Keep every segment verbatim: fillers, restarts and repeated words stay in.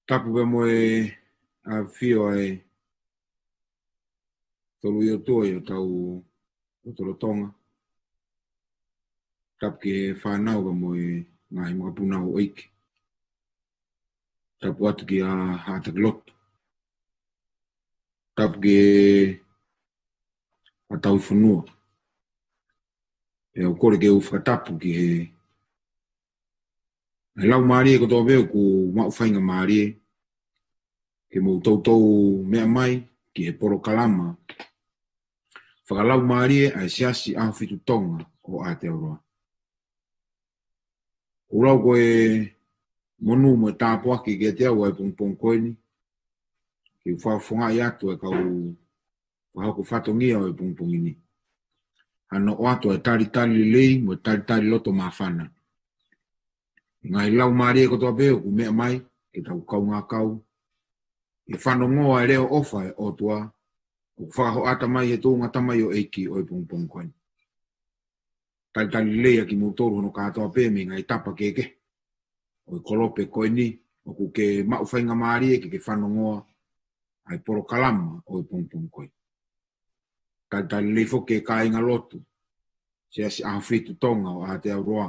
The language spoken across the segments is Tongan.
Tapu pea mo e ʻafio ʻa e Tolu ʻi ʻOtua ʻi hotau lotolotonga. Tapu ki he fānau pea mo e ngaahi makapuna ʻo ʻeiki. Tapu atu ki he haʻa taki lotu. Tapu ki he haʻa tauhi fonua. Pea ʻoku ou kole ke u fakatapu ki he ngaahi laumālie kotoa pē ʻoku maʻu faingamālie ke mou toutou meʻa mai ki he polokalama fakalaumālie ʻa e Siasi ʻAhofitu Tonga ʻo Aotearoa. ʻOku ou lau ko e monū mo e tāpuaki kiate au ʻa e pongipongi ko eni, ke u fakafofongaʻi atu e kau fakahoko fatongia ʻo e pongipongi ni. Hano ʻoatu e talitali lelei mo e talitali loto māfana. Ngaahi laumālie kotoa pē ʻoku meʻa mai ke tau kaungā kau ʻi he fanongoa e leʻo ʻofa ʻa e ʻOtua ʻoku fakahoʻata mai he tuʻunga tamaioʻeiki ʻo e pongipongi ko eni. Talitali lelei ʻa kimoutolu hono kātoa pē mei he ngaahi tapa kehekehe ʻo e kolope ko eni ʻoku ke maʻu faingamālie ke ke fanongoa ʻa e polokalama ʻo e pongipongi ko eni. Talitali lelei foki ki he kāingalotu Siasi ʻAhofitu Tonga ʻo Aotearoa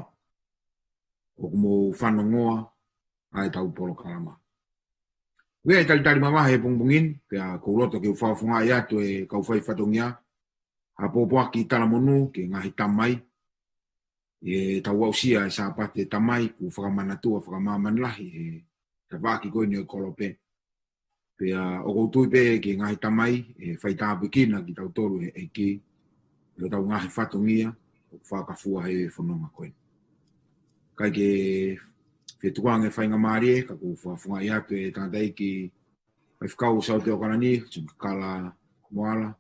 ʻoku mou fanongoa ʻa e tau polokalama. ʻOku ʻi ai e talitali mavahe he pongipongi ni, pea ʻoku ou loto ke u fakafofongaʻi atu e kau fai fatongia ha pōpoaki talamonū ki he ngaahi tamai ʻi he tau aʻusia e Sāpate Tamai, ʻoku fakamanatua fakamāmani lahi he tafaʻaki ko eni ʻo e kolope. Pea ʻoku ou tui pē ki he ngaahi tamai ʻe fai tāpuekina kitautolu ʻe he ʻEiki ʻi hotau ngaahi fatongia ʻoku fakafua he fononga ko eni. Kae kehe, fetukuange faingamālie, ka ʻoku ou fakafofongaʻi atu e tangataʻeiki faifekau ʻo Saute ʻAokalani, Sione Kakala Moala,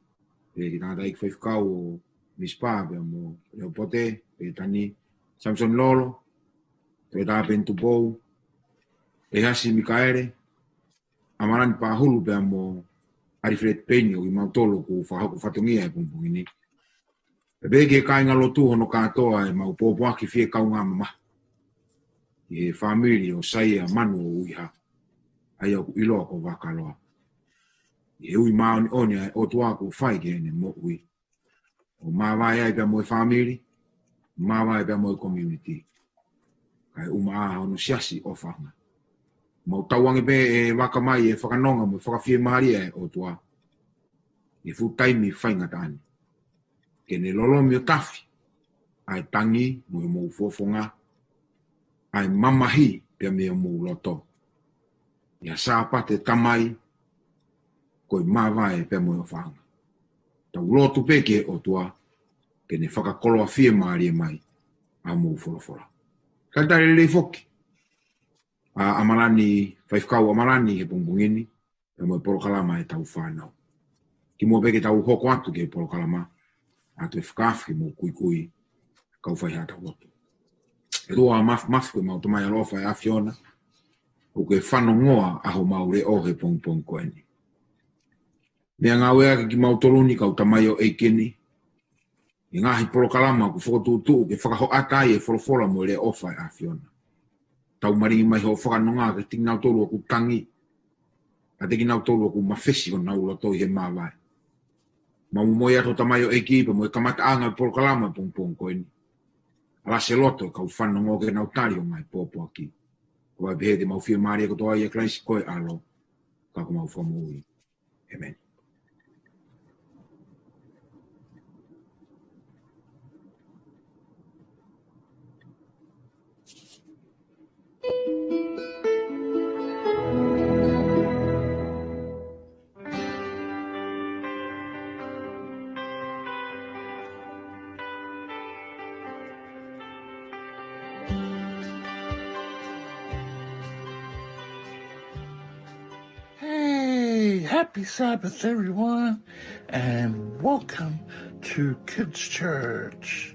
pea ki he tangataʻeiki faifekau ʻo Misipa pea mo Leʻopote, Pētani, Samson Lolo, Toʻetā Peni Tupou, ʻEhasi Mikaele, ʻAmalani Pahulu pea mo ʻAlifeleti Peini, ʻo kimautolu ʻoku fakahoko fatongia he pongipongi ni. Pea pehē ki he kāingalotu hono kātoa ʻemau pōpoaki fie kaungā mamahi ki he fāmili ʻo Saia Manu ʻo Uiha, ʻa ia ʻoku ʻiloa ko Vakaloa, ʻi he ui māʻoniʻoni ʻa e ʻOtua kuo fai ki heʻene moʻui, ʻo māvae ai pea mo e fāmili, māvae pea mo e community, kae ʻumaʻā hono siasi ʻofaʻanga. Mau tauange pē ʻe vaka mai e fakanonga mo e fakafiemālie ʻa e ʻOtua ʻi he fuʻu taimi faingataʻa ni, ke ne lolomi ʻo tafi ʻa e tangi mo e mou fofonga, ʻa e mamahi pea mei homou loto, ʻi ha Sāpate Tamai ko e māvae pea mo e ʻofaʻanga. Tau lotu pē ki he ʻOtua ke ne fakakoloa fiemālie mai ʻa homou folofola. Talitali lelei foki ʻa ʻAmalani, faifekau ʻAmalani he pongipongi ni, pea mo e polokalama ʻa e tau fānau. Kimuʻa pea ke tau hoko atu ki he polokalama, ʻoatu e fakaafe ke mou kuikui, kau fai haʻatau lotu. ʻE ʻOtua Māfimafi, ko ʻemau Tamai ʻaloʻofa ʻa e ʻAfiona, ʻoku ke fanongoa ʻa homau leʻo he pongipongi ko eni. Meʻangāueʻaki kimautolu ni kau tamaioʻeiki ni ʻi he ngaahi polokalama ʻoku fokotuʻutuʻu ke fakahoʻata ai e folofola mo e leʻo ʻofa ʻa e ʻAfiona. Tau malingi mai hoʻo fakanonga kiate kinautolu ʻoku tangi, kiate kinautolu ʻoku mafesi honau loto ʻi he māvae. Mau momoi atu tamaioʻeiki pea mo e kamataʻanga e polokalama pongipongi ko eni. Alasi e loto e kau fanongo ke nau tali hoʻo ngaahi pōpoaki. Ko e pehē te mau fiemālie kotoa ʻia Kalaisi ko e ʻAlo, ka ko homau Fakamoʻui. ʻĒmeni. Hey, happy Sabbath, everyone, and welcome to Kids Church.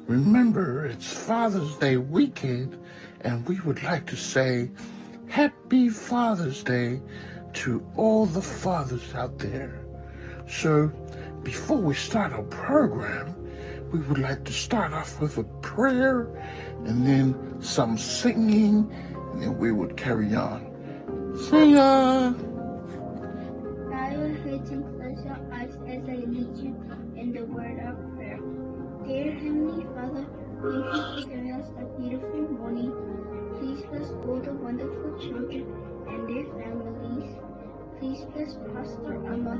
Remember, it's Father's Day weekend, and we would like to say happy Father's Day to all the fathers out there. So, before we start our program, we would like to start off with a prayer and then some singing, and then we would carry on. See ya. Bow your heads and close your eyes as I lead you in the word of prayer. Dear Heavenly Father, thank you for giving us a beautiful morning. Please bless all the wonderful children and their families. Please bless Pastor Ama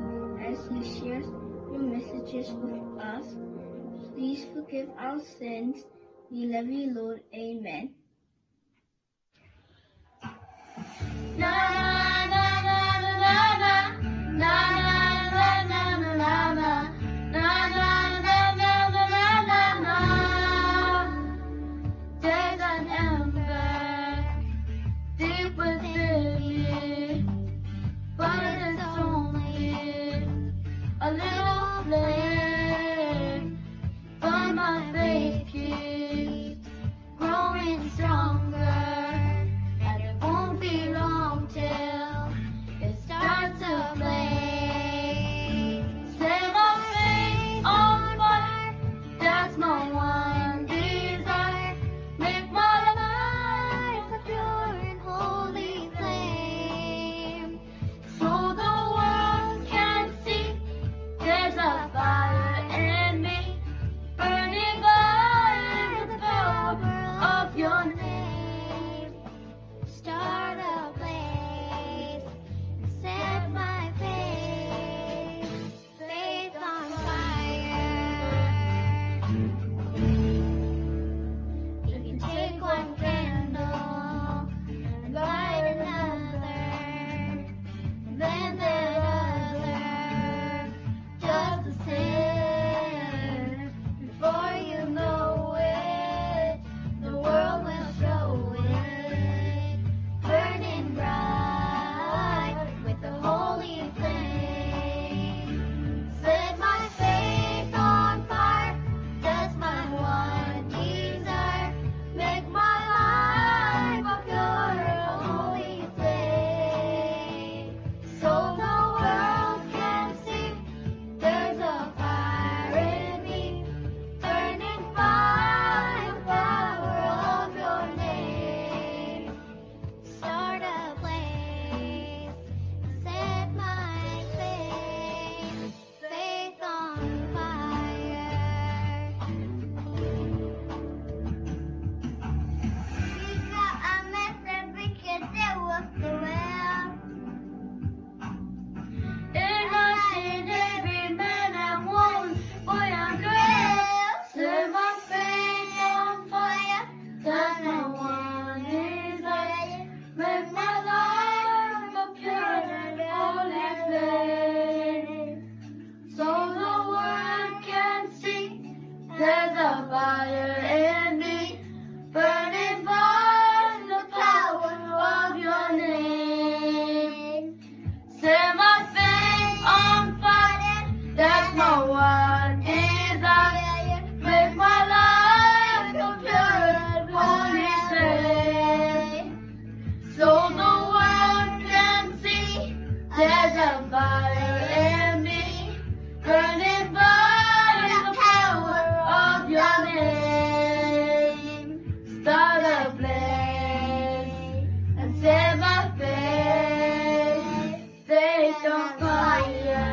as he shares your messages with us. Please forgive our sins. We love you, Lord. Amen. There's an ember deep within me, but it's only a little flame. But my faith keeps growing stronger, and it won't be long till it starts to blaze. Set my faith on fire, that's my one desire. Make my life a pure and holy flame. So the world can see there's a fire in me, burning by the power of your name. Start a blaze and set my faith, faith on fire. You can take one candle and light another, and then that other does the same. Before you know it, the world will show it, burning bright with the holy flame. Set my faith on fire, that's my one desire. Make my life a pure, holy flame. So the world can see there's a fire in me, burning by the power of your name. Start a blaze, set my faith, faith on fire. Chica, I met the wicked, they walk the world. And I seen every man and woman, boy and girl, set my faith on fire. That's my one desire. Make my life a pure and holy flame. So the world can see there's a fire in me, burning by the power of your name. Set my faith on fire, that's my one desire. Make my life a pure and holy flame. So the world can see there's a fire in me, burning by the power of your name. Start a blaze and set my faith, faith on fire.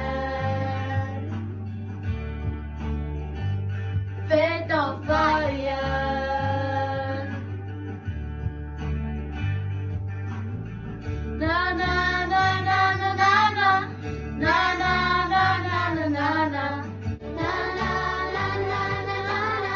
Faith on fire. Na, na, na, na. Na, na, na, na, na, na, na. Na, na, na, na, na, na, na.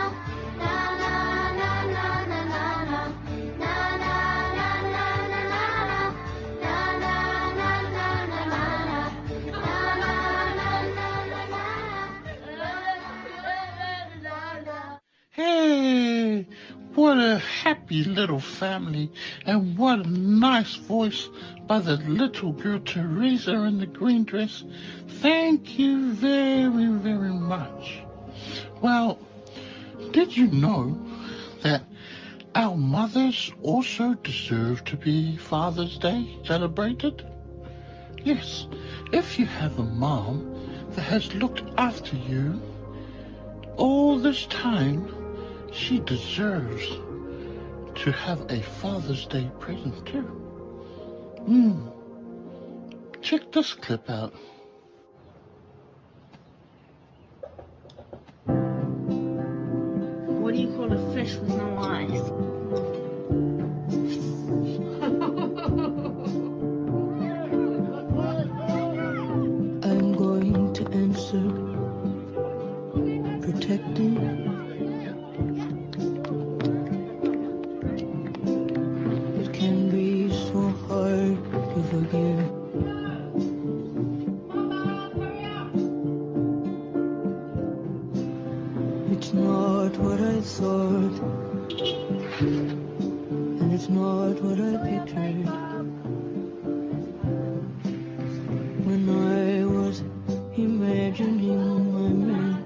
Hey, what a happy little family, and what a nice voice by the little girl Teresa in the green dress. Thank you very, very much. Well, did you know that our mothers also deserve to be Father's Day celebrated? Yes, if you have a mom that has looked after you all this time, she deserves to have a Father's Day present too. Mm. Check this clip out. What do you call a fish with no eyes? I'm going to answer, protecting. It can be so hard to forgive. It's not what I thought, and it's not what I pictured when I was imagining my man.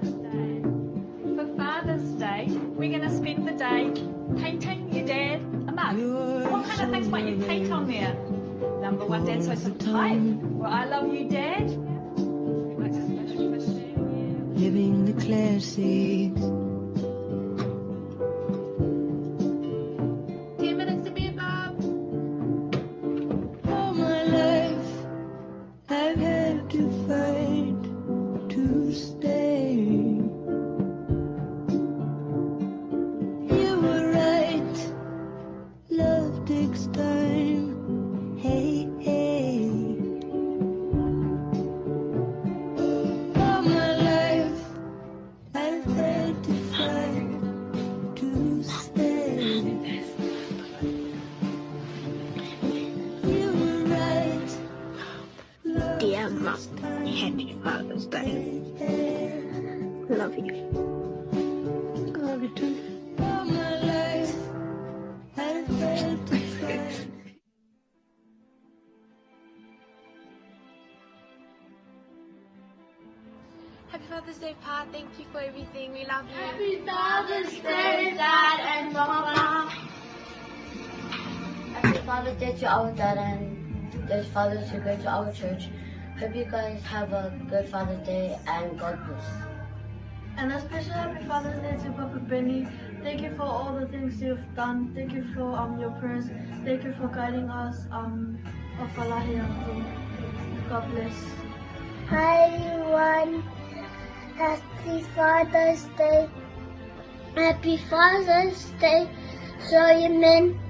For Father's Day, we're going to spend the day painting your dad a mug. What kind of things might you paint on there? Number one, Dad, so some type. Or I love you, Dad. Living the classics. Ten minutes to bed, Bob. All my life, I've had to fight to stay. You were right. Love takes time. Hey, hey. All my life, I've had to fight to stay. You were right. Dear Mum, happy Father's Day. Love you. Love you too. Happy Father's Day, Pa. Thank you for everything. We love you. Happy Father's Day, Dad and Mama. Happy Father's Day to our dad and those fathers who go to our church. Hope you guys have a good Father's Day and God bless. And a special happy Father's Day to Papa Benny. Thank you for all the things you've done. Thank you for, um, your prayers. Thank you for guiding us, um, of Alahia. God bless. Hi, everyone. Happy Father's Day. Happy Father's Day, Solomon.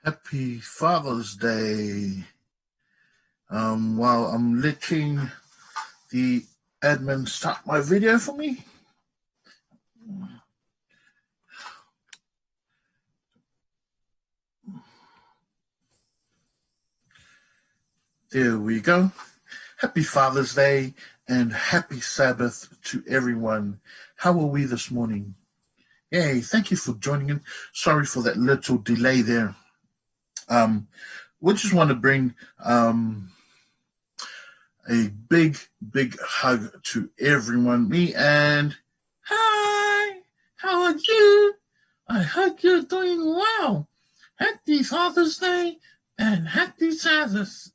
Happy Father's Day. Um, while I'm letting the admin start my video for me. There we go. Happy Father's Day and happy Sabbath to everyone. How are we this morning? Yay, thank you for joining in. Sorry for that little delay there. Um, we just want to bring, um, a big, big hug to everyone. Me and hi, how are you? I hope you're doing well. Happy Father's Day and happy Sabbath.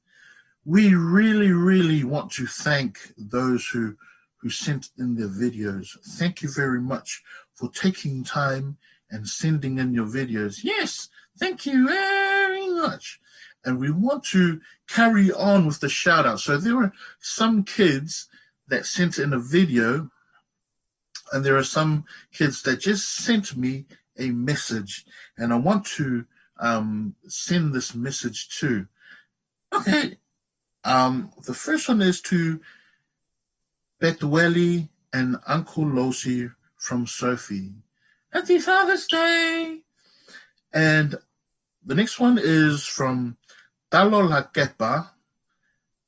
We really, really want to thank those who, who sent in their videos. Thank you very much for taking time and sending in your videos. Yes, thank you very much. And we want to carry on with the shout out. So there were some kids that sent in a video, and there are some kids that just sent me a message, and I want to, um, send this message to. Okay, um, the first one is to Betueli and Uncle Losi from Sophie. Happy Father's Day! And the next one is from Talo Lakepa,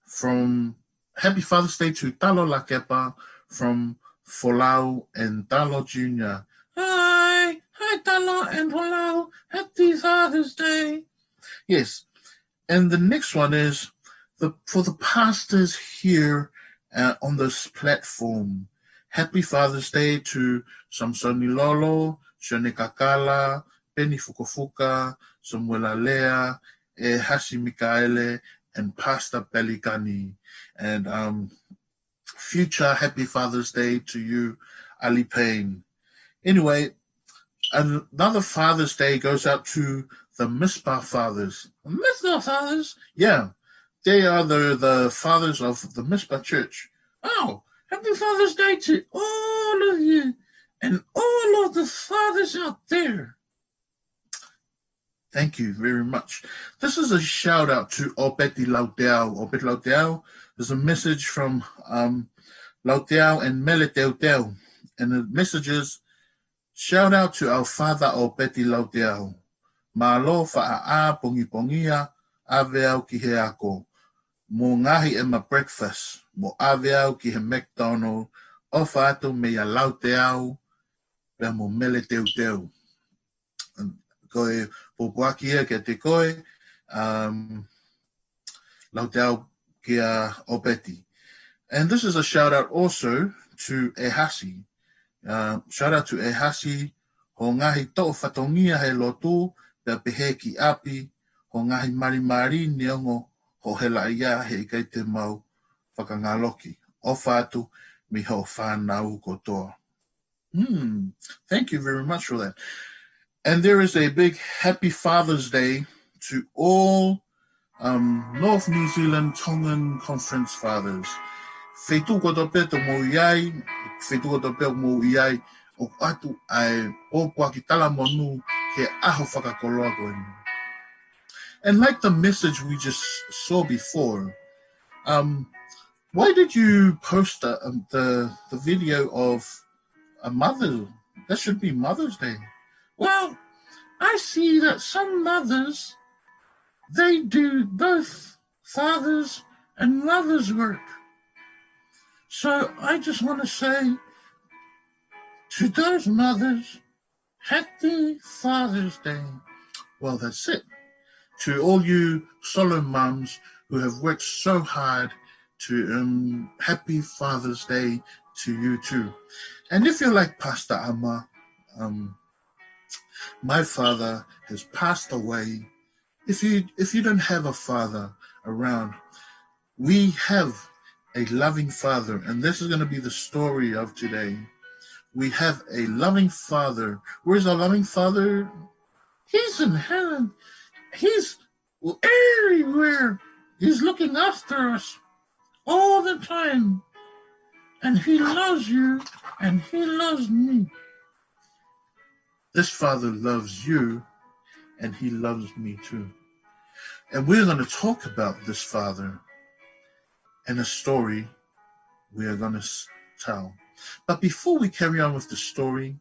from Happy Father's Day to Talo Lakepa from Folau and Talo Junior. Hi, hi Talo and Folau. Happy Father's Day. Yes. And the next one is the, for the pastors here, uh, on this platform. Happy Father's Day to Samsoni Lolo, Sione Kakala, Peni Fukofuka, Samuela Lea, eh, Hasi Mikaele, and Pastor Pelikani. And, um, future happy Father's Day to you, Ali Payne. Anyway, another Father's Day goes out to the Mizpah fathers. Mizpah fathers? Yeah. They are the, the fathers of the Mizpah church. Oh, happy Father's Day to all of you and all of the fathers out there. Thank you very much. This is a shout out to Opeti Lauteau. Opeti Lauteau, there's a message from, um, Lauteau and Mele Teuteu. And the message is, shout out to our father Opeti Lauteau. Mālō faʻa pongipongia, ʻave au ki he ako. Mo ngaohi ʻema breakfast, mo ʻave au ki he McDonald, ʻofa atu meia Lauteau, pea mo Mele Teuteu. Ko e pōpoaki ia kiate koe, um, Lauteau kia Opeti. And this is a shout out also to ʻEhasi. Uh, shout out to ʻEhasi, hoʻo ngaohi toʻo fatongia he lotu, pea pehē ki ʻapi, hoʻo ngaohi malimali neongo hoʻo helaʻia he ʻikai te mau fakangaloki. ʻOfa atu mei hoʻo fānau kotoa. Hmm, thank you very much for that. And there is a big happy Father's Day to all, um, North New Zealand Tongan Conference Fathers. Feituʻu kotoa pē te mou ʻi ai, feituʻu kotoa pē mou ʻi ai, ʻoku ʻoatu ai ʻa e pōpoaki talamonū ki he ʻaho fakakoloa ko eni. And like the message we just saw before, um, why did you post the, um, the, the video of a mother? That should be Mother's Day. Well, I see that some mothers, they do both father's and mother's work. So I just want to say to those mothers, happy Father's Day. Well, that's it. To all you solo mums who have worked so hard to, um, happy Father's Day to you too. And if you're like Pastor Ama, um, my father has passed away. If you, if you don't have a father around, we have a loving father, and this is gonna be the story of today. We have a loving father. Where's our loving father? He's in heaven. He's everywhere. He's looking after us all the time. And he loves you, and he loves me. This father loves you, and he loves me too. And we're gonna talk about this father and a story we are gonna s-, tell. But before we carry on with the story,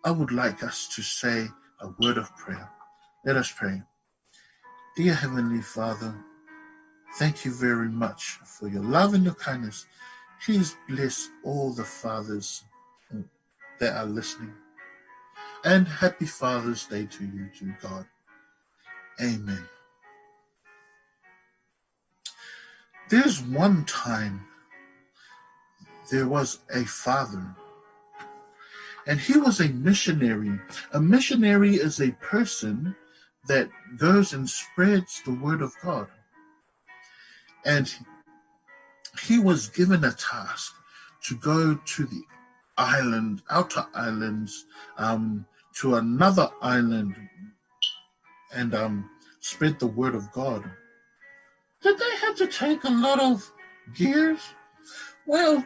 I would like us to say a word of prayer. Let us pray. Dear Heavenly Father, thank you very much for your love and your kindness. Please bless all the fathers that are listening. And happy Father's Day to you too, God. Amen. There's one time there was a father, and he was a missionary. A missionary is a person that goes and spreads the word of God. And he was given a task to go to the island, outer islands, um, to another island, and, um, spread the word of God. Did they have to take a lot of gears? Well,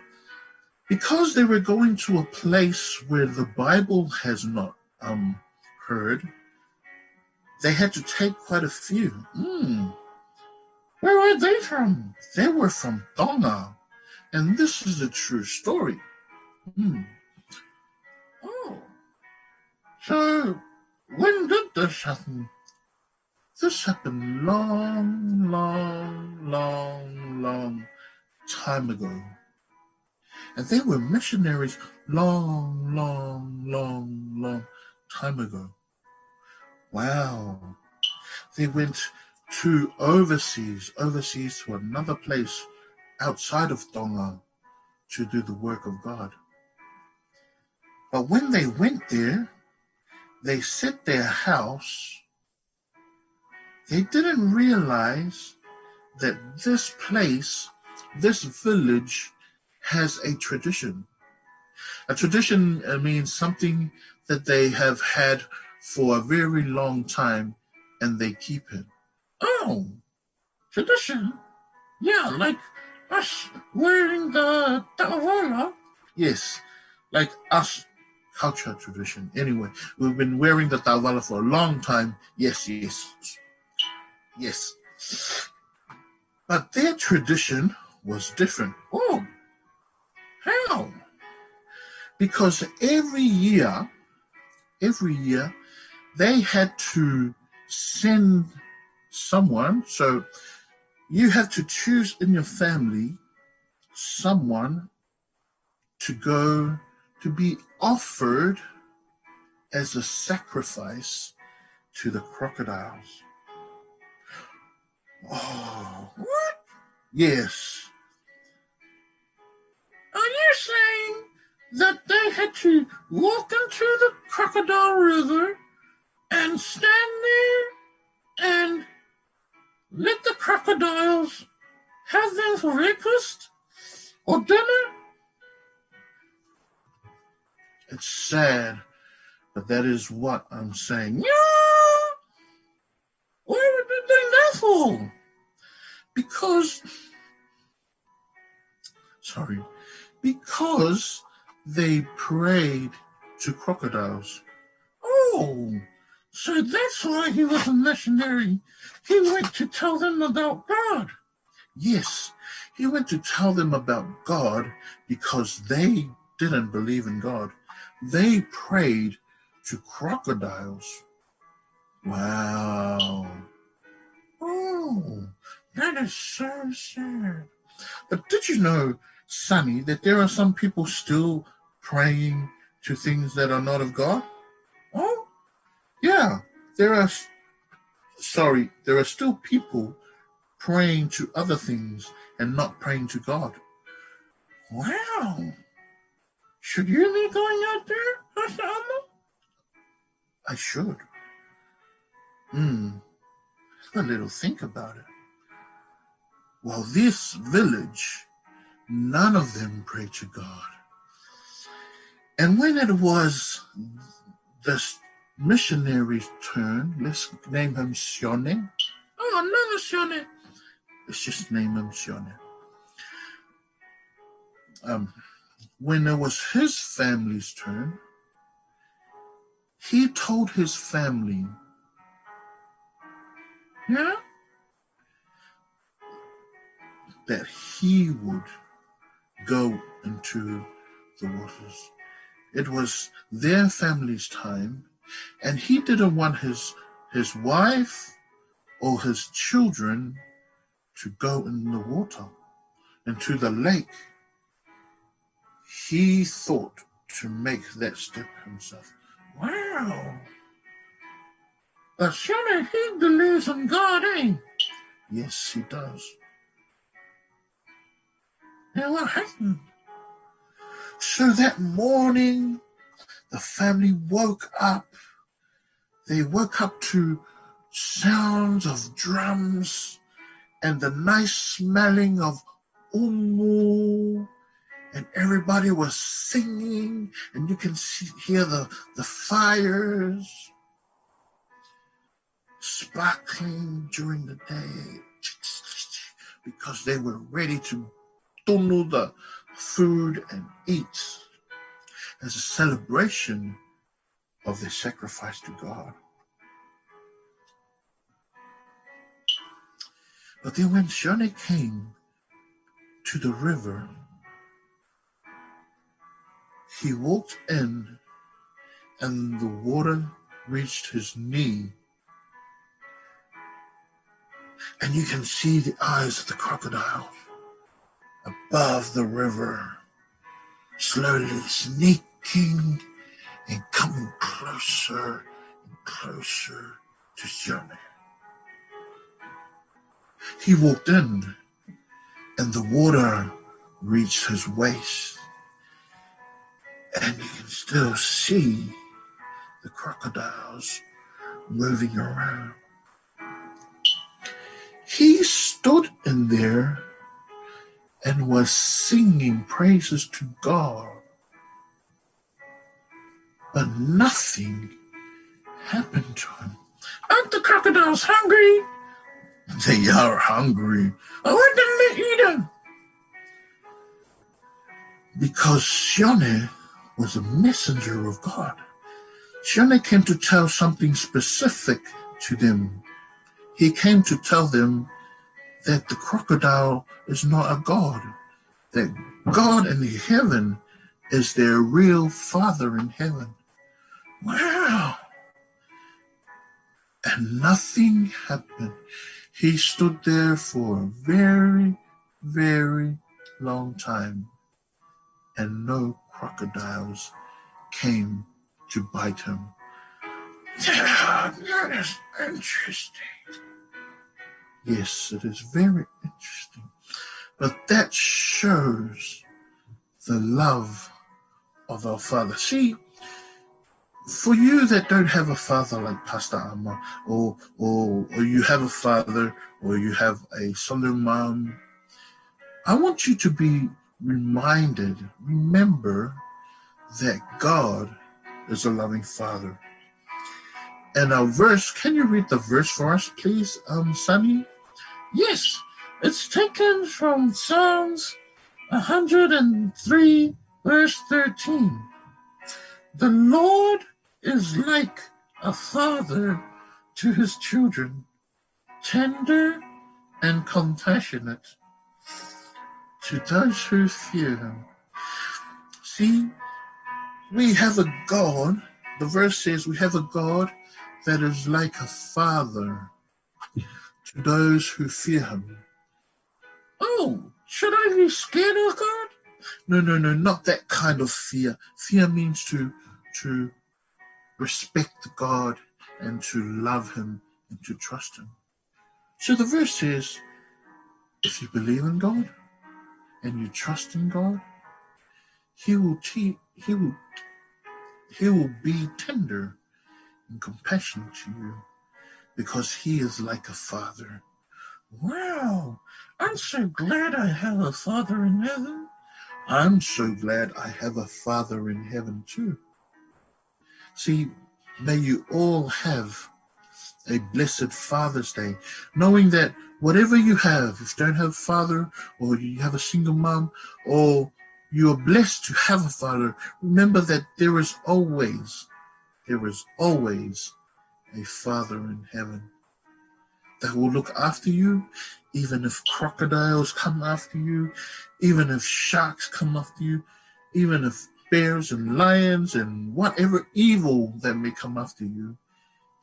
because they were going to a place where the Bible has not, um, heard, they had to take quite a few. Hmm. Where were they from? They were from Tonga. And this is a true story. Hmm. Oh. So, When did this happen? This happened long, long, long, long time ago. And they were missionaries long, long, long, long time ago. Wow. They went to overseas, overseas to another place outside of Tonga to do the work of God. But when they went there, they set their house. They didn't realize that this place, this village, has a tradition. A tradition, uh, means something that they have had for a very long time and they keep it. Oh, tradition? Yeah, like us wearing the taʻovala. Yes, like us, culture tradition. Anyway, we've been wearing the taʻovala for a long time. Yes, yes. Yes. But their tradition was different. Oh, how? Because every year, every year, they had to send someone. So you have to choose in your family someone to go to be offered as a sacrifice to the crocodiles. Oh, what? Yes. Are you saying that they had to walk into the crocodile river and stand there and let the crocodiles have them for breakfast or dinner? It's sad, but that is what I'm saying. Yeah. Why would they do that for? Because, sorry, because they prayed to crocodiles. Oh, so that's why he was a missionary. He went to tell them about God. Yes, he went to tell them about God because they didn't believe in God. They prayed to crocodiles. Wow. Oh, that is so sad. But did you know, Sonny, that there are some people still praying to things that are not of God? Oh, yeah. There are, s- sorry, there are still people praying to other things and not praying to God. Wow. Should you be going out there, Pastor Alma? I should. Hmm. Have a little think about it. Well, this village, none of them prayed to God. And when it was this missionary's turn, let's name him Sione. Oh, another Sione. Let's just name him Sione. Um, when it was his family's turn, he told his family, yeah, that he would go into the waters. It was their family's time, and he didn't want his his wife or his children to go in the water, into the lake. He thought to make that step himself. Wow. But surely he believes in God, eh? Yes, he does. And what happened? So that morning, the family woke up. They woke up to sounds of drums and the nice smelling of umu. And everybody was singing, and you can see, hear the, the fires sparkling during the day because they were ready to tunu the food and eat as a celebration of their sacrifice to God. But then when Sione came to the river, he walked in and the water reached his knee. And you can see the eyes of the crocodile above the river, slowly sneaking and coming closer and closer to Sione. He walked in, and the water reached his waist, and you can still see the crocodiles moving around. He stood in there and was singing praises to God. But nothing happened to him. Aren't the crocodiles hungry? They are hungry. I want them to eat them. Because Sione was a messenger of God. Sione came to tell something specific to them. He came to tell them that the crocodile is not a god, that God in heaven is their real Father in heaven. Wow. And nothing happened. He stood there for a very, very long time, and no crocodiles came to bite him. Yeah, that is interesting. Yes, it is very interesting. But that shows the love of our Father. See, for you that don't have a father like Pastor Ama, or, or, or you have a father, or you have a solo mom, I want you to be reminded, remember that God is a loving Father. And our verse, can you read the verse for us, please, um, Sunny? Yes, it's taken from Psalms one hundred and three, verse thirteen. The Lord is like a father to his children, tender and compassionate to those who fear him. See, we have a God, the verse says we have a God that is like a father to those who fear him. Oh, should I be scared of God? No, no, no, not that kind of fear. Fear means to, to respect God and to love him and to trust him. So the verse says, if you believe in God and you trust in God, he will te-, he will, he will be tender and compassionate to you because he is like a father. Wow, I'm so glad I have a father in heaven. I'm so glad I have a father in heaven too. See, may you all have a blessed Father's Day, knowing that whatever you have, if you don't have a father, or you have a single mom, or you are blessed to have a father, remember that there is always, there is always a Father in heaven that will look after you, even if crocodiles come after you, even if sharks come after you, even if bears and lions and whatever evil that may come after you,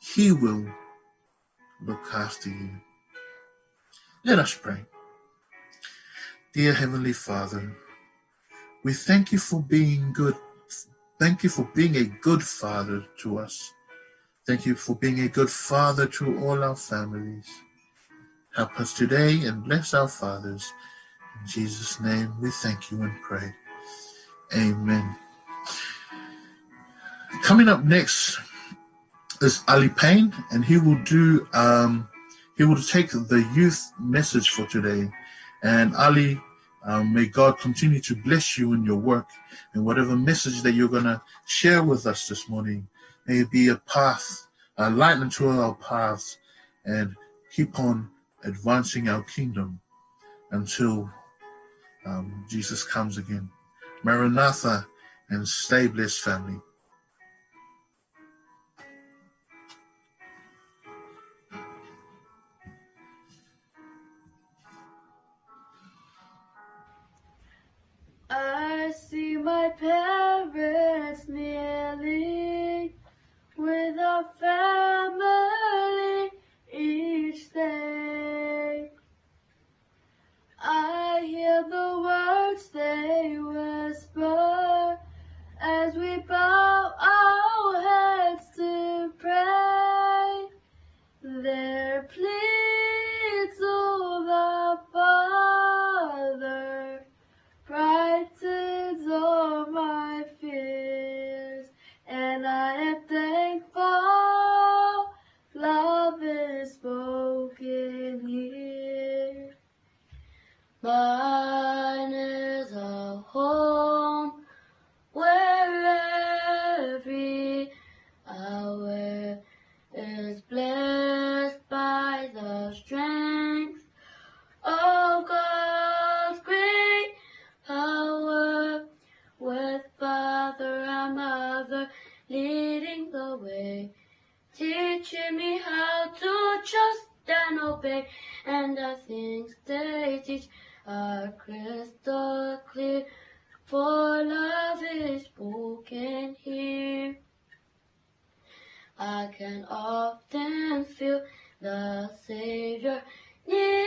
he will look after you. Let us pray. Dear Heavenly Father, we thank you for being good. Thank you for being a good father to us. Thank you for being a good father to all our families. Help us today and bless our fathers. In Jesus' name we thank you and pray. Amen. Coming up next is Ali Payne, and he will do, um, he will take the youth message for today. And Ali, um, may God continue to bless you in your work and whatever message that you're gonna share with us this morning. May it be a path, a light unto our paths, and keep on advancing our kingdom until, um, Jesus comes again. Maranatha, and stay blessed, family. I see my parents kneeling with a and the things they teach are crystal clear. For love is spoken here. I can often feel the Savior near.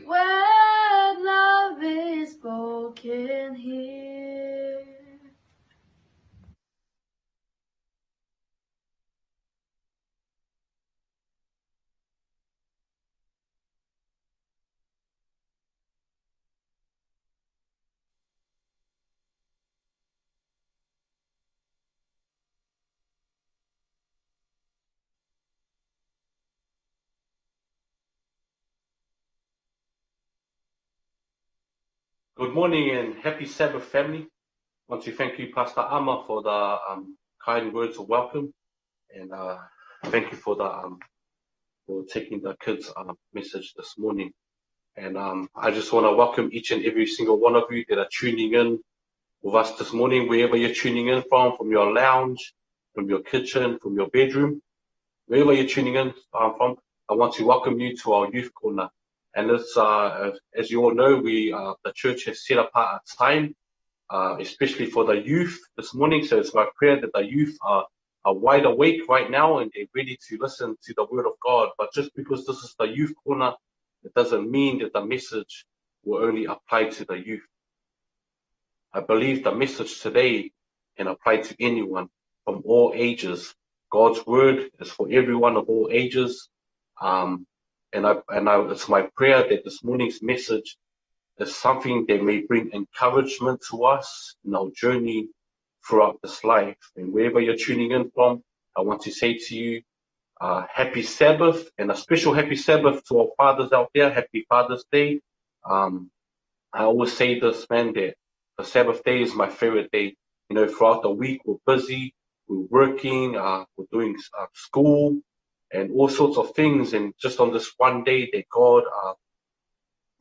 Where love is spoken here. Good morning and happy Sabbath, family. Want to thank you, Pastor Ama, for the um, kind words of welcome, and uh, thank you for the um, for taking the kids' uh, message this morning. And um, I just want to welcome each and every single one of you that are tuning in with us this morning, wherever you're tuning in from, from your lounge, from your kitchen, from your bedroom, wherever you're tuning in uh, from. I want to welcome you to our youth corner. And it's, uh, as you all know, we uh, the church has set apart a time, uh, especially for the youth this morning. So it's my prayer that the youth are, are wide awake right now and they're ready to listen to the word of God. But just because this is the youth corner, it doesn't mean that the message will only apply to the youth. I believe the message today can apply to anyone from all ages. God's word is for everyone of all ages. Um, and I, and I, it's my prayer that this morning's message is something that may bring encouragement to us in our journey throughout this life. And wherever you're tuning in from, I want to say to you, uh, happy Sabbath, and a special happy Sabbath to our fathers out there. Happy Father's Day. Um, I always say this, man, that the Sabbath day is my favorite day. You know, throughout the week, we're busy, we're working, uh, we're doing uh, school, and all sorts of things. And just on this one day that God uh,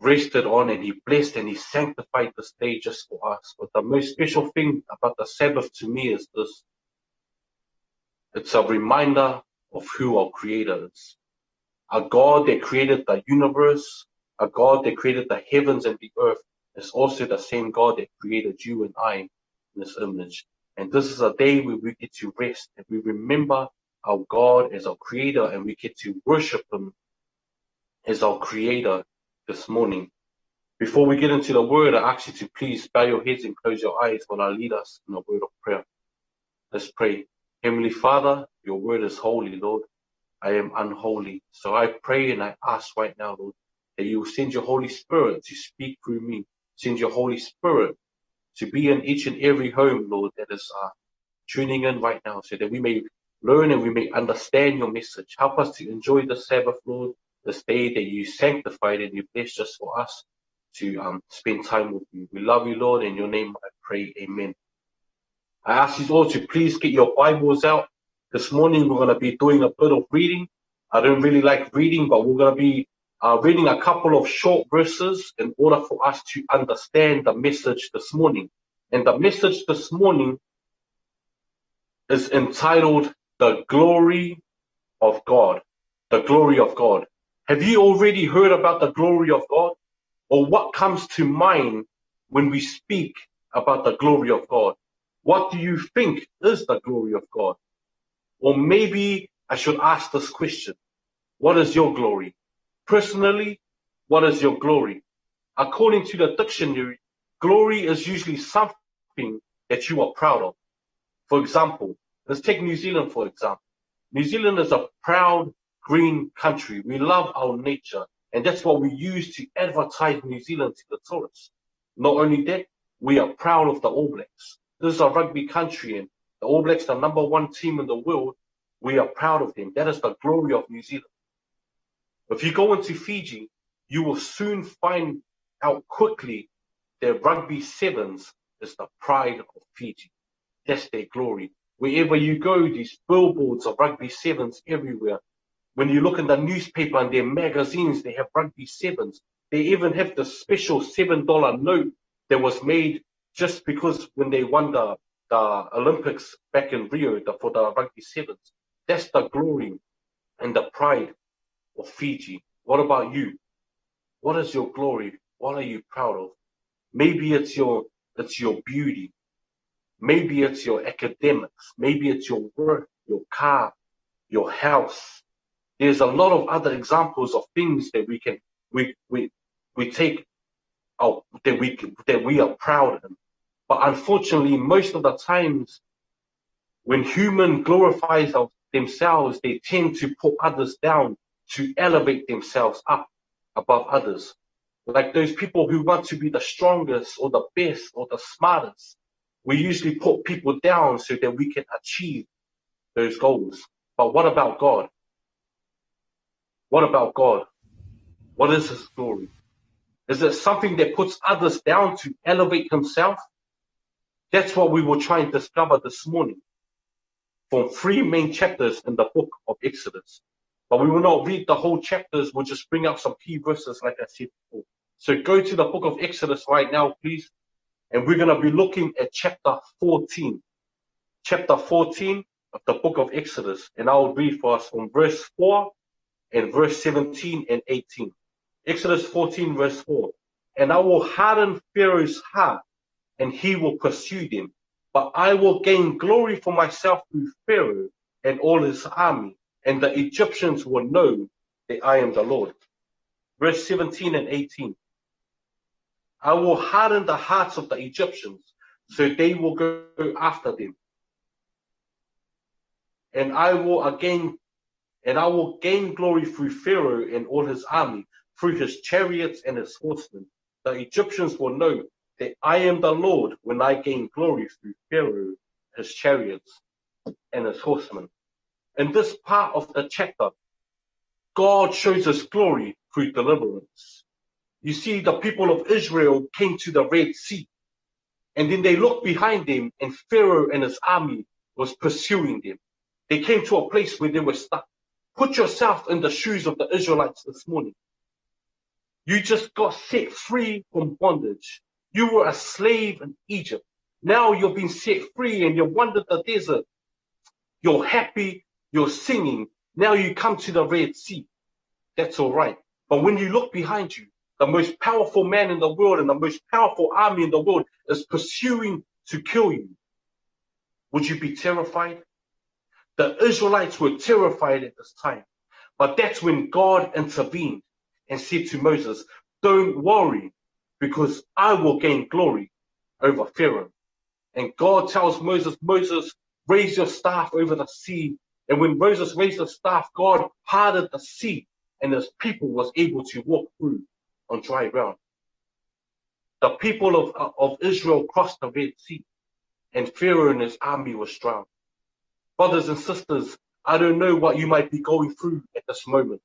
rested on, and He blessed and He sanctified this day just for us. But the most special thing about the Sabbath to me is this. It's a reminder of who our Creator is. A God that created the universe, a God that created the heavens and the earth, is also the same God that created you and I in His image. And this is a day where we get to rest and we remember our God as our Creator and we get to worship Him as our Creator this morning. Before we get into the word, I ask you to please bow your heads and close your eyes while I lead us in a word of prayer. Let's pray. Heavenly Father, your word is holy, Lord. I am unholy. So I pray and I ask right now, Lord, that you will send your Holy Spirit to speak through me. Send your Holy Spirit to be in each and every home, Lord, that is uh, tuning in right now, so that we may learn and we may understand your message. Help us to enjoy the Sabbath, Lord, this day that you sanctified and you blessed just for us to um, spend time with you. We love you, Lord. In your name I pray, amen. I ask you all to please get your Bibles out. This morning we're going to be doing a bit of reading. I don't really like reading, but we're going to be uh, reading a couple of short verses in order for us to understand the message this morning. And the message this morning is entitled The Glory of God. The Glory of God. Have you already heard about the glory of God? Or what comes to mind when we speak about the glory of God? What do you think is the glory of God? Or maybe I should ask this question. What is your glory? Personally, what is your glory? According to the dictionary, glory is usually something that you are proud of. For example, let's take New Zealand for example. New Zealand is a proud green country. We love our nature, and that's what we use to advertise New Zealand to the tourists. Not only that, we are proud of the All Blacks. This is a rugby country, and the All Blacks are number one team in the world. We are proud of them. That is the glory of New Zealand. If you go into Fiji, you will soon find out quickly that rugby sevens is the pride of Fiji. That's their glory. Wherever you go, these billboards of rugby sevens everywhere. When you look in the newspaper and their magazines, they have rugby sevens. They even have the special seven dollar note that was made just because when they won the, the Olympics back in Rio the, for the rugby sevens. That's the glory and the pride or Fiji? What about you? What is your glory? What are you proud of? Maybe it's your it's your beauty. Maybe it's your academics. Maybe it's your work, your car, your house. There's a lot of other examples of things that we can we we we take out that we that we are proud of. But unfortunately, most of the times when human glorifies of themselves, they tend to put others down, to elevate themselves up above others. Like those people who want to be the strongest or the best or the smartest, we usually put people down so that we can achieve those goals. But what about God? What about God? What is his glory? Is it something that puts others down to elevate himself? That's what we will try and discover this morning from three main chapters in the book of Exodus. But we will not read the whole chapters, we'll just bring out some key verses, like I said before. So go to the book of Exodus right now, please. And we're going to be looking at chapter fourteen. Chapter fourteen of the book of Exodus. And I will read for us from verse four and verse seventeen and eighteen. Exodus fourteen, verse four. And I will harden Pharaoh's heart, and he will pursue them. But I will gain glory for myself through Pharaoh and all his army, and the Egyptians will know that I am the Lord. Verse seventeen and eighteen. I will harden the hearts of the Egyptians, so they will go after them. And I will again, and I will gain glory through Pharaoh and all his army, through his chariots and his horsemen. The Egyptians will know that I am the Lord when I gain glory through Pharaoh, his chariots, and his horsemen. In this part of the chapter, God shows his glory through deliverance. You see, the people of Israel came to the Red Sea, and then they looked behind them, and Pharaoh and his army was pursuing them. They came to a place where they were stuck. Put yourself in the shoes of the Israelites this morning. You just got set free from bondage. You were a slave in Egypt. Now you've been set free and you wandered the desert. You're happy, you're singing. Now you come to the Red Sea. That's all right. But when you look behind you, the most powerful man in the world and the most powerful army in the world is pursuing to kill you. Would you be terrified? The Israelites were terrified at this time. But that's when God intervened and said to Moses, "Don't worry, because I will gain glory over Pharaoh." And God tells Moses, "Moses, raise your staff over the sea." And when Moses raised the staff, God parted the sea, and his people was able to walk through on dry ground. The people of, of Israel crossed the Red Sea, and Pharaoh and his army was drowned. Brothers and sisters, I don't know what you might be going through at this moment.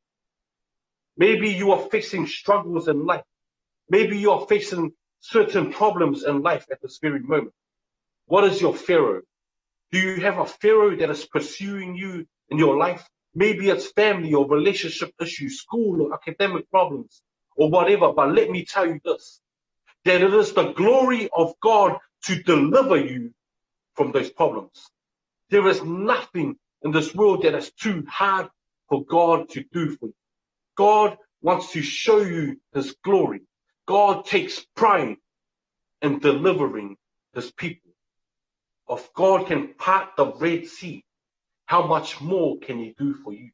Maybe you are facing struggles in life. Maybe you are facing certain problems in life at this very moment. What is your Pharaoh? Do you have a Pharaoh that is pursuing you in your life? Maybe it's family or relationship issues, school or academic problems or whatever. But let me tell you this, that it is the glory of God to deliver you from those problems. There is nothing in this world that is too hard for God to do for you. God wants to show you his glory. God takes pride in delivering his people. If God can part the Red Sea, how much more can he do for you?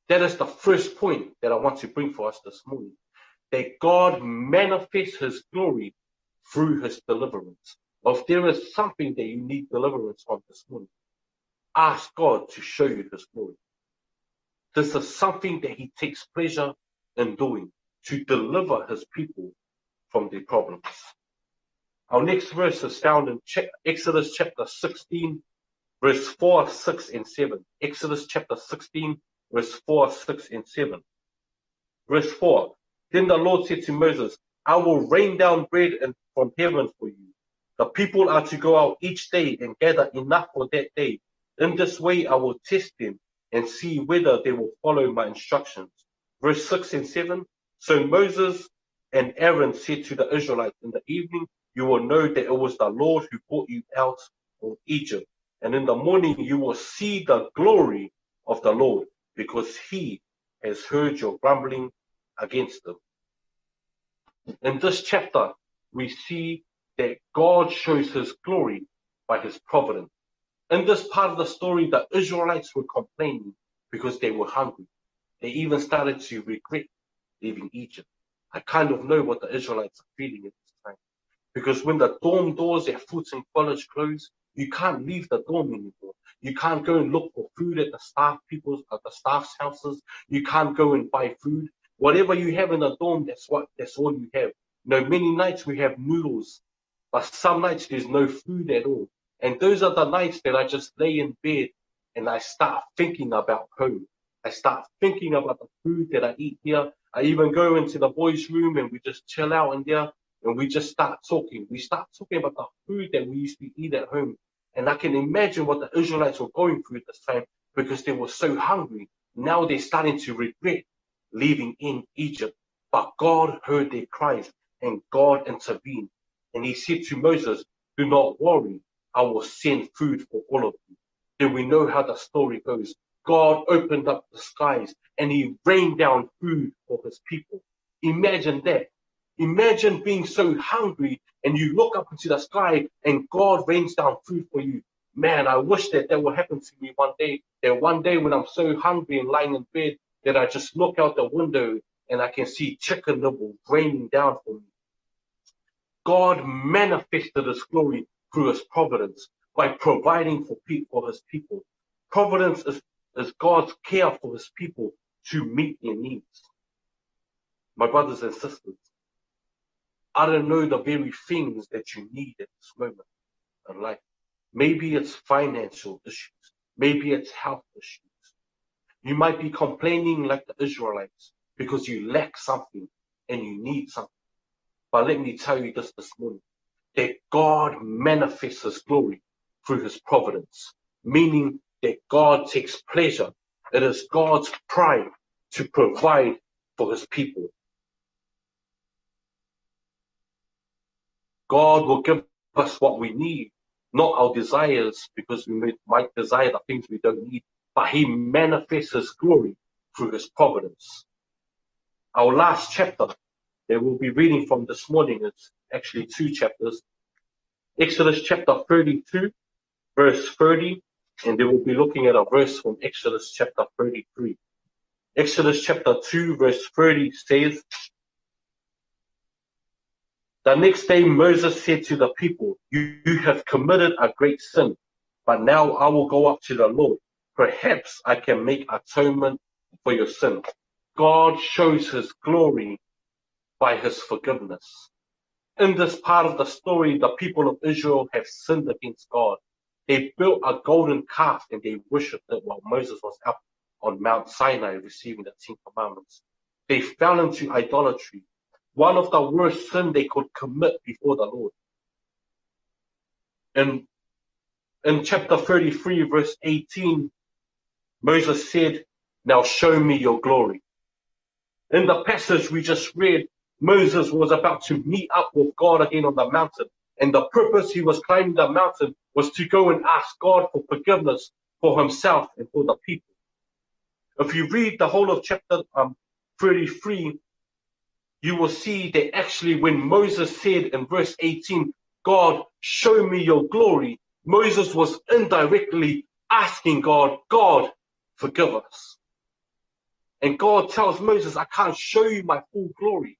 That is the first point that I want to bring for us this morning, that God manifests his glory through his deliverance. If there is something that you need deliverance from this morning, ask God to show you his glory. This is something that he takes pleasure in doing, to deliver his people from their problems. Our next verse is found in Ch-, Exodus chapter sixteen, verse four, six, and seven. Exodus chapter sixteen, verse four, six, and seven. Verse four. Then the Lord said to Moses, "I will rain down bread and, from heaven for you. The people are to go out each day and gather enough for that day. In this way I will test them and see whether they will follow my instructions." Verse six and seven. So Moses and Aaron said to the Israelites, "In the evening you will know that it was the Lord who brought you out of Egypt. And in the morning you will see the glory of the Lord, because he has heard your grumbling against them. In this chapter, we see that God shows his glory by his providence. In this part of the story, the Israelites were complaining because they were hungry. They even started to regret leaving Egypt. I kind of know what the Israelites are feeling at this time. Because when the dorm doors, their food and college clothes, you can't leave the dorm anymore. You can't go and look for food at the staff people's, at the staff's houses. You can't go and buy food. Whatever you have in the dorm, that's what, that's all you have. Now, many nights we have noodles, but some nights there's no food at all. And those are the nights that I just lay in bed and I start thinking about home. I start thinking about the food that I eat here. I even go into the boys' room and we just chill out in there and we just start talking. We start talking about the food that we used to eat at home. And I can imagine what the Israelites were going through at this time because they were so hungry. Now they're starting to regret leaving in Egypt. But God heard their cries and God intervened. And he said to Moses, "Do not worry, I will send food for all of you." Then we know how the story goes. God opened up the skies and he rained down food for his people. Imagine that. Imagine being so hungry and you look up into the sky and God rains down food for you. Man, I wish that that would happen to me one day. That one day when I'm so hungry and lying in bed that I just look out the window and I can see chicken nibble raining down for me. God manifested his glory through his providence by providing for, pe- for his people. Providence is, is God's care for his people to meet their needs. My brothers and sisters, I don't know the very things that you need at this moment in life. Maybe it's financial issues. Maybe it's health issues. You might be complaining like the Israelites because you lack something and you need something. But let me tell you this this morning, that God manifests his glory through his providence, meaning that God takes pleasure. It is God's pride to provide for his people. God will give us what we need, not our desires, because we may- might desire the things we don't need, but he manifests his glory through his providence. Our last chapter that we'll be reading from this morning is actually two chapters. Exodus chapter thirty-two, verse thirty, and then we'll be looking at a verse from Exodus chapter thirty-three. Exodus chapter two, verse thirty says, "The next day Moses said to the people, 'You, you have committed a great sin, but now I will go up to the Lord. Perhaps I can make atonement for your sin.'" God shows his glory by his forgiveness. In this part of the story, the people of Israel have sinned against God. They built a golden calf and they worshipped it while Moses was up on Mount Sinai receiving the Ten Commandments. They fell into idolatry, one of the worst sin they could commit before the Lord. In, in chapter thirty-three, verse eighteen, Moses said, "Now show me your glory." In the passage we just read, Moses was about to meet up with God again on the mountain. And the purpose he was climbing the mountain was to go and ask God for forgiveness for himself and for the people. If you read the whole of chapter, um, thirty-three, you will see that actually when Moses said in verse eighteen, "God, show me your glory," Moses was indirectly asking God, "God, forgive us." And God tells Moses, "I can't show you my full glory."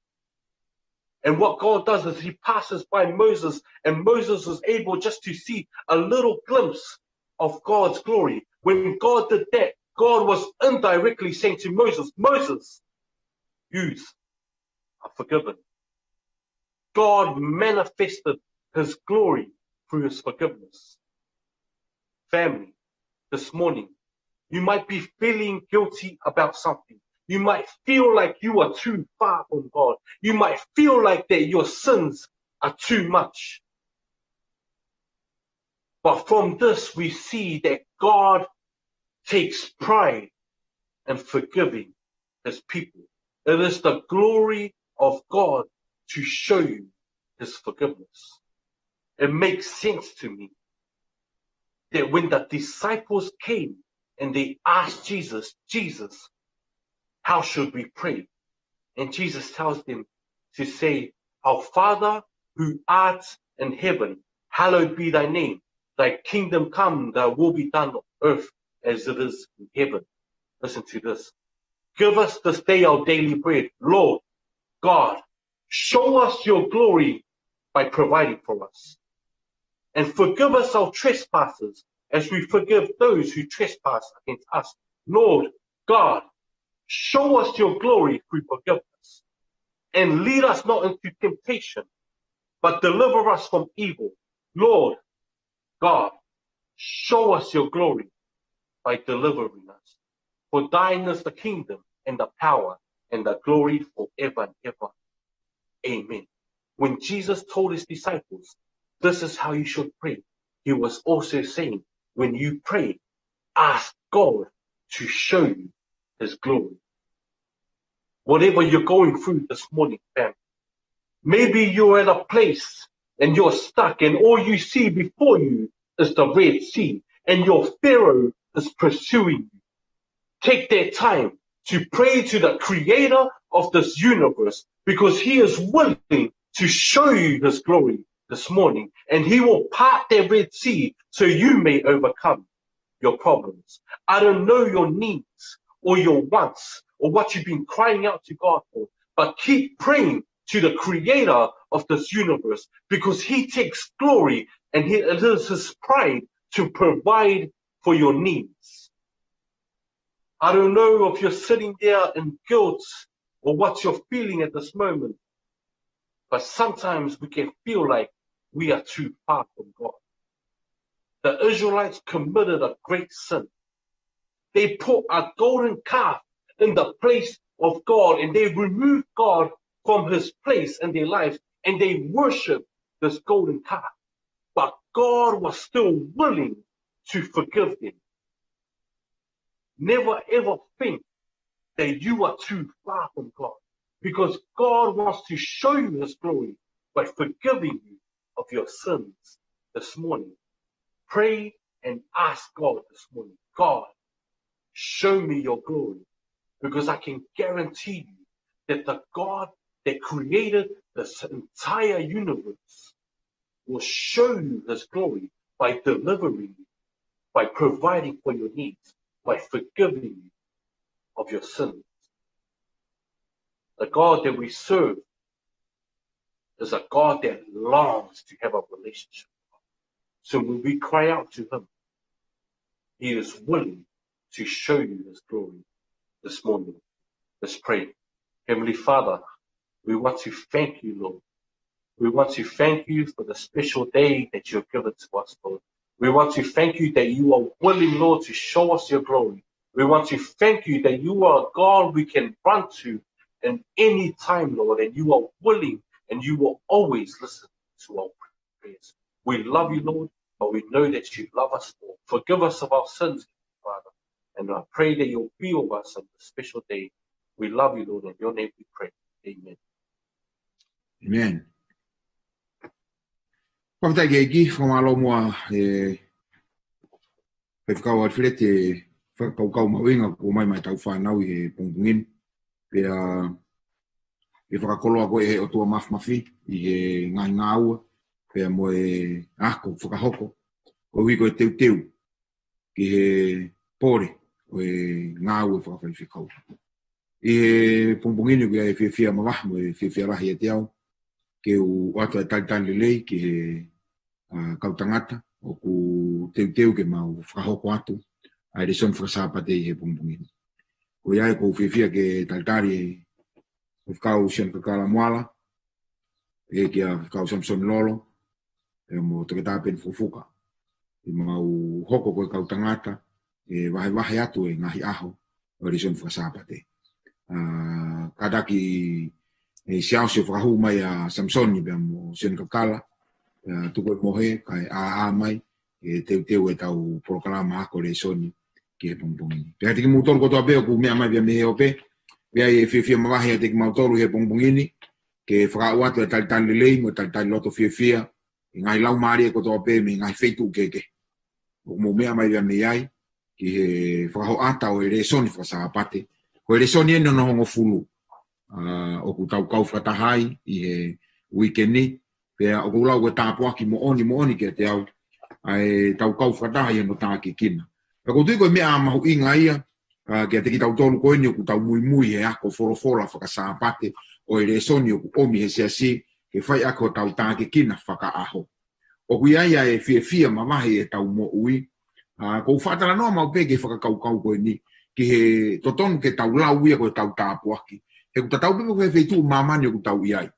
And what God does is he passes by Moses, and Moses was able just to see a little glimpse of God's glory. When God did that, God was indirectly saying to Moses, "Moses, you are forgiven." God manifested his glory through his forgiveness. Family, this morning, you might be feeling guilty about something. You might feel like you are too far from God. You might feel like that your sins are too much. But from this, we see that God takes pride in forgiving his people. It is the glory of God to show you his forgiveness. It makes sense to me that when the disciples came and they asked Jesus, "Jesus, How should we pray? And Jesus tells them to say, "Our Father who art in heaven, hallowed be thy name. Thy kingdom come, thy will be done on earth as it is in heaven." Listen to this. "Give us this day our daily bread." Lord God, show us your glory by providing for us. "And forgive us our trespasses as we forgive those who trespass against us." Lord God, show us your glory through forgiveness. "And lead us not into temptation, but deliver us from evil." Lord God, show us your glory by delivering us. "For thine is the kingdom and the power and the glory forever and ever. Amen." When Jesus told his disciples, "This is how you should pray," he was also saying, "When you pray, ask God to show you his glory." Whatever you're going through this morning, fam, maybe you're at a place and you're stuck and all you see before you is the Red Sea and your Pharaoh is pursuing you. Take that time to pray to the creator of this universe, because he is willing to show you his glory this morning, and he will part that Red Sea so you may overcome your problems. I don't know your needs or your wants or what you've been crying out to God for, but keep praying to the creator of this universe, because he takes glory and he, it is his pride to provide for your needs. I don't know if you're sitting there in guilt or what you're feeling at this moment, but sometimes we can feel like we are too far from God. The Israelites committed a great sin. They put a golden calf in the place of God, and they removed God from his place in their lives, and they worshiped this golden calf. But God was still willing to forgive them. Never ever think that you are too far from God, because God wants to show you his glory by forgiving you of your sins this morning. Pray and ask God this morning, "God, show me your glory," because I can guarantee you that the God that created this entire universe will show you his glory by delivering you, by providing for your needs, by forgiving you of your sins. The God that we serve is a God that longs to have a relationship. So when we cry out to him, he is willing to show you his glory this morning. Let's pray. Heavenly Father, we want to thank you, Lord. We want to thank you for the special day that you have given to us, Lord. We want to thank you that you are willing, Lord, to show us your glory. We want to thank you that you are a God we can run to in any time, Lord, and you are willing and you will always listen to our prayers. We love you, Lord, but we know that you love us more. Forgive us of our sins, Father, and I pray that you'll be with us on this special day. We love you, Lord, in your name we pray. Amen. Amen. Fakafetaʻi ki he ʻEiki, fakamālō muʻa, ē, Faifekau Alfred, ē, fakakaukau mahuʻinga kuo ʻomai maʻa ʻetau fānau ʻi he pongipongi ni. Pea, ʻe fakakoloa koe ʻe he ʻOtua Māfimafi ʻi he ngaahi ngāue, pea mo e ako fakahoko, koeʻuhi ko e teuteu ki he pole ʻo e ngāue fakafaifekau. ʻI he pongipongi ni ʻoku ʻi ai e fiefia mavahe mo e fiefia lahi ʻiate au ke u ʻoatu e talitali lelei ki he, ʻa, kau tangata ʻoku teuteu ke mau fakahoko atu ʻa e lēsoni fakasāpate ʻi he pongipongi ni. ʻOku ʻi ai ʻoku ou fiefia ke talitali ʻa Faifekau Sione Kakala Moala, ē, kia Faifekau Samisoni Lolo, ē, mo Toketā Peni Fukofuka. ʻI mau hoko ko e kau tangata ʻe vahevahe atu e ngaahi ʻaho ʻo e lēsoni fakasāpate. ʻA, kātaki ʻe Siaosi ʻo fakahū mai ʻa Samisoni pea mo Sione Kakala, ʻa, tuku e mohe, kae ʻā mai, ʻe teuteu ʻetau polokalama ako lēsoni ki he pongipongi ni. Pea kiate kimoutolu kotoa pē ʻoku meʻa mai pea mei he ope, pea ʻi ai e fiefia mavahe ʻiate kimautolu he pongipongi ni, ke fakahoko atu e talitali lelei mo e talitali loto fiefia, ʻi he ngaahi laumālie kotoa pē mei he ngaahi feituʻu kehekehe ʻoku mou meʻa mai pea mei ai, ki he fakahoʻata ʻo e lēsoni fakasāpate, Ko e lēsoni eni hono hongofulu. ʻA, ʻoku tau kau fakataha ai ʻi he uike ni, pea ʻoku ou lau ko e tāpuaki moʻoni, moʻoni kiate au, ʻa e tau kau fakataha ʻi hono tākiekina. Pea ʻoku ou tui ko e meʻa mahuʻinga ia, ʻa, kiate kitautolu ko eni ʻoku tau muimui he ako folofola faka-Sāpate ʻo e lēsoni ʻoku ʻomi he siasi, ke fai ʻaki hotau tākiekina fakaʻaho. ʻOku ʻi ai ʻa e fiefia mavahe ʻi heʻetau moʻui. ʻA, ʻoku ou fakatalanoa maʻu pē ki he fakakaukau ko eni, ki he totonu ke tau lau ia ko ʻetau tāpuaki. He ʻoku tatau pē pe ko e fē feituʻu ʻi māmani ʻoku tau ʻi ai.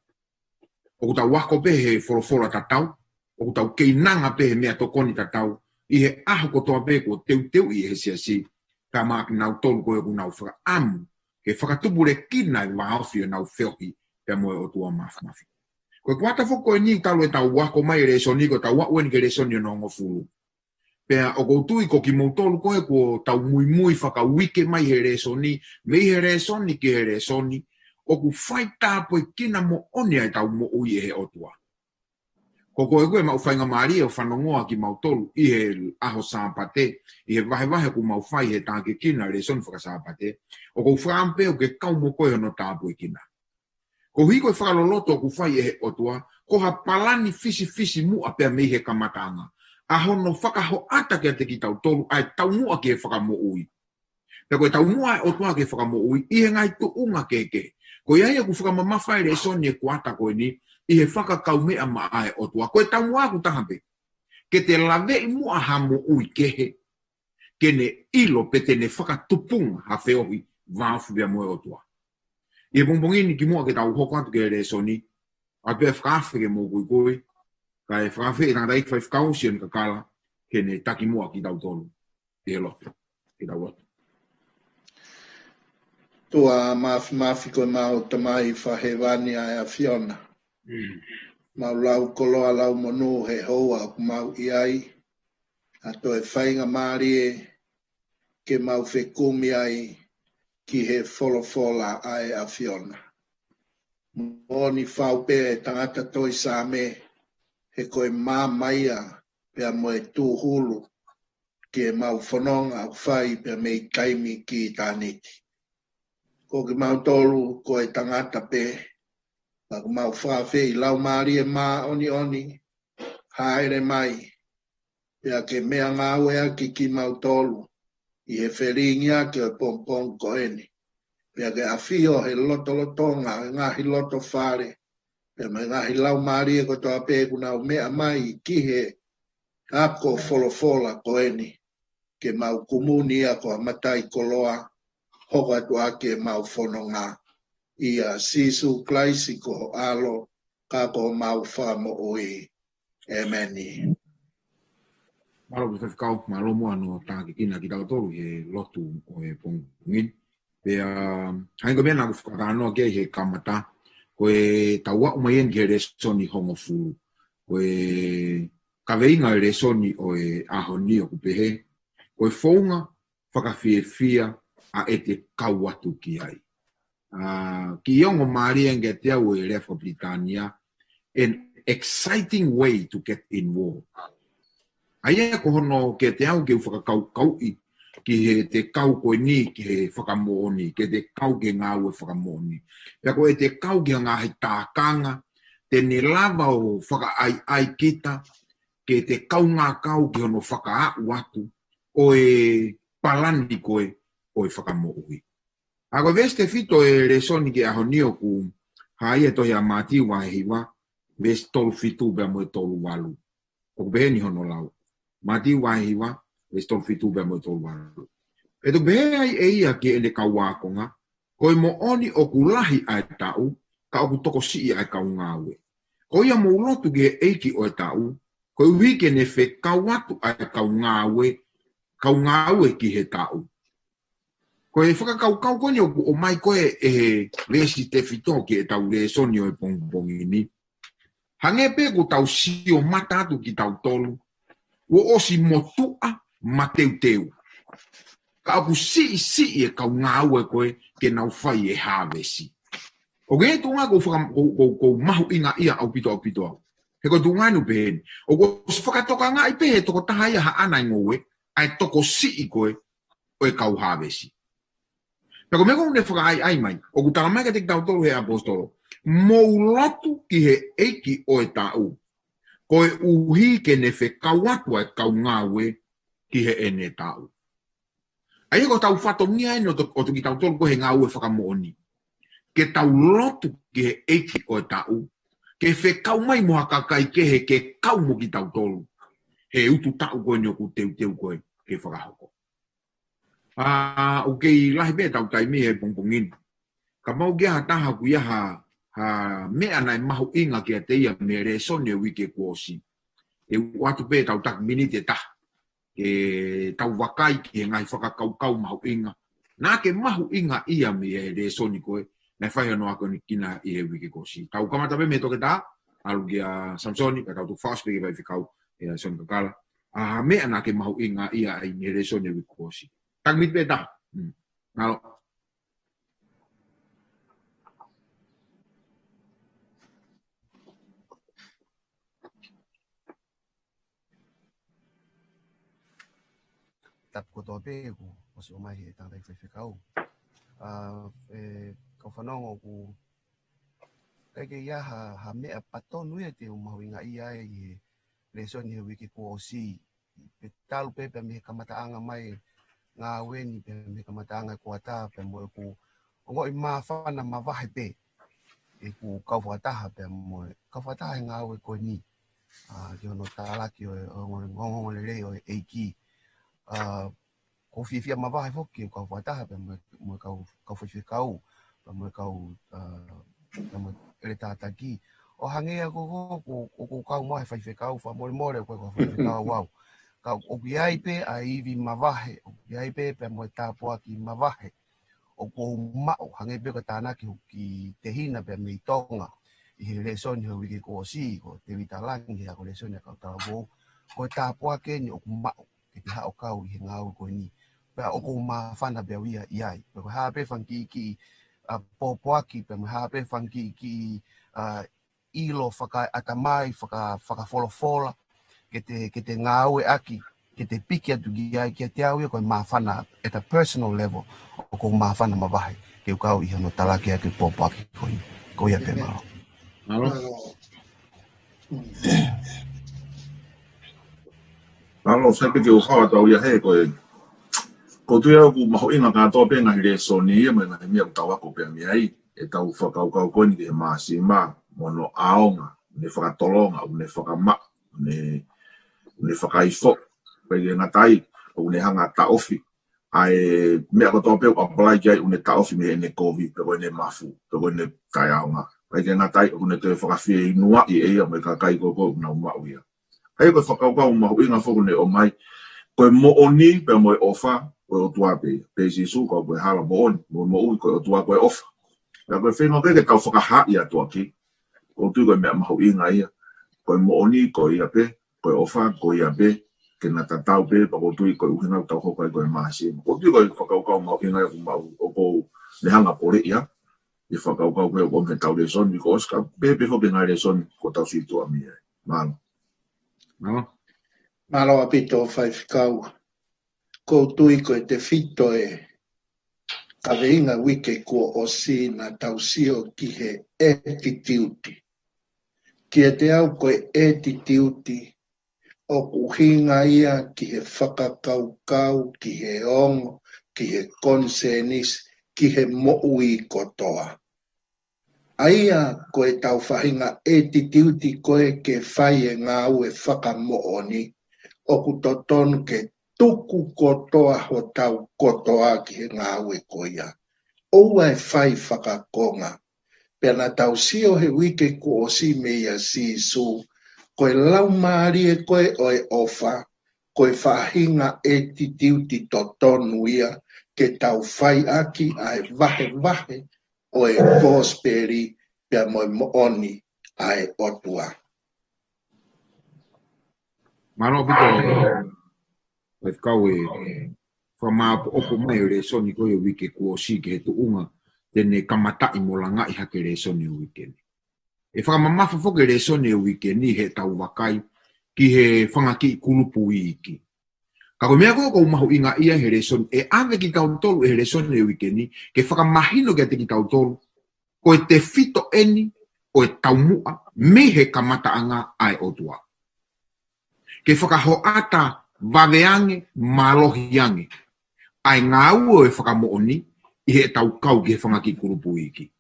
ʻOku tau ako pē he folofola tatau, ʻoku tau keinanga pē he meʻatokoni tatau, ʻi he ʻaho kotoa pē kuo teuteuʻi ʻe he siasi, ka maʻa kinautolu ko ē ʻoku nau fakaʻamu ke fakatupulekina e vāofi ʻenau feohi pea mo e ʻOtua Māfimafi. Ko e kuata foki ko eni talu ʻetau ako mai e lēsoni, ko ʻetau aʻu eni ki he lēsoni hono hongofulu. Pea ʻoku ou tui ko kimoutolu ko ē kuo tau muimui fakauike mai he lēsoni, mei he lēsoni ki he lēsoni, ʻoku fai tāpuekina moʻoni ʻa ʻetau moʻui ʻe he ʻOtua. Ko koe ko ē maʻu faingamālie ʻo fanongoa kimautolu ʻi he ʻaho Sāpate, ʻi he vahevahe ʻoku mau fai he tākiekina lēsoni faka-Sāpate, ʻoku ou fakaʻamu pē ʻoku ke kau mo koe hono tāpuekina. Koeʻuhi ko e fakaloloto ʻoku fai ʻe he ʻOtua, ko ha palani fisifisimuʻa pea mei he kamataʻanga. ʻA hono fakahoʻata kiate kitautolu, ʻa e taumuʻa ki he fakamoʻui. Pea ko e taumuʻa ʻa e ʻOtua ki he fakamoʻui, ʻi he ngaahi tuʻunga kehekehe. Ko ia ia ʻoku fakamamafa e lēsoni e kuata ko eni, ʻi he fakakaumeʻa maʻa e ʻOtua. Ko e taumuʻa ʻoku taha pē. Ke te laveʻi muʻa ha moʻui kehe, ke ne ʻilo pe te ne fakatupunga ha feohi vāofi pea mo e ʻOtua. ʻI he pongipongi ni kimuʻa ke tau hoko atu ki he lēsoni, ʻoatu pē ʻa e fakaafe ke mou kuikui, kae fakaafe e tangataʻeiki faifekau Sione Kakala, ke ne taki muʻa kitautolu ʻi he lotu. Ke tau lotu. ʻOtua Māfimafi, ko ʻemau Tamai fakahēvani ʻa e ʻAfiona. Mm. Mau lau koloa lau monū he houa ʻoku mau ʻi ai, ʻa e toe faingamālie ke mau fekumi ai ki he folofola ʻa e ʻAfiona. Moʻoni fau pē e tangata toi Saame, he ko e maama ia pea mo e tūhulu ki heʻemau fononga ʻoku fai pea mei taimi ki ʻitāniti. Ko kimautolu ko e tangata pē, ka ʻoku mau fakaafeʻi Laumālie Māʻoniʻoni, hāʻele mai, pea ke meʻangāueʻaki kimautolu ʻi he felingiʻaki ʻo e pongipongi ko eni. Pea ke ʻafio he lotolotonga ʻo e ngaahi loto fale, pea mo e ngaahi laumālie kotoa pē ʻoku nau meʻa mai ki he ako folofola ko eni, ke mau kumuni ia ko ha mataʻikoloa, hoko atu ʻaki ʻemau fononga. ʻIa Sīsū Kalaisi ko ho ʻAlo, ka ko homau Fakamoʻui. ʻĒmeni. Mālō pē faifekau, mālō muʻa hono tākiekina kitautolu he lotu ʻo e pongipongi ni. Pea, hangē ko e meʻa naʻa ku fakatalanoa ki ai he kamata, ko ʻetau aʻu mai eni ki he lēsoni hongofulu. Ko e kaveinga e lēsoni ʻo e ʻaho ni ʻoku pehē, ko e founga fakafiefia ʻa ʻete kau atu ki ai. ʻA, kiʻi ongo mālie ange kiate au e lea fakapilitānia, an exciting way to get involved. ʻA ia ko hono kiate au ke u fakakaukauʻi ki heʻete kau ko eni ki he fakamoʻoni, ke te kau ki he ngāue fakamoʻoni. Pea ko ʻete kau ki he ngaahi tākanga, te ne lava ʻo fakaʻaiʻai kita, ke te kaungā kau ki hono fakaaʻu atu ʻo e palani ko ē ʻo e fakamoʻui. ʻA ko e veesi tefito e lēsoni ki he ʻaho ni ʻoku hā ia he tohi ʻa Mātiu vahe hiva, veesi tolu fitu pea mo e tolu valu. ʻOku pehē ni hono lau. Mātiu vahe hiva, veesi tolu fitu pea mo e tolu valu. Pea toki pehē ai ʻe ia ki heʻene kau ākonga, ko e moʻoni ʻoku lahi ʻa e taʻu, ka ʻoku tokosiʻi ʻa e kau ngāue. Ko ia mou lotu ki he ʻEiki ʻo e taʻu, koeʻuhi ke ne fekau atu ʻa e kau ngāue, kau ngāue ki he taʻu. Ko e fakakaukau ko eni ʻoku ʻomai ko ē ʻe he veesi tefito ki heʻetau lēsoni ʻo e pongipongi ni. Hangē pē kuo tau sio mata atu kitautolu, kuo ʻosi motuʻa mateuteu. Ka ʻoku siʻisiʻi e kau ngāue ko ē ke nau fai e hāvesi. ʻOku ʻi ai e tuʻunga ʻoku ou faka-, ʻoku ou, ʻoku ou, ʻoku ou mahuʻingaʻia ʻaupito, ʻaupito au. He ko e tuʻunga ʻoku pehē ni. ʻOku ʻosi fakatokangaʻi pē he tokotaha ia haʻana e ngoue, ʻa e tokosiʻi ko ē ʻo e kau hāvesi. Pea ko e meʻa ko ē ʻoku ne fakaʻaiʻai mai, ʻoku tala mai kiate kitautolu ʻe he ʻaposetolo, mou lotu ki he ʻEiki ʻo e taʻu, koeʻuhi ke ne fekau atu ʻa e kau ngāue ki heʻene taʻu. ʻA ia ko hotau fatongia eni ʻo to-, ʻo kitautolu ko e ngāue fakamoʻoni. Ke tau lotu ki he ʻEiki ʻo e taʻu, ke fekau mai mo ha kakai kehe ke kau mo kitautolu he utu taʻu ko eni ʻoku teuteu ko ē ke fakahoko. ʻA, ʻoku kei lahi pē ʻetau taimi he pongipongi ni. Ka ʻoku ʻi ai ha taha ʻoku ʻi ai ha, ha meʻa naʻe mahuʻinga kiate ia mei he lēsoni ʻo e uike kuo ʻosi. ʻE ʻoatu pē ʻetau taki miniti ʻe taha ke tau vakai ki he ngaahi fakakaukau mahuʻinga naʻa ke mahuʻingaʻia mei he lēsoni ko ē naʻe fai hono akonekina ʻi he uike kuo ʻosi. Tau kamata pē mei he toketā, ʻalu kia Samisoni, ka tau toki fakaʻosi pē ki he faifekau, ʻe Soni Kakala. ʻA, ha meʻa naʻa ke mahuʻingaʻia ai mei he lēsoni ʻo e uike kuo ʻosi. Taki miniti pē ʻe taha. Mm. Mālō. Tapu kotoa pē kuo ʻosi ʻomai ʻe he tangataʻeiki faifekau. ʻA, ʻe, kau fanongo ʻoku ʻikai ke ʻi ai ha, ha meʻa patonu ia te u mahuʻingaʻia ai ʻi he lēsoni he uike kuo ʻosi. Pea talu pē pea mei he kamataʻanga mai ngāue ni, pea mei he kamataʻanga e kuata, pea mo ʻeku ongoʻi māfana mavahe pē ʻeku kau fakataha pea mo e kau fakataha he ngāue ko eni. ʻA, ki hono talaki ʻo e, ʻo e ongo-, ongoongolelei ʻo e ʻEiki. ʻA, ʻoku ou fiefia mavahe foki ʻeku kau fakataha pea mo e, mo e kau, kau faifekau, pea mo e kau, ʻa, pea mo e ʻeletā taki. ʻO hangē ia ko, ko, ko, ko, ko e kau mo e faifekau, fakamolemole ko e kau faifekau au. Ka ʻoku ʻi ai pē ʻa e ivi mavahe, ʻoku ʻi ai pē pea mo e tāpuaki mavahe ʻoku ou maʻu, hangē pē ko e tānaki hoku kiʻi tehina pea mei Tonga ʻi he lēsoni he uike kuo ʻosi, ko Tēvita Langi, he ako lēsoni ʻa e kau talavou, ko e tāpuaki eni ʻoku maʻu ke te haʻu ʻo kau ʻi he ngāue ko eni. Pea ʻoku ou māfana pē au ia ʻi ai. Pea ko e hā pē fanga kiʻi, kiʻi, ʻa, pōpoaki, pea mo e hā pē fanga kiʻi, kiʻi, ʻa, ʻilo fakaʻatamai, faka-, fakafolofola, ke te, ke te ngāueʻaki, ke te piki atu ki ai, kiate au ia ko e māfana at a personal level, ʻoku ou māfana mavahe ke u kau ʻi hono talaki ʻaki e pōpoaki ko eni. Ko ia pē, mālō. Mālō. Mālō, sai pē ke u hao atu au ia he ko e, ʻoku ou tui au ʻoku mahuʻinga kātoa pē ngaahi lēsoni ia mo e ngaahi meʻa ʻoku tau ako pē mei ai, ʻetau fakakaukau ko eni ki he māsima, mo hono ʻaonga, ʻene fakatolonga, ʻene fakamaʻa, ʻene, ʻene fakaifo, pea ʻikai ke ngata ai, ʻoku ne hanga ʻo taʻofi ʻa e meʻa kotoa pē ʻoku apply ki ai, ʻoku ne taʻofi mei heʻene kovi, pe ko ʻene mafu, pe ko ʻene taʻeʻaonga. Pea ʻikai ke ngata ai, ʻoku ne toe fakafieinu ai ʻe ia mo e kakai ko ē ʻoku nau maʻu ia. ʻA ia ko e fakakaukau mahuʻinga foki ʻoku ne ʻomai, ko e moʻoni pea mo e ʻofa, ko e ʻOtua pē ia. Pehē ʻe Sīsū, ko au ko e hala, moʻoni mo e moʻui, ko e ʻOtua ko e ʻofa. Pea ko e feinga ko ē ke tau fakahaaʻi atu ʻaki, ʻoku ou tui ko e meʻa mahuʻinga ia. Ko e moʻoni ko ia pē, ko e ʻofa ko ia pē, ke na tatau pē, pea ʻoku ou tui ko e ʻuhinga ʻoku tau hoko ai ko e māsima. ʻOku ou tui ko e fakakaukau mahuʻinga ia ʻoku maʻu, ʻoku ou ne hanga ʻo poleʻi ia, ʻi he fakakaukau ko ē ʻoku ʻomi heʻetau lēsoni kuo ʻosi, kae pehē pē foki ki he ngaahi lēsoni kuo tau sio atu mei ai. Mālō. Mālō. Mālō ʻaupito faifekau. ʻOku ou tui ko e tefito e kaveinga uike kuo ʻosi naʻa tau sio ki he attitude. Kiate au ko e attitude ʻoku ʻuhinga ia ki he fakakaukau, ki he ongo, ki he konisēnisi, ki he moʻui kotoa. ʻA ia ko ʻetau faʻahinga attitude ko ē ke fai e ngāue fakamoʻoni, ʻoku totonu ke tuku kotoa hotau kotoa ki he ngāue ko ia. ʻOua ʻe fai fakakonga. Pea naʻa tau sio he uike kuo ʻosi meia Sīsū, ko e laumālie ko ē ʻo e ʻofa, ko e faʻahinga attitude totonu ia ke tau fai ʻaki ʻa e vahevahe ʻo e kosipeli pea mo e moʻoni ʻa e ʻOtua. Mālō ʻaupito, faifekau, e fakamāʻopoʻopo mai e lēsoni ko ē uike kuo ʻosi ki he tuʻunga te ne kamataʻi mo langaʻi hake e lēsoni uike ni. ʻE fakamamafa foki e lēsoni uike ni heʻetau vakai ki he fanga kiʻi kulupu iiki. Ka ko e meʻa ko ē ʻoku ou mahuʻingaʻia he lēsoni, ʻe ʻave kitautolu ʻe he lēsoni ʻo e uike ni, ke fakamahino kiate kitautolu, ko e tefito eni ʻo e taumuʻa mei he kamataʻanga ʻa e ʻOtua. Ke fakahoʻata vave ange, mālohi ange ʻa e ngāue ʻo e fakamoʻoni ʻi heʻetau kau ki he fanga kiʻi kulupu iiki.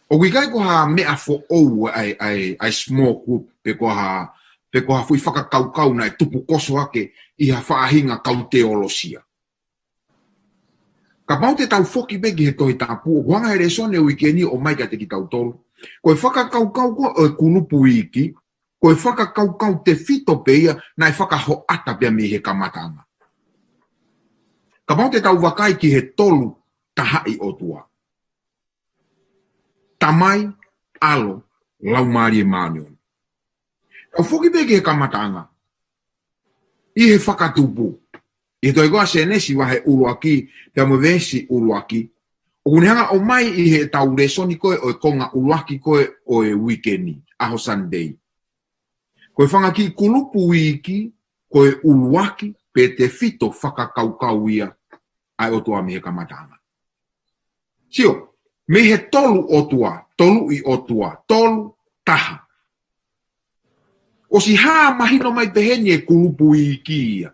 ʻOku ʻikai ko ha meʻa foʻou ʻa e, ʻa e, ʻa e small group, pe ko ha, pe ko ha foʻi fakakaukau naʻe tupukoso hake ʻi ha faʻahinga kau teolosia. Kapau te tau foki pē ki he Tohi Tapu, ʻoku hanga he lēsoni ʻo e uike ni ʻo ʻomai kiate kitautolu, ko e fakakaukau ko ē ʻo e kulupu iiki, ko e fakakaukau tefito pē ia naʻe fakahoʻata pea mei he kamataʻanga. Kapau te tau vakai ki he tolu tahaʻi ʻOtua. Tamai, ʻAlo, Laumālie Māʻoniʻoni. Tau foki pē ki he kamataʻanga. ʻI he fakatupu. ʻI he tohi ko ē ʻa Sēnesi vahe ʻuluaki, pea mo e veesi ʻuluaki. ʻOku ne hanga ʻo ʻomai ʻi heʻetau lēsoni ko ē ʻo e konga ʻuluaki ko ē ʻo e uike ni, ʻaho Sunday. Ko e fanga kiʻi kulupu iiki, ko e ʻuluaki, pe tefito fakakaukau ia, ʻa e ʻOtua mei he kamataʻanga. Sio, mei he tolu ʻOtua, toluʻi ʻOtua, tolu taha. ʻOsi hā mahino mai pehē ni e kulupu iiki ia.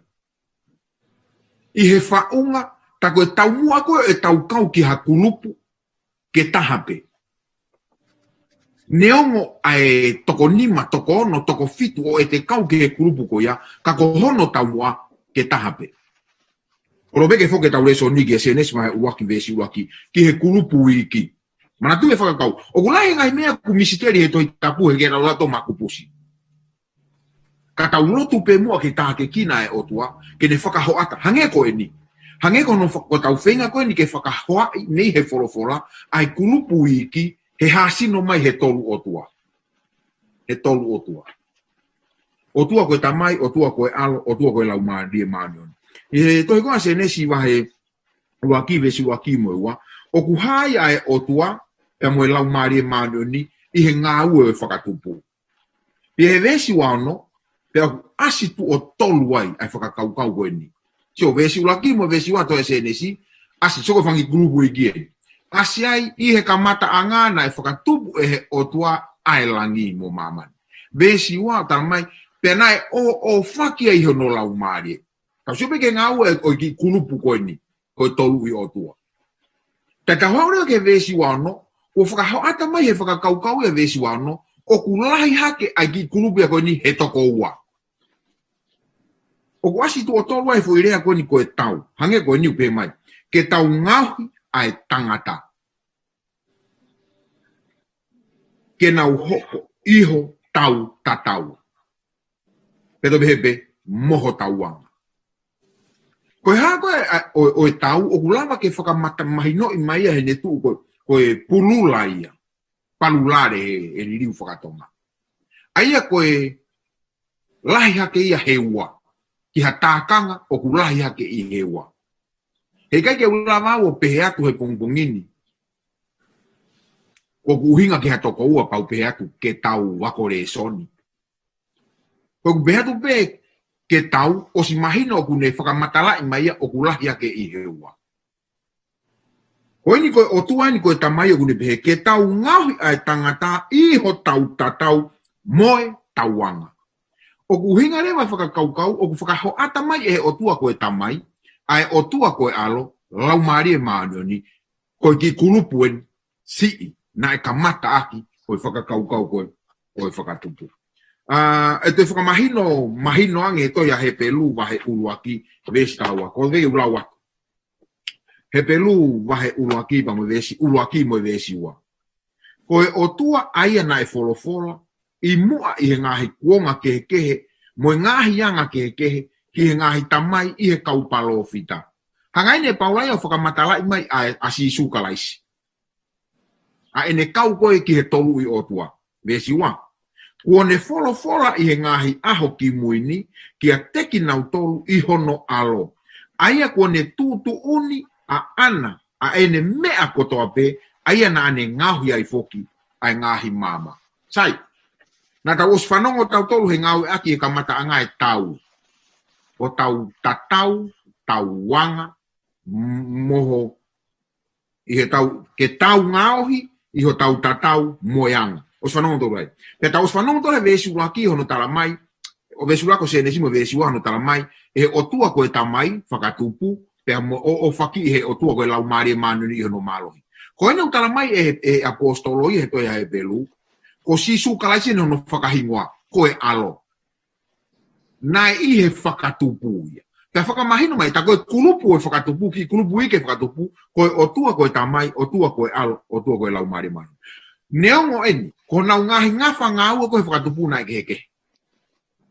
ʻI he faʻunga, tā ko e taumuʻa ko ē ʻetau kau ki ha kulupu, ke taha pē. Neongo ʻa e toko nima, toko ono, toko fitu ʻo ʻete kau ki he kulupu ko ia, ka ko hono taumuʻa ke taha pē. ʻOku ou loto pē ke foki ʻetau lēsoni ki he Sēnesi vahe ʻuluaki veesi ʻuluaki, ki he kulupu iiki. Manatuʻi e fakakaukau. ʻOku lahi e ngaahi meʻa ʻoku misiteli he Tohi Tapu he ke lau lato makupusi. Ka tau lotu pē muʻa ke tākiekina e ʻOtua, ke ne fakahoʻata. Hangē ko eni. Hangē ko hono fa-, ko ʻetau feinga ko eni ke fakahoaʻi mei he folofola, ʻa e kulupu iiki, he hāsino mai he tolu ʻOtua. He tolu ʻOtua. ʻOtua ko e Tamai, ʻOtua ko e ʻAlo, ʻOtua ko e Laumālie Māʻoniʻoni. ʻI he tohi ko ē ʻa Sēnesi vahe ʻuluaki veesi ʻuluaki mo e ua, ʻoku hā ai ʻa e ʻOtua, pea mo e Laumālie Māʻoniʻoni, ʻi he ngāue ʻo e fakatupu. Pea he veesi ua ono, pea ʻoku ʻasi tuʻo tolu ai ʻa e fakakaukau ko eni. Sio, veesi ʻuluaki mo e veesi ua tohi ʻa Sēnesi, ʻasi, sio ko e fanga kiʻi kulupu iiki eni. ʻAsi ai, ʻi he kamataʻanga naʻe fakatupu ʻe he ʻOtua ʻa e langi mo māmani. Veesi ua ʻoku talamai, pea naʻe ʻōʻōfaki ai hono Laumālie. Tau sio pē ki he ngāue ʻo e kiʻi kulupu ko eni, ko e toluʻi ʻOtua. Te tau haʻu leva ki he veesi ua ono, ʻoku fakahoʻata mai he fakakaukau ia veesi ua ono, ʻoku lahi hake ʻa e kiʻi kulupu ia ko eni he toko ua. ʻOku ʻasi tuʻo tolu ai e foʻi lea ko eni ko e tau. Hangē ko eni ʻoku pehē mai. Ke tau ngaohi ʻa e tangata. Ke nau hoko ʻi hotau tatau. Pe toe pehē pē, mo hotau anga. Ko e hā ko ē, ʻa, ʻo, ʻo e tau, ʻoku lava ke fakamata mahinoʻi mai ia he ne tuʻu ko, ko e pulula ia. Palulale he, he liliu fakatonga. ʻA ia ko e lahi hake ia he ua. Ki ha tākanga ʻoku lahi hake ʻi he ua. He ʻikai ke u lava au ʻo pehē atu he pongipongi ni. ʻOku ʻuhinga ki ha toko ua pea u pehē atu ke tau ako lēsoni. Ko ʻeku pehē atu pē ke tau ʻosi mahino ʻoku ne fakamatalaʻi mai ia ʻoku lahi hake ʻi he ua. Ko eni ko e ʻOtua eni ko e Tamai ʻoku ne pehē ke tau ngaohi ʻa e tangata ʻi hotau tatau mo e tauanga. ʻOku ʻuhinga leva e fakakaukau, ʻoku fakahoʻata mai ʻe he ʻOtua ko e Tamai, ʻa e ʻOtua ko e ʻAlo, Laumālie Māʻoniʻoni, ko e kiʻi kulupu eni, siʻi, naʻe kamata ʻaki, ko e fakakaukau ko e, ko e fakatupu. ʻA, ʻe toe fakamahino, mahino ange e tohi ʻa Hepelū vahe ʻuluaki, veesi taha ua, ko e vei ulau atu. Hepelū vahe ʻuluaki pea mo e veesi ʻuluaki mo e veesi ua. Ko e ʻOtua ʻa ia naʻe folofola, ʻi muʻa ʻi he ngaahi kuonga kehekehe, mo e ngaahi anga kehekehe, ki he ngaahi tamai ʻi he kau palōfita. Hanga eni ʻe Paula ia ʻo fakamatalaʻi mai ʻa, ʻa Sīsū Kalaisi. ʻA ʻene kau ko ē ki he toluʻi ʻOtua. Veesi ua. Kuo ne folofola ʻi he ngaahi ʻaho kimui ni, kiate kinautolu ʻi hono ʻAlo. ʻA ia kuo ne tuʻutuʻuni ʻaʻana, ʻa ʻene meʻa kotoa pē, ʻa ia naʻa ne ngaohi ai foki, ʻa e ngaahi maama. Sai, naʻa tau ʻosi fanongo tautolu he ngāueʻaki e kamataʻanga e tau. ʻo tau tatau, tau anga, m-, mo ho, ʻi he tau, ke tau ngaohi, ʻi ho tau tatau mo e anga. ʻOsi fanongo tolu ai. Pea tau ʻosi fanongo tolu he veesi ʻuluaki hono tala mai, ʻo veesi ʻuluaki ʻo Sēnesi mo e veesi ua hono tala mai, ʻe he ʻOtua ko e Tamai, fakatupu, pea mo ʻo, ʻo faki ʻe he ʻOtua ko e Laumālie Māʻoniʻoni ʻi hono mālohi. Ko ʻene ʻoku tala mai ʻe, ʻe ʻaposetolo ʻi he tohi ʻa Hepelū, ko Sīsū Kalaisi ʻi hono fakahingoa, ko e ʻAlo. Naʻe ʻi he fakatupu ia. Pea fakamahino mai, tā ko e kulupu ʻo e fakatupu, kiʻi kulupu iiki ʻo e fakatupu, ko e ʻOtua ko e Tamai, ʻOtua ko e ʻAlo, ʻOtua ko e Laumālie Māʻoniʻoni. Neongo eni, ko honau ngaahi ngafa ngāue ko ē he fakatupu naʻe kehekehe.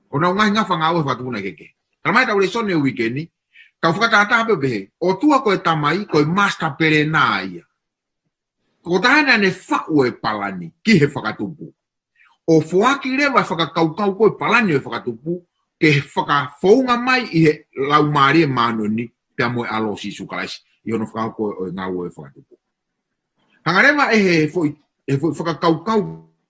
Ko honau ngaahi ngafa ngāue he fakatupu naʻe kehekehe. Tala mai ʻetau lēsoni ʻo e uike ni, tau fakatātā pē ʻo pehē, ʻOtua ko e Tamai, ko e master planner ia. Ko e taha naʻa ne faʻu e palani ki he fakatupu. ʻO foaki leva e fakakaukau ko e palani ʻo e fakatupu, ke fakafounga mai ʻi he Laumālie Māʻoniʻoni, pea mo e ʻAlo Sīsū Kalaisi, ʻi hono fakahoko ʻo e ngāue ʻo e fakatupu. Hanga leva ʻe he foʻi, he foʻi fakakaukau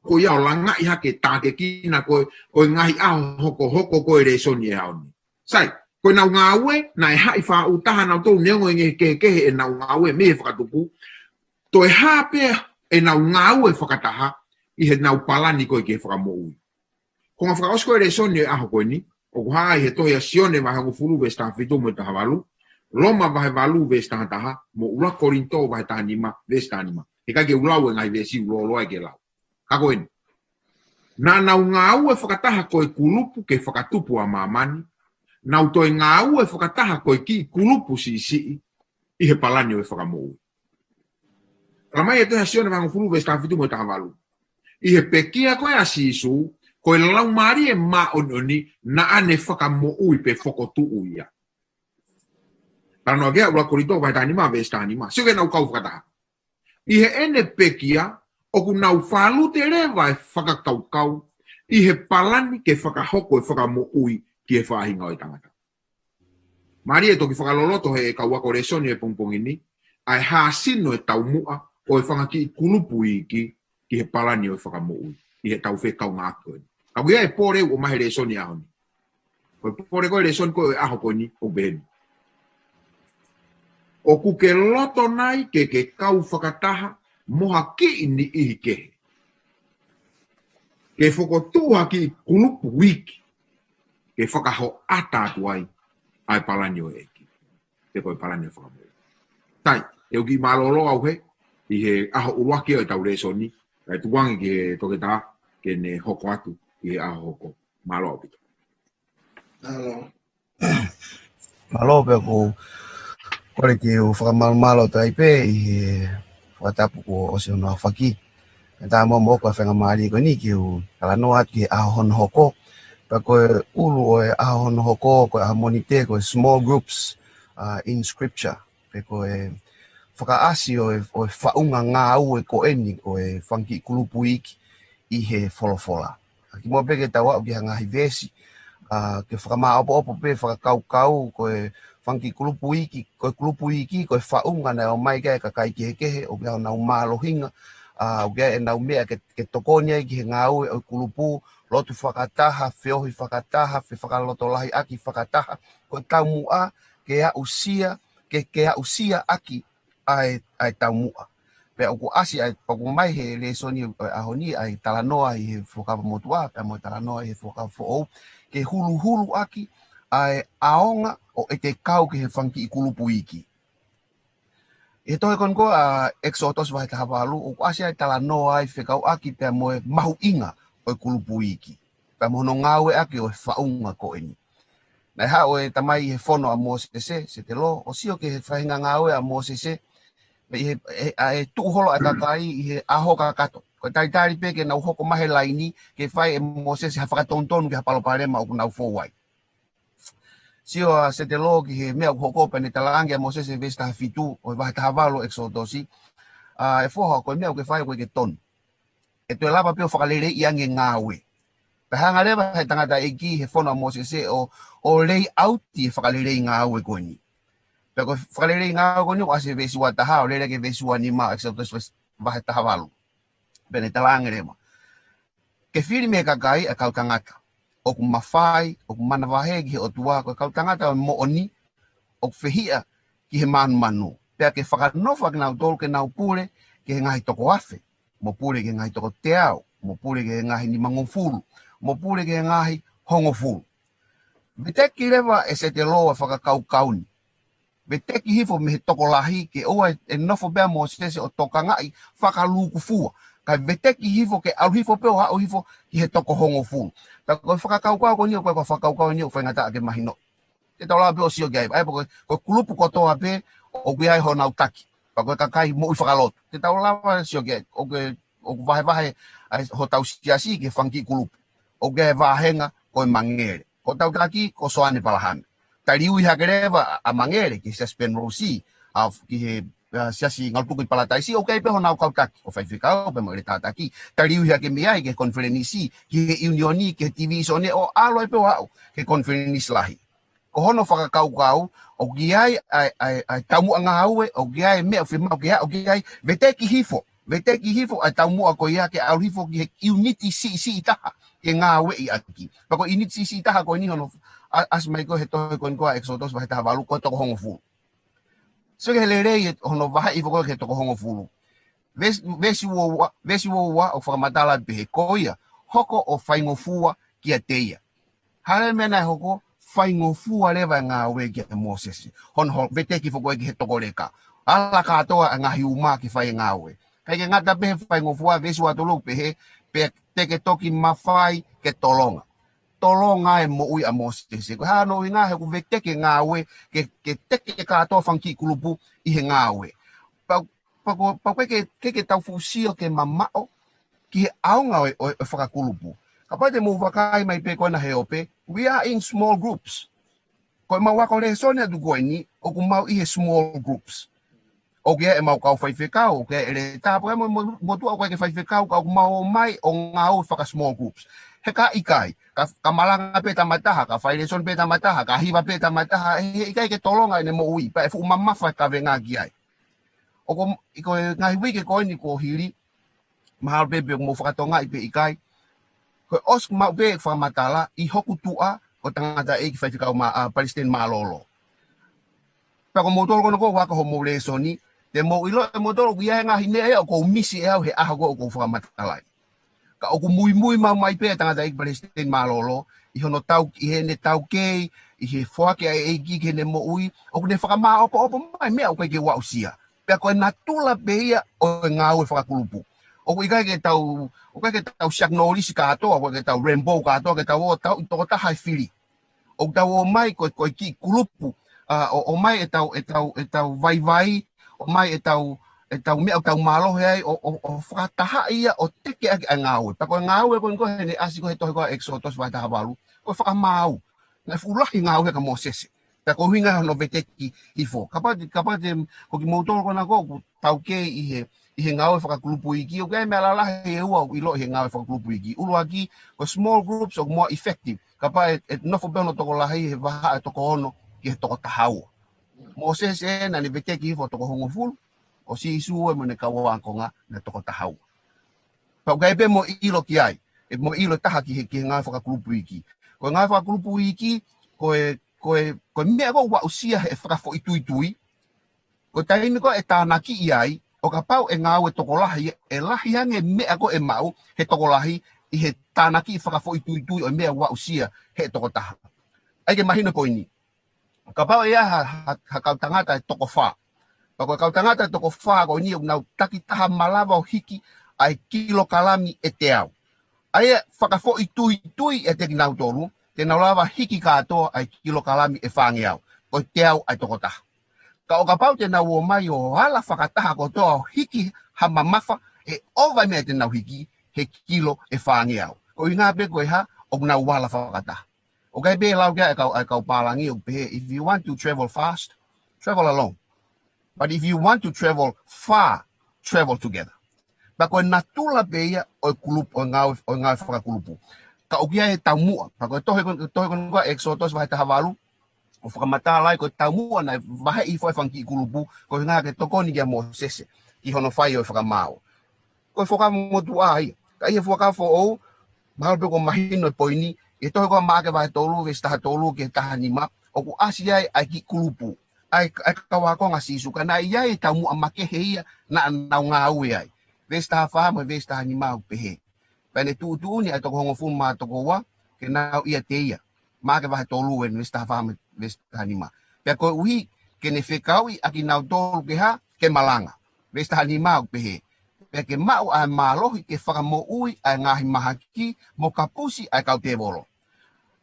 ko ia ʻo langaʻi hake tākiekina ko ē, ʻo e ngaahi ʻaho hokohoko ko e lēsoni ʻo e ʻaho ni. Sai, ko ʻenau ngāue, naʻe haʻi faʻu taha nautolu neongo ʻene kehekehe ʻenau ngāue mei he fakatupu, toe hā pē ʻenau ngāue fakataha ʻi heʻenau palani ko ē ki he fakamoʻui. Ko e ngaahi fakaʻosi ko e lēsoni ʻo e ʻaho ko eni, ʻoku hā ʻi he tohi ʻa Sione vahe hongofulu veesi taha fitu mo e taha valu, Loma vahe valu veesi taha taha, mo ʻUluaki Kolinitō vahe taha nima veesi taha nima. He ʻikai ke u lau e ngaahi veesi ʻoku lōloa ai ke lau. Ka ko eni. Naʻa nau ngāue fakataha ko e kulupu ke fakatupu ʻa māmani, nau toe ngāue fakataha ko e kiʻi kulupu siʻisiʻi ʻi he palani ʻo e fakamoʻui. Tala mai ʻe he tohi ʻa Sione vahe hongofulu veesi taha fitu mo e taha valu. ʻI he pekia ko ē ʻa Sīsū, ko e Laumālie Māʻoniʻoni naʻa ne fakamoʻui pe fokotuʻu ia. Talanoa ki ai ʻUluaki Kolinitō vahe taha nima veesi taha nima. Sio ki heʻenau kau fakataha. ʻI heʻene pekia, ʻoku nau fālute leva e fakakaukau ʻi he palani ke fakahoko e fakamoʻui ki he faʻahinga ʻo e tangata. Mālie, toki fakaloloto ʻe he kau ako lēsoni he pongipongi ni, ʻa e hāsino e taumuʻa ʻo e fanga kiʻi kulupu iiki ki he palani ʻo e fakamoʻui, ʻi heʻetau fekaungāʻaki ko eni. Ka ʻoku ʻi ai e pole ʻoku ʻomai he lēsoni ʻo e ʻaho ni. Ko e pole ko e lēsoni ko ē ʻo e ʻaho ko eni ʻoku pehē ni. ʻOku ke loto nai ke ke kau fakataha mo ha kiʻi niʻihi kehe ke fokotuʻu ha kiʻi kulupu iiki ke fakahoʻata atu ai ʻa e palani ʻo e ʻEiki. Pe ko e palani ʻo e fakamoʻui. Sai, ʻe u kiʻi mālōlō au hē, ʻi he ʻaho ʻuluaki ʻo ʻetau lēsoni, kae tuku ange ki he toketā ke ne hoko atu ʻi he ʻaho hoko. Mālō ʻaupito. Mālō. Mālō pē, ʻoku ou kole ke u fakamālōmālō atu ai pē ʻi he fakatapu kuo ʻosi hono aofaki. Pea tā mo moʻoku ʻa e faingamālie ko eni ke u talanoa atu ki he ʻaho hono hoko. Pea ko e ʻulu ʻo e ʻaho hono hoko, ko e ʻaho Mōnite, ko e small groups, uh, in scripture. Pe ko e fakaʻasi ʻo e, ʻo e faʻunga ngāue ko eni, ko e fanga kiʻi kulupu iiki ʻi he folofola. Kimuʻa pē ke tau aʻu ki he ngaahi veesi, ʻa, ke fakamāʻopoʻopo pē fakakaukau, ko e fanga kiʻi kulupu iiki, ko e kulupu iiki, ko e faʻunga naʻe ʻomai ki ai e kakai kehekehe, ʻoku ʻi ai honau mālohinga, ʻa, ʻoku ʻi ai ʻenau meʻa ke, ke tokoni ai ki he ngāue ʻo e kulupu, lotu fakataha, feohi fakataha, fefakalotolahiʻaki fakataha, ko e taumuʻa, ke aʻusia, ke, ke aʻusia ʻaki ʻa e, ʻa e taumuʻa. Pea ʻoku ʻasi ʻa e, ʻoku ʻomai he lēsoni ʻo e ʻaho ni ʻa e talanoa ʻi he Fuakava Motuʻa, pea mo e talanoa ʻi he Fuakava Foʻou, ke huluhulu ʻaki ʻa e ʻaonga ʻo ʻete kau ki he fanga kiʻi kulupu iiki. ʻI he tohi ko eni ko ē ʻa ʻEkisotosi vahe taha valu, ʻoku ʻasi ʻa e talanoa ʻa e fekauʻaki pea mo e mahuʻinga ʻo e kulupu iiki. Pea mo hono ngāueʻaki ʻo e faʻunga ko eni. Naʻe haʻu e tamai ʻi he fono ʻa Mōsese, Setelo, ʻo sio ki he faʻahinga ngāue ʻa Mōsese, pea ʻi he, ʻe, ʻa e tuʻu holo ʻa e kakai ʻi he ʻaho kakato. Ko e talitali pē ke nau hoko mai he laini, ke fai ʻe Mōsese ha fakatonutonu ki ha palopalema ʻoku nau fou ai. Sio ʻa Setelo ki he meʻa ʻoku hoko pea ne talaange ʻa Mōsese veesi taha fitu, ʻo e vahe taha valu ʻEkisotosi, ʻa, ʻe foha ko e meʻa ʻoku ke fai ʻoku ʻikai ke tonu. ʻE toe lava pē ʻo fakaleleiʻi ange ngāue. Pea hanga leva he tangataʻeiki he fono ʻa Mōsese ʻo, ʻo lay out ʻi he fakalelei ngāue ko eni. Pea ko e fakalelei ngāue ko eni ʻoku ʻasi he veesi ua taha, ʻo lele ki he veesi ua nima, ʻEkisotosi vahe taha valu. Pea ne talaange leva. Ke fili mei he kakai ʻa e kau tangata. ʻoku mafai, ʻoku manavahē ki he ʻOtua, ko e kau tangata ʻo e moʻoni, ʻoku fehiʻa ki he mānumanu. Pea ke fakanofo ʻa kinautolu ke nau pule ki he ngaahi toko afe, mo pule ki he ngaahi toko teau, mo pule ki he ngaahi nimangofulu, mo pule ki he ngaahi hongofulu. Veteki leva ʻe Setelo ʻa e fakakaukau ni. Veteki hifo mei he tokolahi ke ʻoua ʻe nofo pē ʻa Mōsese ʻo tokangaʻi fakalūkufua. Kae veteki hifo ke ʻalu hifo pē ʻo haʻu hifo ki he toko hongofulu. Ka ko e fakakaukau ko eni ʻoku, ko e fakakaukau eni ʻoku faingataʻa ke mahino. Te tau lava pē ʻo sio ki ai, ʻa ia pea ko e, ko e kulupu kotoa pē ʻoku ʻi ai honau taki. Pea ko e kakai moʻui fakalotu. Te tau lava sio ki ai, ʻoku, ʻoku vahevahe ʻa hotau siasi ki he fanga kiʻi kulupu. ʻOku ʻi ai e vāhenga ko e Mangele. Ko hotau taki ko Soane Palahame. Taliui hake leva ʻa Mangele ki he Siasi Penrose, ʻa, ki he, ʻa, Siasi Ngalutuku ʻi Palataisi, ʻoku ʻi ai pē honau kau taki, ko e faifekau pea mo e ʻeletā taki. Taliui hake mei ai ki he konifelenisi, ki he ʻiunioni, ki he tivīsone, ʻo ʻalu ai pē ʻo aʻu ki he konifelenisi lahi. Ko hono fakakaukau, ʻoku ʻi ai ʻa e, ʻa e, ʻa e taumuʻa ngāue, ʻoku ʻi ai e meʻa ʻoku fiemaʻu ke aʻu ki ai, veteki hifo. Veteki hifo ʻa e taumuʻa ko ia ke ʻalu hifo ki he ʻiuniti siʻisiʻi taha ke ngāueʻi ʻaki. Pea ko e ʻiuniti siʻisiʻi taha ko eni hono ʻa-, ʻasi mai ko ē he tohi ko eni ko ē ʻa ʻEkisoto vahe taha valu, ko e toko hongofulu. Sio ki he lelei ʻe hono vaheʻi hifo ko ē ki he toko hongofulu. Veesi, veesi ua ua, veesi ua ua ʻoku fakamatala pehē, ko ia, hoko ʻo faingofua kiate ia. Hā leva e meʻa naʻe hoko? Faingofua leva e ngāue kia Mōsese. Hono, hono veteki hifo ko ē ki he toko leka. Ala kātoa e ngaahi uma ke fai e ngāue. ʻIkai ke ngata pē he faingofua, veesi ua tolu pehē, pea te ke toki mafai ke tolonga. Tolonga e moʻui ʻa Mōsese. Ko e hā hono ʻuhinga? He ʻoku veteki e ngāue ke, ke teke kātoa fanga kiʻi kulupu ʻi he ngāue. Pea, pea ko, pea ko e ke, ke, ke tau fuʻu sio ke mamaʻo ki he ʻaonga ʻo e, ʻo e, ʻo e fakakulupu. Kapau te mou vakai mai pē ko ena he ope, we are in small groups. Ko ʻemau ako lēsoni atu ko eni, ʻoku mau ʻi he small groups. ʻOku ʻi ai ʻemau kau faifekau, ʻoku ʻi ai e ʻeletā, pea mo, mo, motuʻa ʻoku ʻikai ke faifekau, ka ʻoku mau ō mai ʻo ngāue faka small groups. He ka ʻikai, ka, ka malanga pē tama taha, ka fai lēsoni pē tama taha, ka hiva pē tama taha, he, he ʻikai ke tolonga ʻene moʻui, pea ʻe fuʻu mamafa e kavenga ki ai. ʻOku, ʻi ko e ngaahi uike ko eni kuo hili, mahalo pē pe ʻoku mou fakatokangaʻi pe ʻikai. Ko e ʻosi maʻu pē fakamatala ʻi hoku tuʻa ko e tangataʻeiki faifekau mā-, ʻa, palesiteni mālōlō. Pea ko moutolu ko ena ʻoku ʻoatu homou lēsoni, te mou ʻilo ʻe moutolu ʻoku ʻi ai e ngaahi meʻa ia ʻoku ou misi ʻe au he ʻaho ko ē ʻoku ou fakamatala ai. Ka ʻoku muimui maʻu mai pē e tangataʻeiki palesiteni mālōlō, ʻi hono tau, ʻi heʻene taukei, ʻi he foaki ʻa e ʻEiki ki heʻene moʻui, ʻoku ne fakamāopoopo mai meʻa ʻoku ʻikai ke u aʻusia. Pea ko e natula pē ia ʻo e ngāue fakakulupu. ʻOku ʻikai ke tau, ʻoku ʻikai ke tau Chuck Norris kātoa, ʻoku ʻikai ke tau Rambo kātoa, ke tau ō tau ʻi toko taha e fili. ʻOku tau ō mai ko, ko e kiʻi kulupu, ʻa, ʻo, ʻomai ʻetau, ʻetau, ʻetau vaivai, ʻomai ʻetau, ʻetau meʻa ʻoku tau mālohi ai, ʻo, ʻo, ʻo fakatahaʻi ia, ʻo teke ʻaki ʻa e ngāue. Pea ko e ngāue ko eni ko ē heʻene ʻasi ko ē he tohi ko ē ʻa ʻEkisoto vahe taha valu, ko e fakamaau. Naʻe fuʻu lahi e ngāue kia Mōsese. Pea ko e ʻuhinga hono veteki hifo. Kapau te, kapau te, ko kimoutolu ko ena ʻoku taukei ʻi he, ʻi he ngāue fakakulupu iiki, ʻoku ʻi ai e meʻa lalahi ʻe ua ʻoku ʻiloʻi he ngāue fakakulupu iiki. ʻUluaki, ko e small groups ʻoku more effective. Kapau ʻe, ʻe nofo pē hono tokolahi he vahaʻa ʻe toko ono ki he toko taha ua. Mōsese naʻa ne veteki hifo toko hongofulu, ko Sīsū ē mo ʻene kau ākonga naʻe toko taha ua. Pea ʻoku ʻi ai pē mo e ʻilo ki ai, ʻe mo e ʻilo taha ki he, ki he ngāue fakakulupu iiki. Ko e ngāue fakakulupu iiki, ko e, ko e, ko e meʻa ʻoku aʻusia he fakafoʻituitui. Ko e taimi ko ē ʻe tānakiʻi ai, ʻo kapau ʻe ngāue tokolahi, ʻe lahi ange e meʻa ko ē ʻe maʻu he tokolahi ʻi he tānakiʻi fakafoʻituitui ʻo e meʻa ʻoku aʻusia he toko taha. ʻAi ke mahino e poini. Kapau ʻe ʻi ai ha, ha, ha kau tangata ʻe toko fā. Pea ko e kau tangata ʻe toko fā ko eni ʻoku nau takitaha malava ʻo hiki ʻa e kilokalami ʻe teau. ʻA ia fakafoʻituitui ʻiate kinautolu, te nau lava hiki kātoa ʻa e kilokalami ʻe fāngeau. Ko e teau ʻa e toko taha. Ka ʻo kapau te nau ō mai ʻo ala fakataha kotoa ʻo hiki ha mamafa ʻe ʻova e meʻa te nau hiki he kilo ʻe fāngeau. Ko e ʻuhinga pē ko e hā, ʻoku nau ala fakataha. ʻOku ʻi ai pē lau ki ai e kau, e kau pālangi ʻoku pehē, if you want to travel fast, travel alone. But if you want to travel far, travel together. Pea ko e natula pē ia ʻo e kulupu, ʻo e ngāue, ʻo e ngāue fakakulupu. Ka ʻoku ʻi ai e taumuʻa. Pea ko e tohi ko, tohi ko eni ko ē ʻEkisoto vahe taha valu, ʻoku fakamatala ai ko e taumuʻa naʻe vaheʻi hifo ai e fanga kiʻi kulupu, ko e ʻuhinga ke tokoni kia Mōsese ki hono fai ʻo e fakamaau. Ko e Fuakava Motuʻa ia. Ka ʻi he Fuakava Foʻou, mahalo pē kuo mahino e poini, ʻI he tohi ko ia Maʻake vahe tolu, veesi taha tolu ki he taha nima, ʻoku ʻasi ai ʻa e kiʻi kulupu, ʻa e, ʻa e kau ākonga ʻa Sīsū, ka naʻe ʻi ai e taumuʻa makehe ia naʻa nau ngāue ai. Veesi taha fā mo e veesi taha nima ʻoku pehē: Pea ne tuʻutuʻuni ʻa e toko hongofulu mā toko ua ke nau ʻiate ia. Maʻake vahe tolu eni, veesi taha fā mo e veesi taha nima. Pea koeʻuhi ke ne fekauʻi ʻa kinautolu ke hā? Ke malanga. Veesi taha nima ʻoku pehē: Pea ke maʻu ʻa e mālohi ke fakamoʻui ʻa e ngaahi mahaki mo kapusi ʻa e kau tēvolo.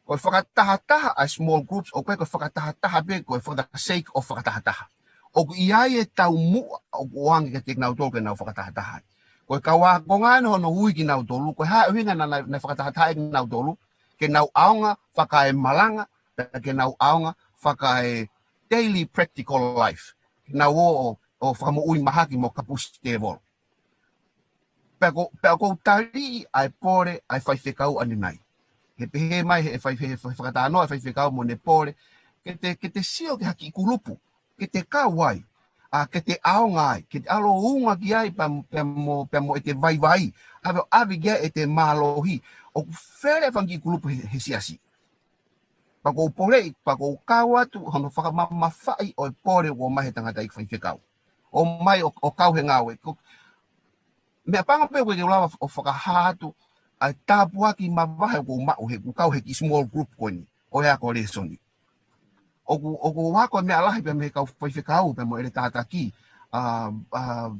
Ko e fakatahataha ʻa e small groups, ʻoku ʻikai ko e fakatahataha pē ko e for the sake of fakatahataha. ʻOku ʻi ai e taumuʻa ʻoku ʻoange kiate kinautolu ke nau fakatahataha ai. Ko e kau ākonga eni hono ui kinautolu, ko e hā e ʻuhinga naʻa, naʻa, naʻe fakatahataha ai kinautolu? Ke nau ʻaonga fakaemalanga, pea ke nau ʻaonga fakae daily practical life. Ke nau ō ʻo, ʻo fakamoʻui mahaki mo kapusi tēvolo. Pea ko, pea ʻoku ou taliʻi ʻa e pole ʻa e faifekau ʻanenai. He pehē mai he fai, he fai fakatalanoa e faifekau mo ʻene pole, ke te, ke te sio ki ha kiʻi kulupu ke te kau ai, ʻa, ke te ʻaonga ai, ke te ʻalu ʻo unga ki ai pea, pea mo, pea mo ʻete vaivai, ʻave, ʻave ki ai ʻete mālohi. ʻOku fele e fanga kiʻi kulupu he, he siasi. Pea ʻoku ou poleʻi, pea ʻoku ou kau atu hono fakamamafaʻi ʻo e pole ʻoku ʻomai he tangataʻeiki faifekau. ʻOmai ʻo, ʻo kau he ngāue. Ko, meʻapango pē ʻoku ʻikai ke u lava ʻo fakahā atu ʻa e tāpuaki mavahe ʻoku ou maʻu he ʻoku ou kau he kiʻi small group ko eni ʻo e ako lēsoni. ʻOku, ʻoku ou ako e meʻa lahi pea mei he kau faifekau, pea mo ʻEletā Taki. ʻA, ʻa,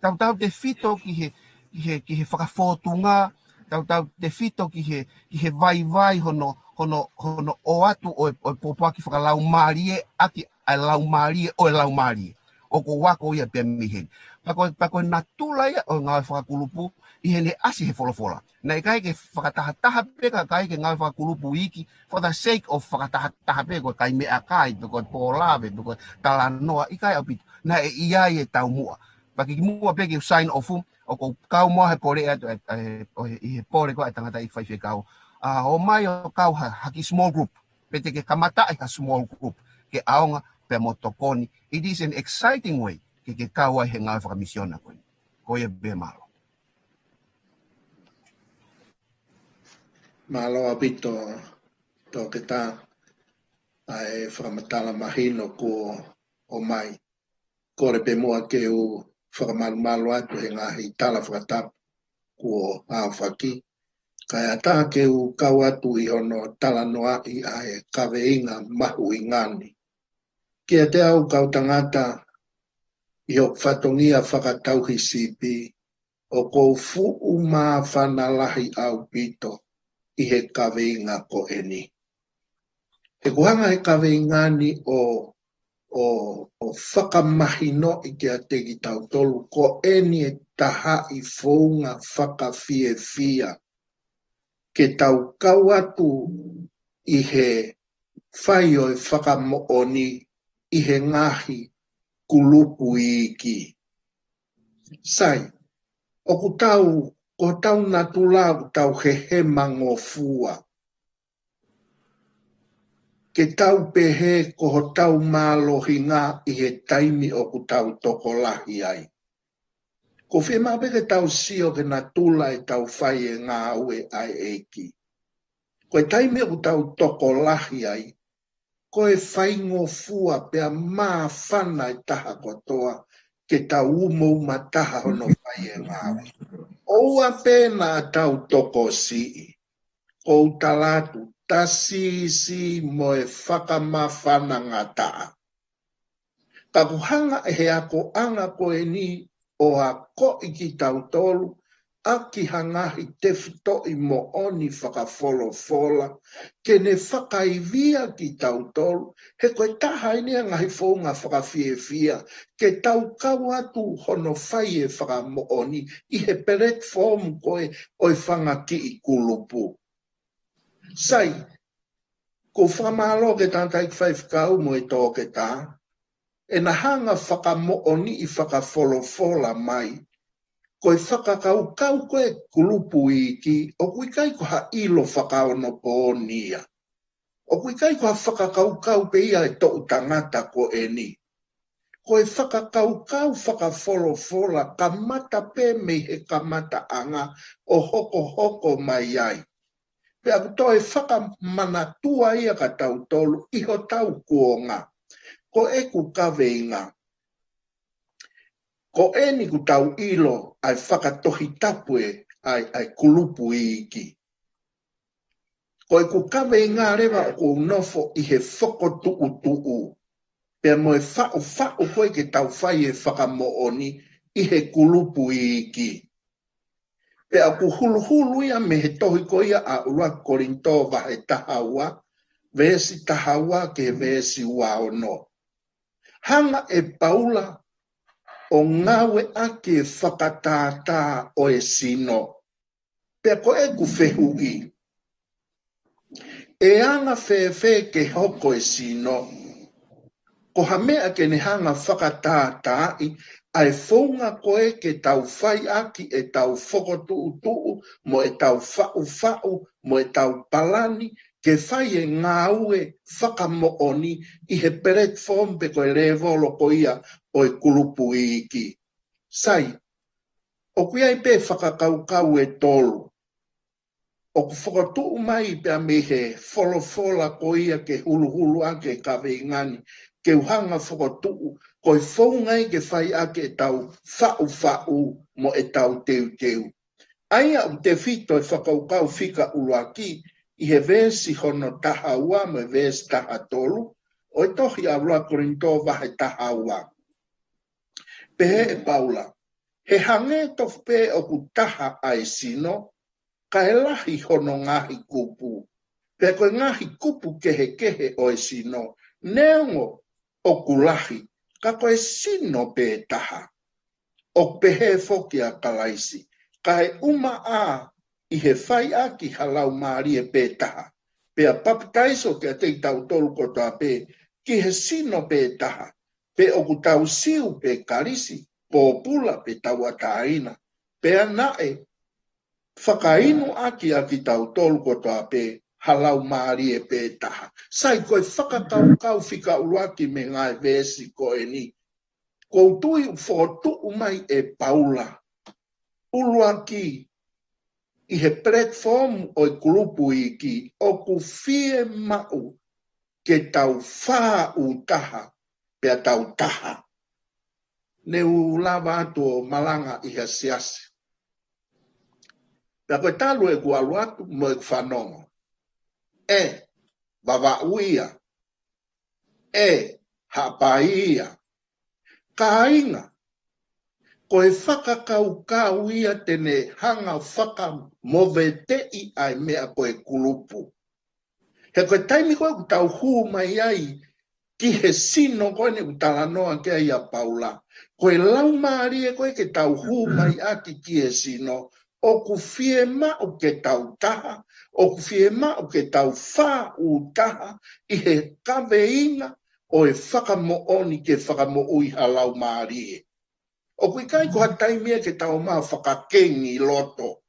tautautefito ki he, ki he, ki he fakafōtunga, tautautefito ki he, ki he vaivai hono, hono, hono ʻoatu ʻo e, ʻo e pōpoaki fakalaumālie ʻaki ʻa e laumālie ʻo e laumālie. ʻOku ou ako ia pea mei heni. Pea ko e, pea ko e natula ia ʻo e ngāue fakakulupu ʻi heʻene ʻasi he folofola. Naʻe ʻikai ke fakatahataha pē kakai ke ngāue fakakulupu iiki for the sake of fakatahataha pē, ko e kai meʻakai, pe ko e pōlave, pe ko e talanoa, ʻikai ʻaupito. Naʻe ʻi ai e taumuʻa. Pea kimuʻa pē ke u sign off, ʻoku ou kau mo au he pole atu, ʻe, ʻe, ʻo he, ʻi he pole ko ia ʻa e tangataʻeiki faifekau. ʻA, ō mai ʻo kau ha, ha kiʻi small group. Pe te ke kamataʻi ha small group ke ʻaonga pea mo tokoni. It is an exciting way ke, ke kau ai he ngāue fakamisiona ko eni. Ko ia pē, mālō. Mālō ʻaupito, Toketā, ʻa e fakamatala mahino kuo ʻomai. Kole pē muʻa ke u fakamalumalu atu he ngaahi tala fakatapu kuo aofaki, kae ʻatā ke u kau atu ʻi hono talanoaʻi ʻa e kaveinga mahuʻinga ni. Kiate au kau tangata, ʻi hoku fatongia fakatauhisipi, ʻoku ou fuʻu māfana lahi ʻaupito ʻi he kaveinga ko eni. He ʻoku hanga he kaveinga ni ʻo, ʻo, ʻo fakamahinoʻi kiate kitautolu ko eni e tahaʻi founga fakafiefia ke tau kau atu ʻi he fai ʻo e fakamoʻoni ʻi he ngaahi kulupu iiki. Sai, ʻoku tau, ko hotau natula ʻoku tau hehemangofua. Ke tau pehē ko hotau mālohinga ʻi he taimi ʻoku tau tokolahi ai. ʻOku fiemaʻu pē ke tau sio ki he natula ʻetau fai e ngāue ʻa e ʻEiki. Ko e taimi ʻoku tau tokolahi ai, ko e faingofua pea māfana e taha kotoa ke tau umouma taha hono fai e ngāue. ʻOua pē naʻa tau tokosiʻi. ʻOku ou tala atu, tasiisi mo e fakamafana ngataʻa. Ka ʻoku hanga ʻe he akoʻanga ko eni ʻo akoʻi kitautolu ʻaki ha ngaahi tefitoʻi moʻoni fakafolofola, ke ne fakaivia kitautolu, he ko e taha eni ʻa e ngaahi founga fakafiefia, ke tau kau atu hono fai e fakamoʻoni ʻi he platform ko ē ʻo e fanga kiʻi kulupu. Sai, ʻoku ou fakamālō ki he tangataʻeiki faifekau mo e Toketā, ʻena hanga fakamoʻoniʻi fakafolofola mai, ko e fakakaukau ko ē kulupu iiki, ʻoku ʻikai ko ha ʻilo fakaonopooni ia. ʻOku ʻikai ko ha fakakaukau pē ia ʻa e toʻu tangata ko eni. ko e fakakaukau fakafolofola kamata pē mei he kamataʻanga ʻo hokohoko mai ai. Pea ʻoku toe fakamanatua ia kia tautolu ʻi hotau kuonga. Ko ʻeku kaveinga, ko eni ʻoku tau ʻilo ʻa e fakatohitapu ʻa e, ʻa e kulupu iiki. Ko ʻeku kaveinga leva ʻoku ou nofo ʻi he fokotuʻutuʻu pea mo e faʻufaʻu ko ē ke tau fai e fakamoʻoni ʻi he kulupu iiki. Pea ʻoku huluhulu ia mei he tohi ko ia ʻa ʻuluaki Kolinitō vahe taha ua, veesi taha ua ki he veesi ua ono. Hanga ʻe Paula ʻo ngāueʻaki e fakatātā ʻo e sino. Pea ko ʻeku fehuʻi, ʻe anga fēfē ke hoko e sino? Ko ha meʻa ke ne hanga fakatātaaʻi ʻa e founga ko ē ke tau fai ʻaki ʻetau fokotuʻutuʻu mo ʻetau faʻufaʻu mo ʻetau palani ke fai e ngāue fakamoʻoni ʻi he platform pe ko e lēvolo ko ia ʻo e kulupu iiki. Sai, ʻoku ʻi ai pē fakakaukau ʻe tolu ʻoku fokotuʻu mai pea mei he folofola ko ia ke huluhulu ʻaki e kaveinga ni, ke u hanga fokotuʻu ko e founga ia ke fai ʻaki ʻetau faʻufaʻu mo ʻetau teuteu. ʻA ia ʻoku tefito e fakakaukau fika ʻuluaki ʻi he veesi hono taha ua mo e veesi taha tolu ʻo e tohi ʻa ʻuluaki Kolinitō vahe taha ua. Pehē ʻe Paula, he hangē tofu pē ʻoku taha ʻa e sino, kae lahi hono ngaahi kupu. Pea ko e ngaahi kupu kehekehe ʻo e sino, neongo ʻoku lahi, ka ko e sino pē taha. ʻOku pehē foki ʻa Kalaisi, kae ʻumaʻā ʻi he fai ʻaki ha laumālie pē taha. Pea papitaiso kiate kitautolu kotoa pē ki he sino pē taha. Pea ʻoku tau Siu pe Kalisi, pōpula pe tauʻatāina. Pea naʻe fakainu ʻaki ʻa kitautolu kotoa pē ha laumālie pē taha. Sai, ko e fakakaukau fika ʻuluaki mei he ngaahi veesi ko eni. ʻOku ou tui ʻoku fokotuʻu mai ʻe Paula ʻuluaki ʻi he platform ʻo e kulupu iiki, ʻoku fiemaʻu ke tau fāʻūtaha pea tau taha. Ne u lava atu ʻo malanga ʻi ha siasi. Pea ko e talu ʻeku ʻalu atu mo ʻeku fanongo, ʻe, Vavaʻu ia. ʻE, Haʻapai ia. Kāinga, ko e fakakaukau ia te ne hanga fakamoveteʻi ʻa e meʻa ko e kulupu. He ko e taimi ko ē ʻoku tau hū mai ai ki he sino ko eni ʻoku talanoa ki ai ʻa Paula, ko e laumālie ko ē ke tau hū mai ʻaki ki he sino, ʻoku fiemaʻu ke tau taha, ʻoku fiemaʻu ke tau fāʻūtaha ʻi he kaveinga ʻo e fakamoʻoni ke fakamoʻui ha laumālie. ʻOku ʻikai ko ha taimi ia ke tau ō mai ʻo fakakengi loto.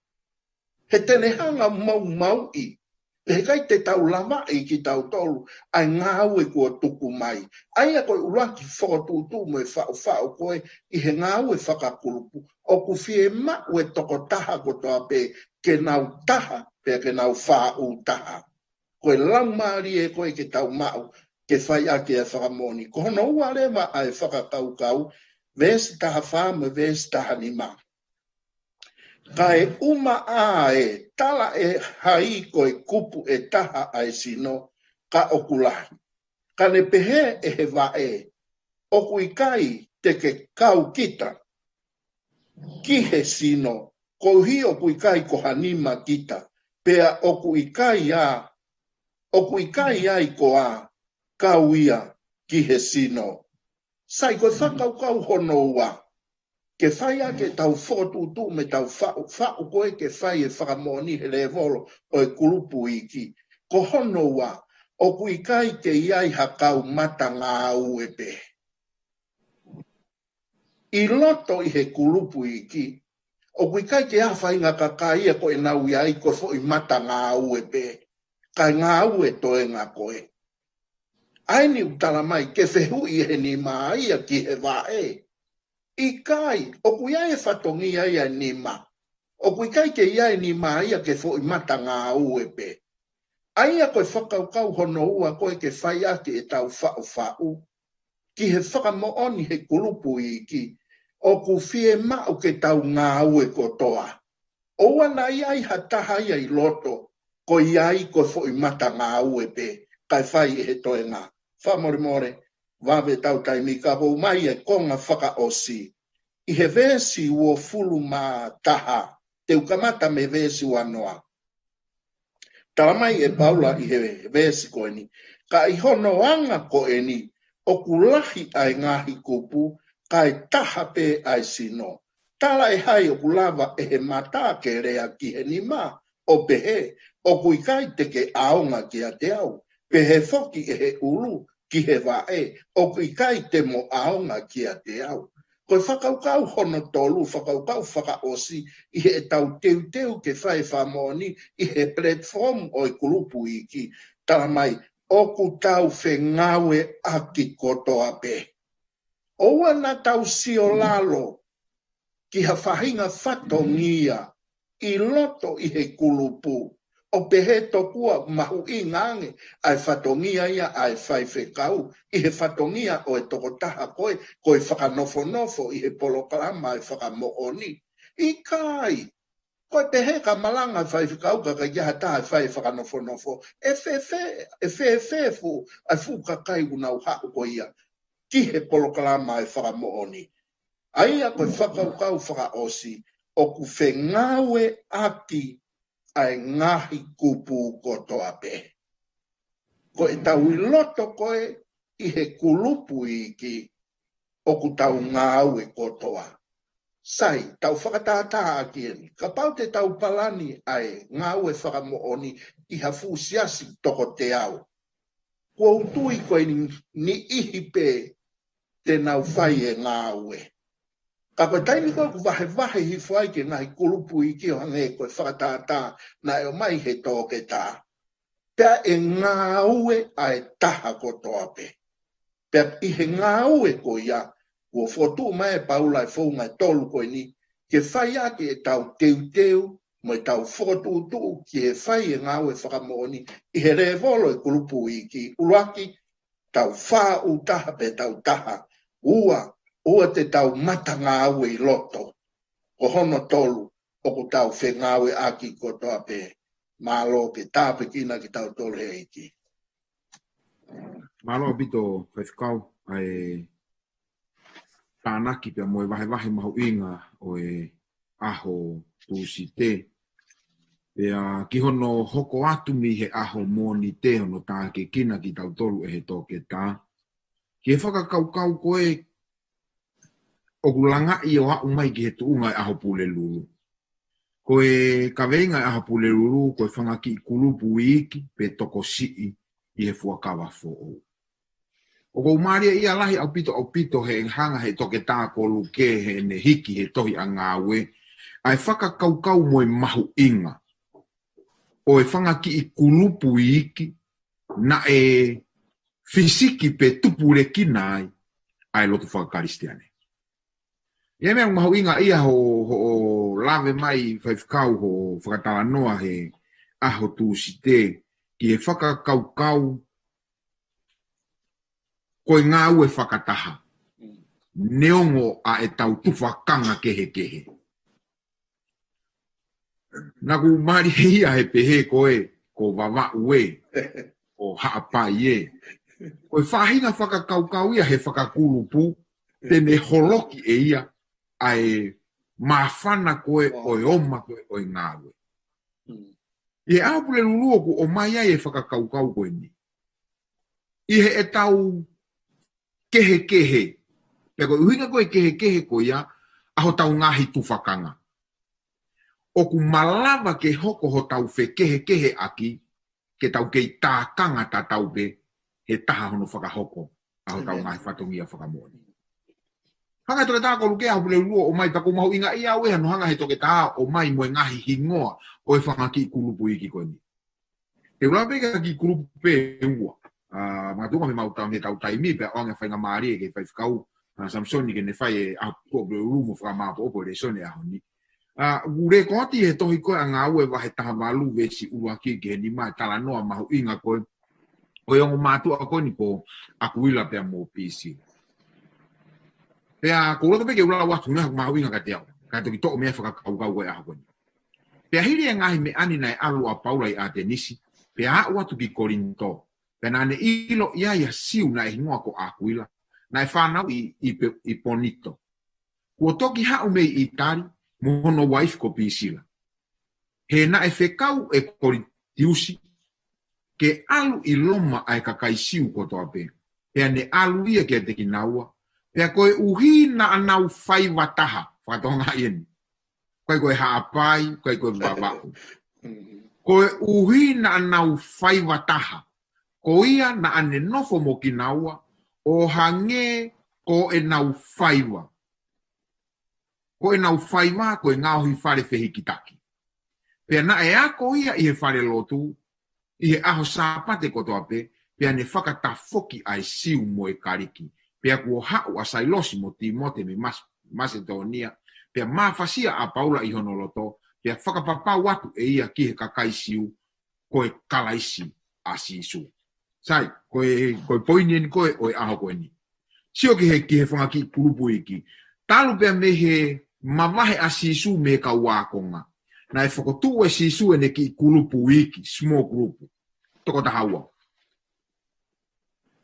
He te ne hanga maumauʻi, pea heʻikai te tau lavaʻi kitautolu ʻa e ngāue kuo tuku mai. ʻA ia ko e ʻuluaki fokotuʻutuʻu mo e faʻufaʻu ko ē ʻi he ngāue fakakulupu, ʻoku fiemaʻu e tokotaha kotoa pē ke nau taha, pea ke nau fāʻūtaha. Ko e laumālie ko ē ke tau maʻu ke fai ʻaki e fakamoʻoni. Ko hono ua leva ʻa e fakakaukau, veesi taha fā mo e veesi taha nima. Kae ʻumaʻā ʻe tala ʻe hai ko e kupu ʻe taha ʻa e sino, ka ʻoku lahi. Ka ne pehē ʻe he vaʻe, ʻoku ʻikai te ke kau kita ki he sino, koeʻuhi ʻoku ʻikai ko ha nima kita, pea ʻoku ʻikai ʻa, ʻoku ʻikai ai koā kau ia ki he sino. Sai, ko e fakakaukau hono ua, ke fai ʻaki ʻetau fokotuʻutuʻu mo ʻetau faʻu, faʻu ko ē ke fai e fakamoʻoni he lēvolo ʻo e kulupu iiki. Ko hono ua, ʻoku ʻikai ke ʻi ai ha kau matangāue pē. ʻI loto ʻi he kulupu iiki, ʻoku ʻikai ke ʻi ai ha faʻahinga kakai ia ko ʻenau ʻi ai ko e foʻi matangāue pē, kae ngāue toenga ko ē. ʻA eni ʻoku tala mai ke fehuʻi ʻe he nima ia ki he vaʻe. ʻIkai, ʻoku ʻi ai e fatongia ia ʻe nima. ʻOku ʻikai ke ʻi ai e nima ia ke foʻi mata ngāue pē. ʻA ia ko e fakakaukau hono ua ko e ke fai ʻaki ʻetau faʻufaʻu ki he fakamoʻoni he kulupu iiki, ʻoku fiemaʻu ke tau ngāue kotoa. ʻOua naʻa ʻi ai ha taha ia ʻi loto, ko ia ai ko e foʻi mata ngāue pē, kae fai ʻe he toenga. Fakamolemole, vave ʻetau taimi ka ʻoku ʻomai e konga fakaʻosi. ʻI he veesi uofulu mā taha, te u kamata mei he veesi uanoa. Tala mai ʻe Paula ʻi he veesi ko eni, ka ʻi hono anga ko eni, ʻoku lahi ʻa e ngaahi kupu, kae taha pē ʻa e sino. Tala ʻe hai ʻoku lava ʻe he mata ke lea ki he nima, ʻo pehē, ʻoku ʻikai te ke ʻaonga kiate au. Pehē foki ʻe he ʻulu ki he vaʻe, ʻoku ʻikai te mo ʻaonga kiate au. Ko e fakakaukau hono tolu, fakakaukau fakaʻosi ʻi heʻetau teuteu ke fai e fakamoʻoni ʻi he platform ʻo e kulupu iiki, tala mai, ʻoku tau fengāueʻaki kotoa pē. ʻOua naʻa tau sio lalo ki ha faʻahinga fatongia ʻi loto ʻi he kulupu, ʻo pehē tokua mahuʻinga ange ʻa e fatongia ia ʻa e faifekau ʻi he fatongia ʻo e tokotaha ko e, ko e fakanofonofo ʻi he polokalama ʻa e fakamoʻoni. ʻIkai, ko e pehē ka malanga faifekau ka ʻikai ha taha ʻe fai e fakanofonofo, ʻe fēfē, ʻe fēfē fuʻu, ʻa e fuʻu kakai ʻoku nau haʻu ko ia ki he polokalama ʻa e fakamoʻoni. ʻA ia ko e fakakaukau fakaʻosi, ʻoku fengāueʻaki ʻa e ngaahi kupu kotoa pē. Ko ʻetau ʻi loto ko e ʻi he kulupu iiki, ʻoku tau ngāue kotoa. Sai, tau fakatātā ʻaki eni. Kapau te tau palani ʻa e ngāue fakamoʻoni ʻi ha fuʻu siasi toko teau, kuo u tui ko e niʻihi pē te nau fai e ngāue. Ka ko e taimi ko ē ʻoku vahevahe hifo ai ki he ngaahi kulupu iiki ʻo hangē ko e fakatātā naʻe ʻomai he toketā, pea ʻe ngāue ʻa e taha kotoa pē. Pea ʻi he ngāue ko ia, kuo fokotuʻu mai ʻe Paula e founga ʻe tolu ko eni, ke fai ʻaki ʻetau teuteu, mo ʻetau fokotuʻutuʻu ki he fai e ngāue fakamoʻoni ʻi he lēvolo ʻo e kulupu iiki. ʻUluaki, tau fāʻūtaha pē tau taha. Ua, ʻoua te tau mata ngāue ʻi loto. Ko hono tolu, ʻoku tau fengāueʻaki kotoa pē. Mālō ke tāpuekina kitautolu he ʻEiki. Mālō ʻaupito, faifekau, ʻa e tānaki pea mo e vahevahe mahuʻinga ʻo e ʻaho Tūsite. Pea ki hono hoko atu mei he ʻaho Mōnite hono tākiekina kitautolu ʻe he toketā ki he fakakaukau ko ē ʻoku langaʻi ʻo aʻu mai ki he tuʻunga ʻo e ʻaho Pulelulu. Ko e kaveinga ʻo e ʻaho Pulelulu, ko e fanga kiʻi kulupu iiki pe tokosiʻi ʻi he fuakava foʻou. ʻOku ou mālieʻia lahi ʻaupito ʻaupito he hanga he toketā ko Luke heʻene hiki he tohi ʻa Ngāue, ʻa e fakakaukau mo e mahuʻinga ʻo e fanga kiʻi kulupu iiki naʻe fisiki pe tupulekina ai ʻa e lotu fakakalisitiane. ʻI he meʻa mahuʻinga ia hoʻo, hoʻo lave mai faifekau hoʻo fakatalanoa he ʻaho Tūsite ki he fakakaukau ko e ngāue fakataha. Neongo ʻa ʻetau tufakanga kehekehe. Naʻa ku mālieʻia he pehē ko e, ko Vavaʻu ē, ko Haʻapai ē. Ko e faʻahinga fakakaukau ia he fakakulupu, te ne holoki ʻe ia ʻa e māfana ko ē ʻo e ʻoma ko ē ʻo e ngāue. ʻI he ʻaho Pulelulu ʻoku ʻomai ai e fakakaukau ko eni. ʻI heʻetau kehekehe. Pea ko e ʻuhinga ko e kehekehe ko ia ʻa hotau ngaahi tufakanga. ʻOku malava ke hoko hotau fekehekeheʻaki, ke tau kei tākanga tatau pē he taha hono fakahoko ʻa hotau ngaahi fatongia fakamoʻoni. Hanga ʻe he toketā ko Luke he ʻaho Pulelulu ʻo ʻomai, pea ʻoku mahuʻinga ia ʻaʻaku ē hono hanga he toketā ʻo ʻomai mo e ngaahi hingoa ʻo e fanga kiʻi kulupu iiki ko eni. Te u lave pē ki he kiʻi kulupu pē ʻe ua. ʻa, makatuʻunga mei heʻemau tau, mei heʻetau taimi, pea ʻoange faingamālie ki he faifekau, ʻa, Samisoni ke ne fai e ʻaho ko ē ʻuluaki mo fakamāʻopoʻopo e lēsoni ʻo e ʻaho ni. ʻA, ʻoku lekooti he tohi ko ē ʻa Ngāue vahe taha valu veesi ʻuluaki ki he nima e talanoa mahuʻinga ko ē ʻo e ongo mātuʻa ko eni ko ʻAkuila pea mo Pisila. Pea ʻoku ou loto pē ke u lau atu ʻa e meʻa mahuʻinga kiate au, kae toki toʻo mei ai e fakakaukau ko ē ʻo e ʻaho ko eni. Pea hili e ngaahi meʻa ni naʻe ʻalu ʻa Paula ʻi ʻAtenisi, pea aʻu atu ki Kolinitō. Pea naʻa ne ʻilo ʻi ai ha Siu naʻe hingoa ko ʻAkuila, naʻe fānau ʻi, ʻi Pe-, ʻi Ponitō. Kuo toki haʻu mei ʻĪtali mo hono uaifi ko Pisila. He naʻe fekau ʻe Kolitiusi ke ʻalu ʻi Loma ʻa e kakai Siu kotoa pē. Pea ne ʻalu ia kiate kinaua. Pea koeʻuhi naʻa nau faiva taha. Fakatokangaʻi eni. ʻIkai ko e haʻapai, ʻikai ko e vavaʻu. Koeʻuhi naʻa nau faiva taha. Ko ia naʻa ne nofo mo kinaua, ʻo hangē ko ʻenau faiva. Ko ʻenau faiva, ko e ngaohi fale fehikitaki. Pea naʻe ako ia ʻi he falelotu, ʻi he ʻaho Sāpate kotoa pē, pea ne fakatafoki ʻa e Siu mo e Kaliki. Pea kuo haʻu ʻa Sailosi mo Tīmote mei Mas-, Masitōnia, pea mafasia ʻa Paula ʻi hono loto, pea fakapapau atu ʻe ia ki he kakai Siu, ko e Kalaisi ʻa Sīsū. Sai, ko e, ko e poini eni ko ē ʻo e ʻaho ko eni. Sio ki he, ki he fanga kiʻi kulupu iiki. Talu pea mei he mavahe ʻa Sīsū mei he kau ākonga, naʻe fokotuʻu ʻe Sīsū ʻene kiʻi kulupu iiki, small group. Toko taha ua.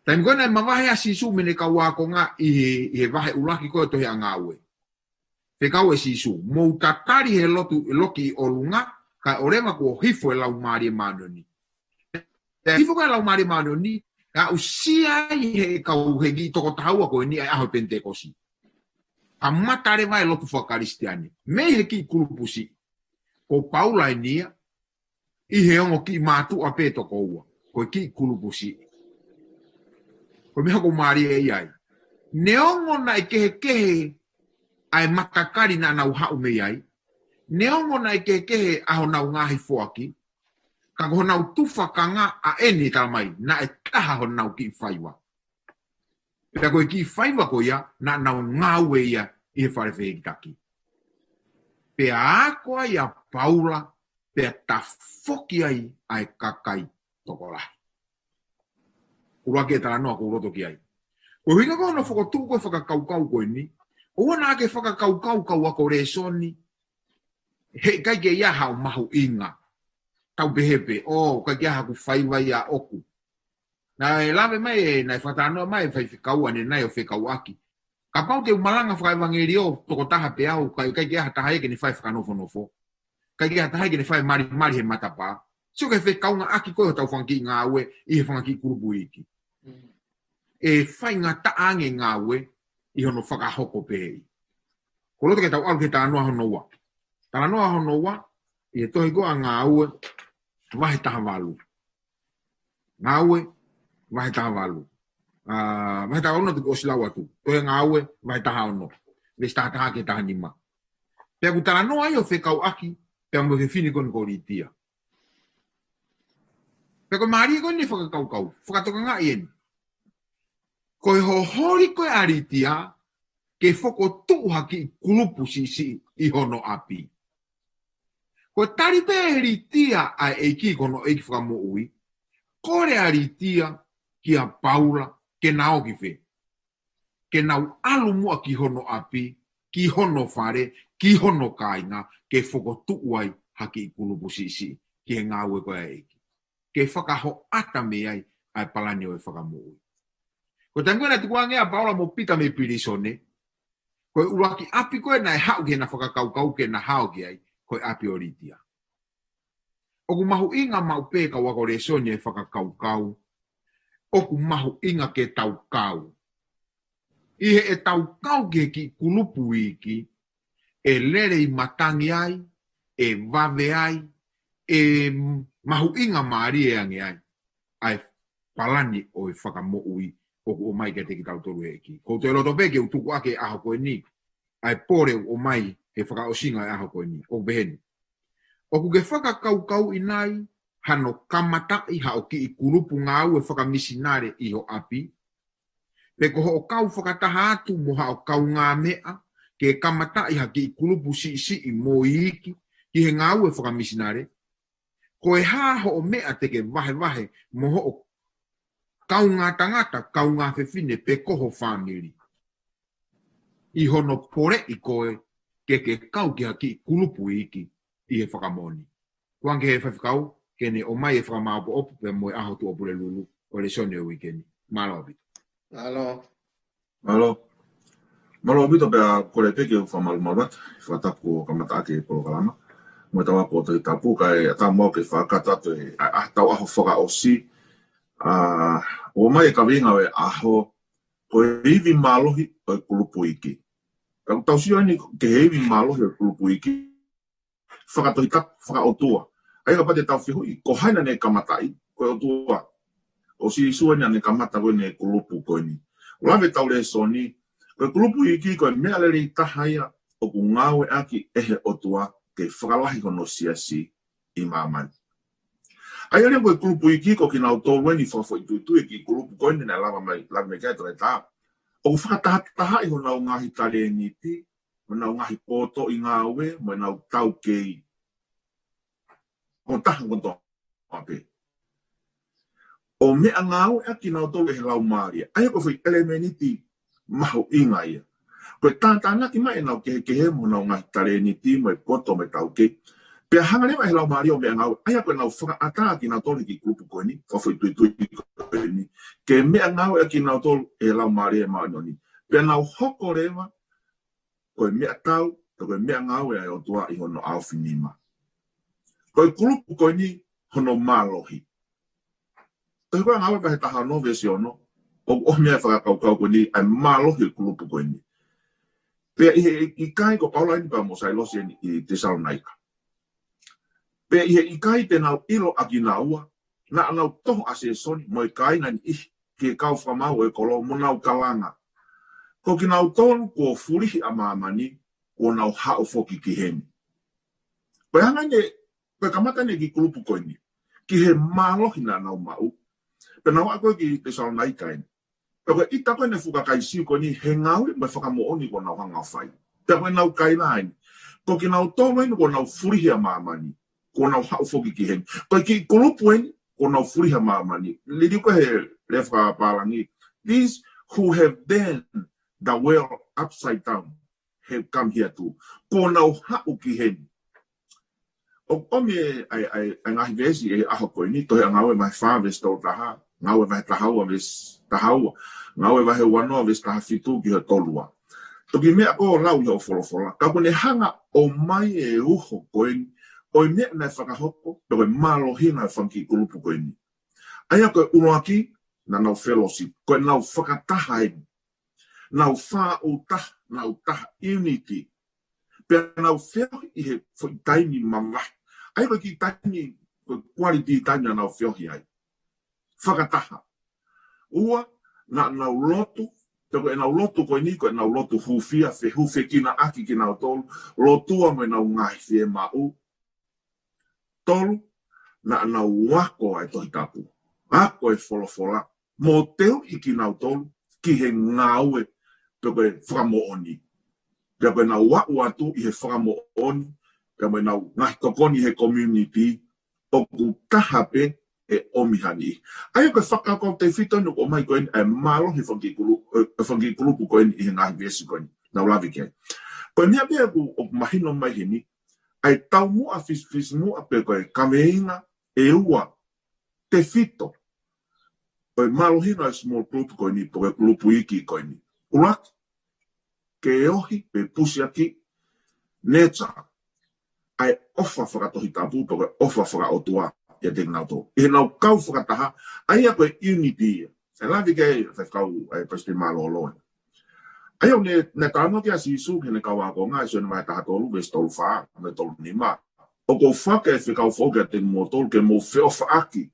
Taimi ko ē naʻe mavahe ʻa Sīsū mei heʻene kau ākonga ʻi he, ʻi he vahe ʻuluaki ko ē tohi ʻa Ngāue. Fekau ʻe Sīsū, mou tatali he lotu, loki ʻi ʻolunga, kae ʻoua leva kuo hifo e Laumālie Māʻoniʻoni. Pea hifo ko ē Laumālie Māʻoniʻoni, kae aʻusia ai ʻe he kau he kiʻi toko taha ua ko eni ʻa e ʻaho Penitekosi. Kamata leva e lotu faka-Kalisitiane. Mei he kiʻi kulupu siʻi. Ko Paula eni ia, ʻi he ongo kiʻi mātuʻa pē toko ua, ko e kiʻi kulupu siʻi. Ko e meʻa ʻoku mālie ʻi ai. Neongo naʻe kehekehe ʻa e matakali naʻa nau haʻu mei ai, neongo naʻe kehekehe ʻa honau ngaahi foaki, ka ko honau tufakanga ʻa eni tala mai, naʻe taha honau kiʻi faiva. Pea ko e kiʻi faiva ko ia, naʻa nau ngāue ia ʻi he fale fehikitaki. Pea ako ai ʻa Paula, pea tafoki ai ʻa e kakai tokolahi. ʻUluaki e talanoa ʻoku ou loto ki ai. Ko e ʻuhinga ko hono fokotuʻu ko ē fakakaukau ko eni, ʻoua naʻa ke fakakaukau kau ako lēsoni, heʻikai ke ʻi ai haʻo mahuʻinga. Tau pehē pē, ʻo, ʻikai ke ʻi ai haku faiva ia ʻoku. Naʻe lave mai, naʻe fakatalanoa mai e faifekau ʻanenai ʻo fekauʻaki. Kapau te u malanga fakaʻevangeliō toko taha pē au, ʻikai, ʻikai ke ʻi ai ha taha ia ke ne fai fakanofonofo. ʻIkai ke ʻi ai ha taha ia ke ne fai malimali he matapā. Sio ki he fekauʻaki ko ē hotau fanga kiʻi ngāue ʻi he fanga kiʻi kulupu iiki. ʻE faingataʻa ange ngāue ʻi hono fakahoko pē ʻi. ʻOku ou loto ke tau ʻalu ki he talanoa hono ua. Talanoa hono ua, ʻi he tohi ko ē ʻa Ngāue, vahe taha valu. Ngāue, vahe taha valu. ʻA, vahe taha ono te u ʻosi lau atu. Tohi Ngāue, vahe taha ono. Veesi taha taha ki he taha nima. Pea ʻoku talanoa ai ʻo fekauʻaki, pea mo e fefine ko eni ko Litia. Pea ko e mālie ko eni fakakaukau, fakatokangaʻi eni. Ko e hoholi ko ē ʻa Litia, ke fokotuʻu ha kiʻi kulupu siʻisiʻi ʻi hono ʻapi. Ko e tali pē ʻe Litia ʻa e ʻEiki ko hono ʻEiki Fakamoʻui, kole ʻa Litia kia Paula, ke na ō ki fē. Ke nau ʻalu muʻa ki hono ʻapi, ki hono fale, ki hono kāinga, ke fokotuʻu ai ha kiʻi kulupu siʻisiʻi, ki he ngāue ko ē ʻa e ʻEiki. Ke fakahoʻata mei ai ʻa e palani ʻo e Fakamoʻui. Ko e taimi ko ē naʻe tukuange ʻa Paula mo Pita mei pilīsone, ko e ʻuluaki ʻapi ko ē naʻe haʻu ke na fakakaukau ke na hao ki ai, ko e ʻapi ʻo Litia. ʻOku mahuʻinga maʻu pē kau ako lēsoni e fakakaukau, ʻoku mahuʻinga ke tau kau. ʻI heʻetau kau ki he kiʻi kulupu iiki, ʻe lele ʻi matangi ai, ʻe vave ai, ʻe mahuʻinga mālie ange ai ʻa e palani ʻo e Fakamoʻui ʻoku ʻomai kiate kitautolu ʻe he ʻEiki. ʻOku ou toe loto pē ke u tuku ʻaki e ʻaho ko eni, ʻa e pole ʻoku ʻomai he fakaʻosinga e ʻaho ko eni. ʻOku pehē ni. ʻOku ke fakakaukauʻi nai hano kamataʻi haʻo kiʻi kulupu ngāue fakamisinale ʻi ho ʻapi, pe ko hoʻo kau fakataha atu mo haʻo kaungāmeʻa ke kamataʻi ha kiʻi kulupu siʻisiʻi mo iiki ki he ngāue fakamisinale, ko e hā hoʻo meʻa te ke vahevahe mo hoʻo kaungā tangata, kaungā fefine pe ko ho fāmili ʻi hono poleʻi koe ke ke kau ki ha kiʻi kulupu iiki ʻi he fakamoʻoni? Tukuange ki he faifekau ke ne ʻomai e fakamāʻopoʻopo pea mo e ʻaho tuʻapulelulu ʻo e lēsoni ʻo e uike ni. Mālō ʻaupito. Mālō. Mālō. Mālō ʻaupito pea kole pē ke u fakamalumalu atu he fakatapu kuo kamata ʻaki e polokalama mo e tau ako Tohi Tapu, kae ʻatā muʻa ke fakakakato atu e, ʻa, ʻa, tau ʻaho fakaʻosi. ʻA, ʻomai e kaveinga ʻo e ʻaho, ko e ivi mālohi ʻo e kulupu iiki. Ka ʻoku tau sio eni ki he ivi mālohi ʻo e kulupu iiki fakatohitapu, fakaʻotua. ʻA ia kapau te tau fehuʻi, ko hai naʻa ne kamataʻi? Ko e ʻOtua. Ko Sīsū eni naʻa ne kamata ko eni e kulupu ko eni. ʻOku lave ʻetau lēsoni, ko e kulupu iiki ko e meʻa lelei taha ia ʻoku ngāueʻaki ʻe he ʻOtua ke fakalahi hono siasi ʻi māmani. ʻA ia leva ko e kulupu iiki ko kinautolu eni fakafoʻituitui e kiʻi kulupu ko eni naʻe lave mai, lave mai ki ai ʻa e tokotaha. ʻOku fakatahatahaʻi honau ngaahi talēniti, mo ʻenau ngaahi potoʻi ngāue, mo ʻenau taukei. Ko e taha kotoa pē. ʻO meʻangāueʻaki kinautolu ʻe he Laumālie. ʻA ia ko e foʻi ʻelemēniti mahuʻinga ia. Ko e tātānaki mai ʻenau kehekehe mo ʻenau ngaahi talēniti mo e poto mo e taukei. Pea hanga leva ʻe he Laumālie ʻo meʻangāue. ʻA ia ko ʻenau fakaʻatā kinautolu he kiʻi kulupu ko eni, fakafoʻituitui ko eni, ke meʻangāueʻaki kinautolu ʻe he Laumālie Māʻoniʻoni. Pea nau hoko leva ko e meʻatau, pe ko e meʻangāue ʻa e ʻOtua ʻi hono ʻaofinima. Ko e kulupu ko eni hono mālohi. Tohi ko ē Ngāue vahe taha ono veesi ono, ʻoku ʻomi ai e fakakaukau ko eni, ʻa e mālohi ʻo e kulupu ko eni. Pea ʻi he ʻikai, ko Paula eni pea mo Sailosi eni ʻi Tesalonaika. Pea ʻi he ʻikai te nau ʻilo ʻa kinaua, naʻa nau toho ʻa Sēsoni mo e kāinga niʻihi ki he kau fakamaau ʻo e kolo mo nau kalanga, ko kinautolu kuo fulihi ʻa māmani, kuo nau haʻu foki ki heni. Ko e hanga eni, ko e kamata eni e kiʻi kulupu ko eni, ki he mālohi naʻa nau maʻu. Pea nau aʻu ko ē ki Tesalonaika eni. Pea ko e ʻita ko ē ʻene fuʻu kakai Siu ko eni he ngāue mo e fakamoʻoni kuo nau hanga ʻo fai. Pea ko ʻenau kaila eni, ko kinautolu eni kuo nau fulihi ʻa māmani, kuo nau haʻu foki ki heni. Ko e kiʻi kulupu eni kuo nau fulihi ʻa māmani. Liliu ko ē he lea fakapālangi, these who have turned the world upside down have come here too. Kuo nau haʻu ki heni. ʻOku ʻomi e, ʻa e, ʻa e, ʻa e ngaahi veesi ʻi he ʻaho ko eni, Tohi ʻa Ngāue vahe fā veesi tolu taha, Ngāue vahe taha ua veesi taha ua, Ngāue vahe ua noa veesi taha fitu ki he tolu ua. Toki meʻa ko ē ʻo lau ʻi hoʻo folofola, ka kuo ne hanga ʻo ʻomai e uho ko eni ʻo e meʻa naʻe fakahoko, pe ko e mālohinga ʻo e fanga kiʻi kulupu ko eni. ʻA ia ko e ʻuluaki, naʻa nau fellowship, ko ʻenau fakataha eni. Nau fāʻūtaha, nau taha, unity. Pea nau feohi ʻi he foʻi taimi mamahi. ʻA ia ko e kiʻi taimi, ko e quality time naʻa nau feohi ai. Fakataha. Ua, naʻa nau lotu, pea ko ʻenau lotu ko eni, ko ʻenau lotu hūfia, fehūfiekina ʻaki kinautolu, lotua mo ʻenau ngaahi fiemaʻu. Tolu, naʻa nau ako ʻa e Tohi Tapu. Ako e folofola, mo teuʻi kinautolu ki he ngāue, pe ko e fakamoʻoni. Pea ko ʻenau aʻu atu ʻi he fakamoʻoni, pea mo ʻenau ngaahi tokoni he community, ʻoku taha pē ʻe ʻomi ha niʻihi. ʻA ia ko e fakakaukau tefito eni ʻoku ʻomai ko eni, ʻa e mālohi e fanga kiʻi kulu-, e, e fanga kiʻi kulupu ko eni ʻi he ngaahi veesi ko eni naʻa ku lave ki ai. Ko e meʻa pē ʻoku, ʻoku mahino mai heni, ʻa e taumuʻa fisifisimuʻa pe ko e kaveinga ʻe ua tefito ʻo e mālohinga ʻo e small group ko eni, pe ko e kulupu iiki ko eni. ʻUluaki, ke ohi pe pusiaki, nurture, ʻa e ʻofa fakatohitapu, pe ko e ʻofa fakaʻotua ʻiate kinautolu. ʻI heʻenau kau fakataha, ʻa ia ko e unity ia. ʻE lave ki ai e faifekau, ʻa e Palesiteni Mālōlō. ʻA ia ʻoku ne, ne talanoa ki ai ʻa Sīsū ki heʻene kau ākonga, ʻi Sione vahe taha tolu, veesi tolu fā, mo e tolu nima. ʻOku ou foaki ʻa e fekau foʻou kiate kimoutolu, ke mou feʻofaʻaki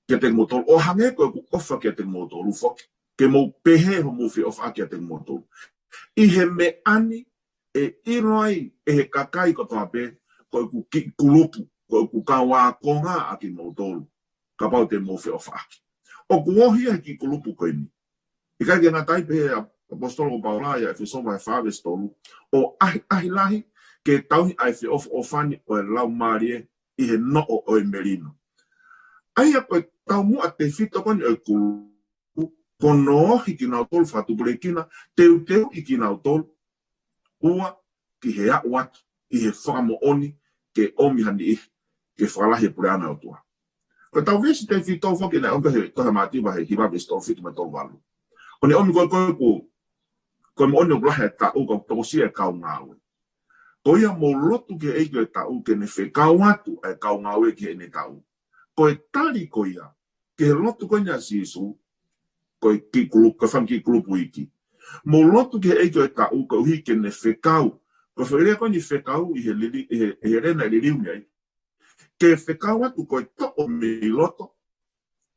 kiate kimoutolu, ʻo hangē ko ʻeku ʻofa kiate kimoutolu foki, ke mou pehē hoʻomou feʻofaʻaki kiate kimoutolu. ʻI he meʻa ni ʻe ʻilo ai ʻe he kakai kotoa pē ko ʻeku kiʻi kulupu, ko ʻoku kau ākonga ʻa kimoutolu, kapau te mou feʻofaʻaki. ʻOku ohi ʻa e kiʻi kulupu ko eni. ʻIkai ke ngata ai, pehē ʻe he ʻaposetolo ko Paula ʻia ʻEfesō vahe fā veesi tolu, ʻo ʻahiʻahi lahi ke tauhi ʻa e feʻofoʻofani ʻo e laumālie ʻi he noʻo ʻo e melino. ʻA ia ko e taumuʻa tefito ko eni ʻo e kulupu, ko hono ohi kinautolu fakatupulekina, teuteuʻi kinautolu, ua, ki he aʻu atu ʻi he fakamoʻoni ke ʻomi ha niʻihi ke fakalahi e puleʻanga ʻo e ʻOtua. Ko ʻetau veesi tefito foki naʻe ʻomi he tohi Mātiu vahe hiva veesi tolu fitu mo e tolu valu. ʻO ne ʻomi ko e, ko e, ko e, ko e moʻoni ʻoku lahi e taʻu, ka ʻoku tokosiʻi e kau ngāue. Ko ia mou lotu ki he ʻEiki ʻo e taʻu ke ne fekau atu ʻa e kau ngāue ki heʻene taʻu. Ko e tali ko ia ki he lotu ko eni ʻa Sīsū, ko e kiʻi kulu-, ko e fanga kiʻi kulupu iiki. Mou lotu ki he ʻEiki ʻo e taʻu koeʻuhi ke ne fekau. Ko e foʻi lea ko eni fekau ʻi he lili-, ʻi he, ʻi he Helena ʻe liliu mei ai, ke fekau atu ko e toʻo mei loto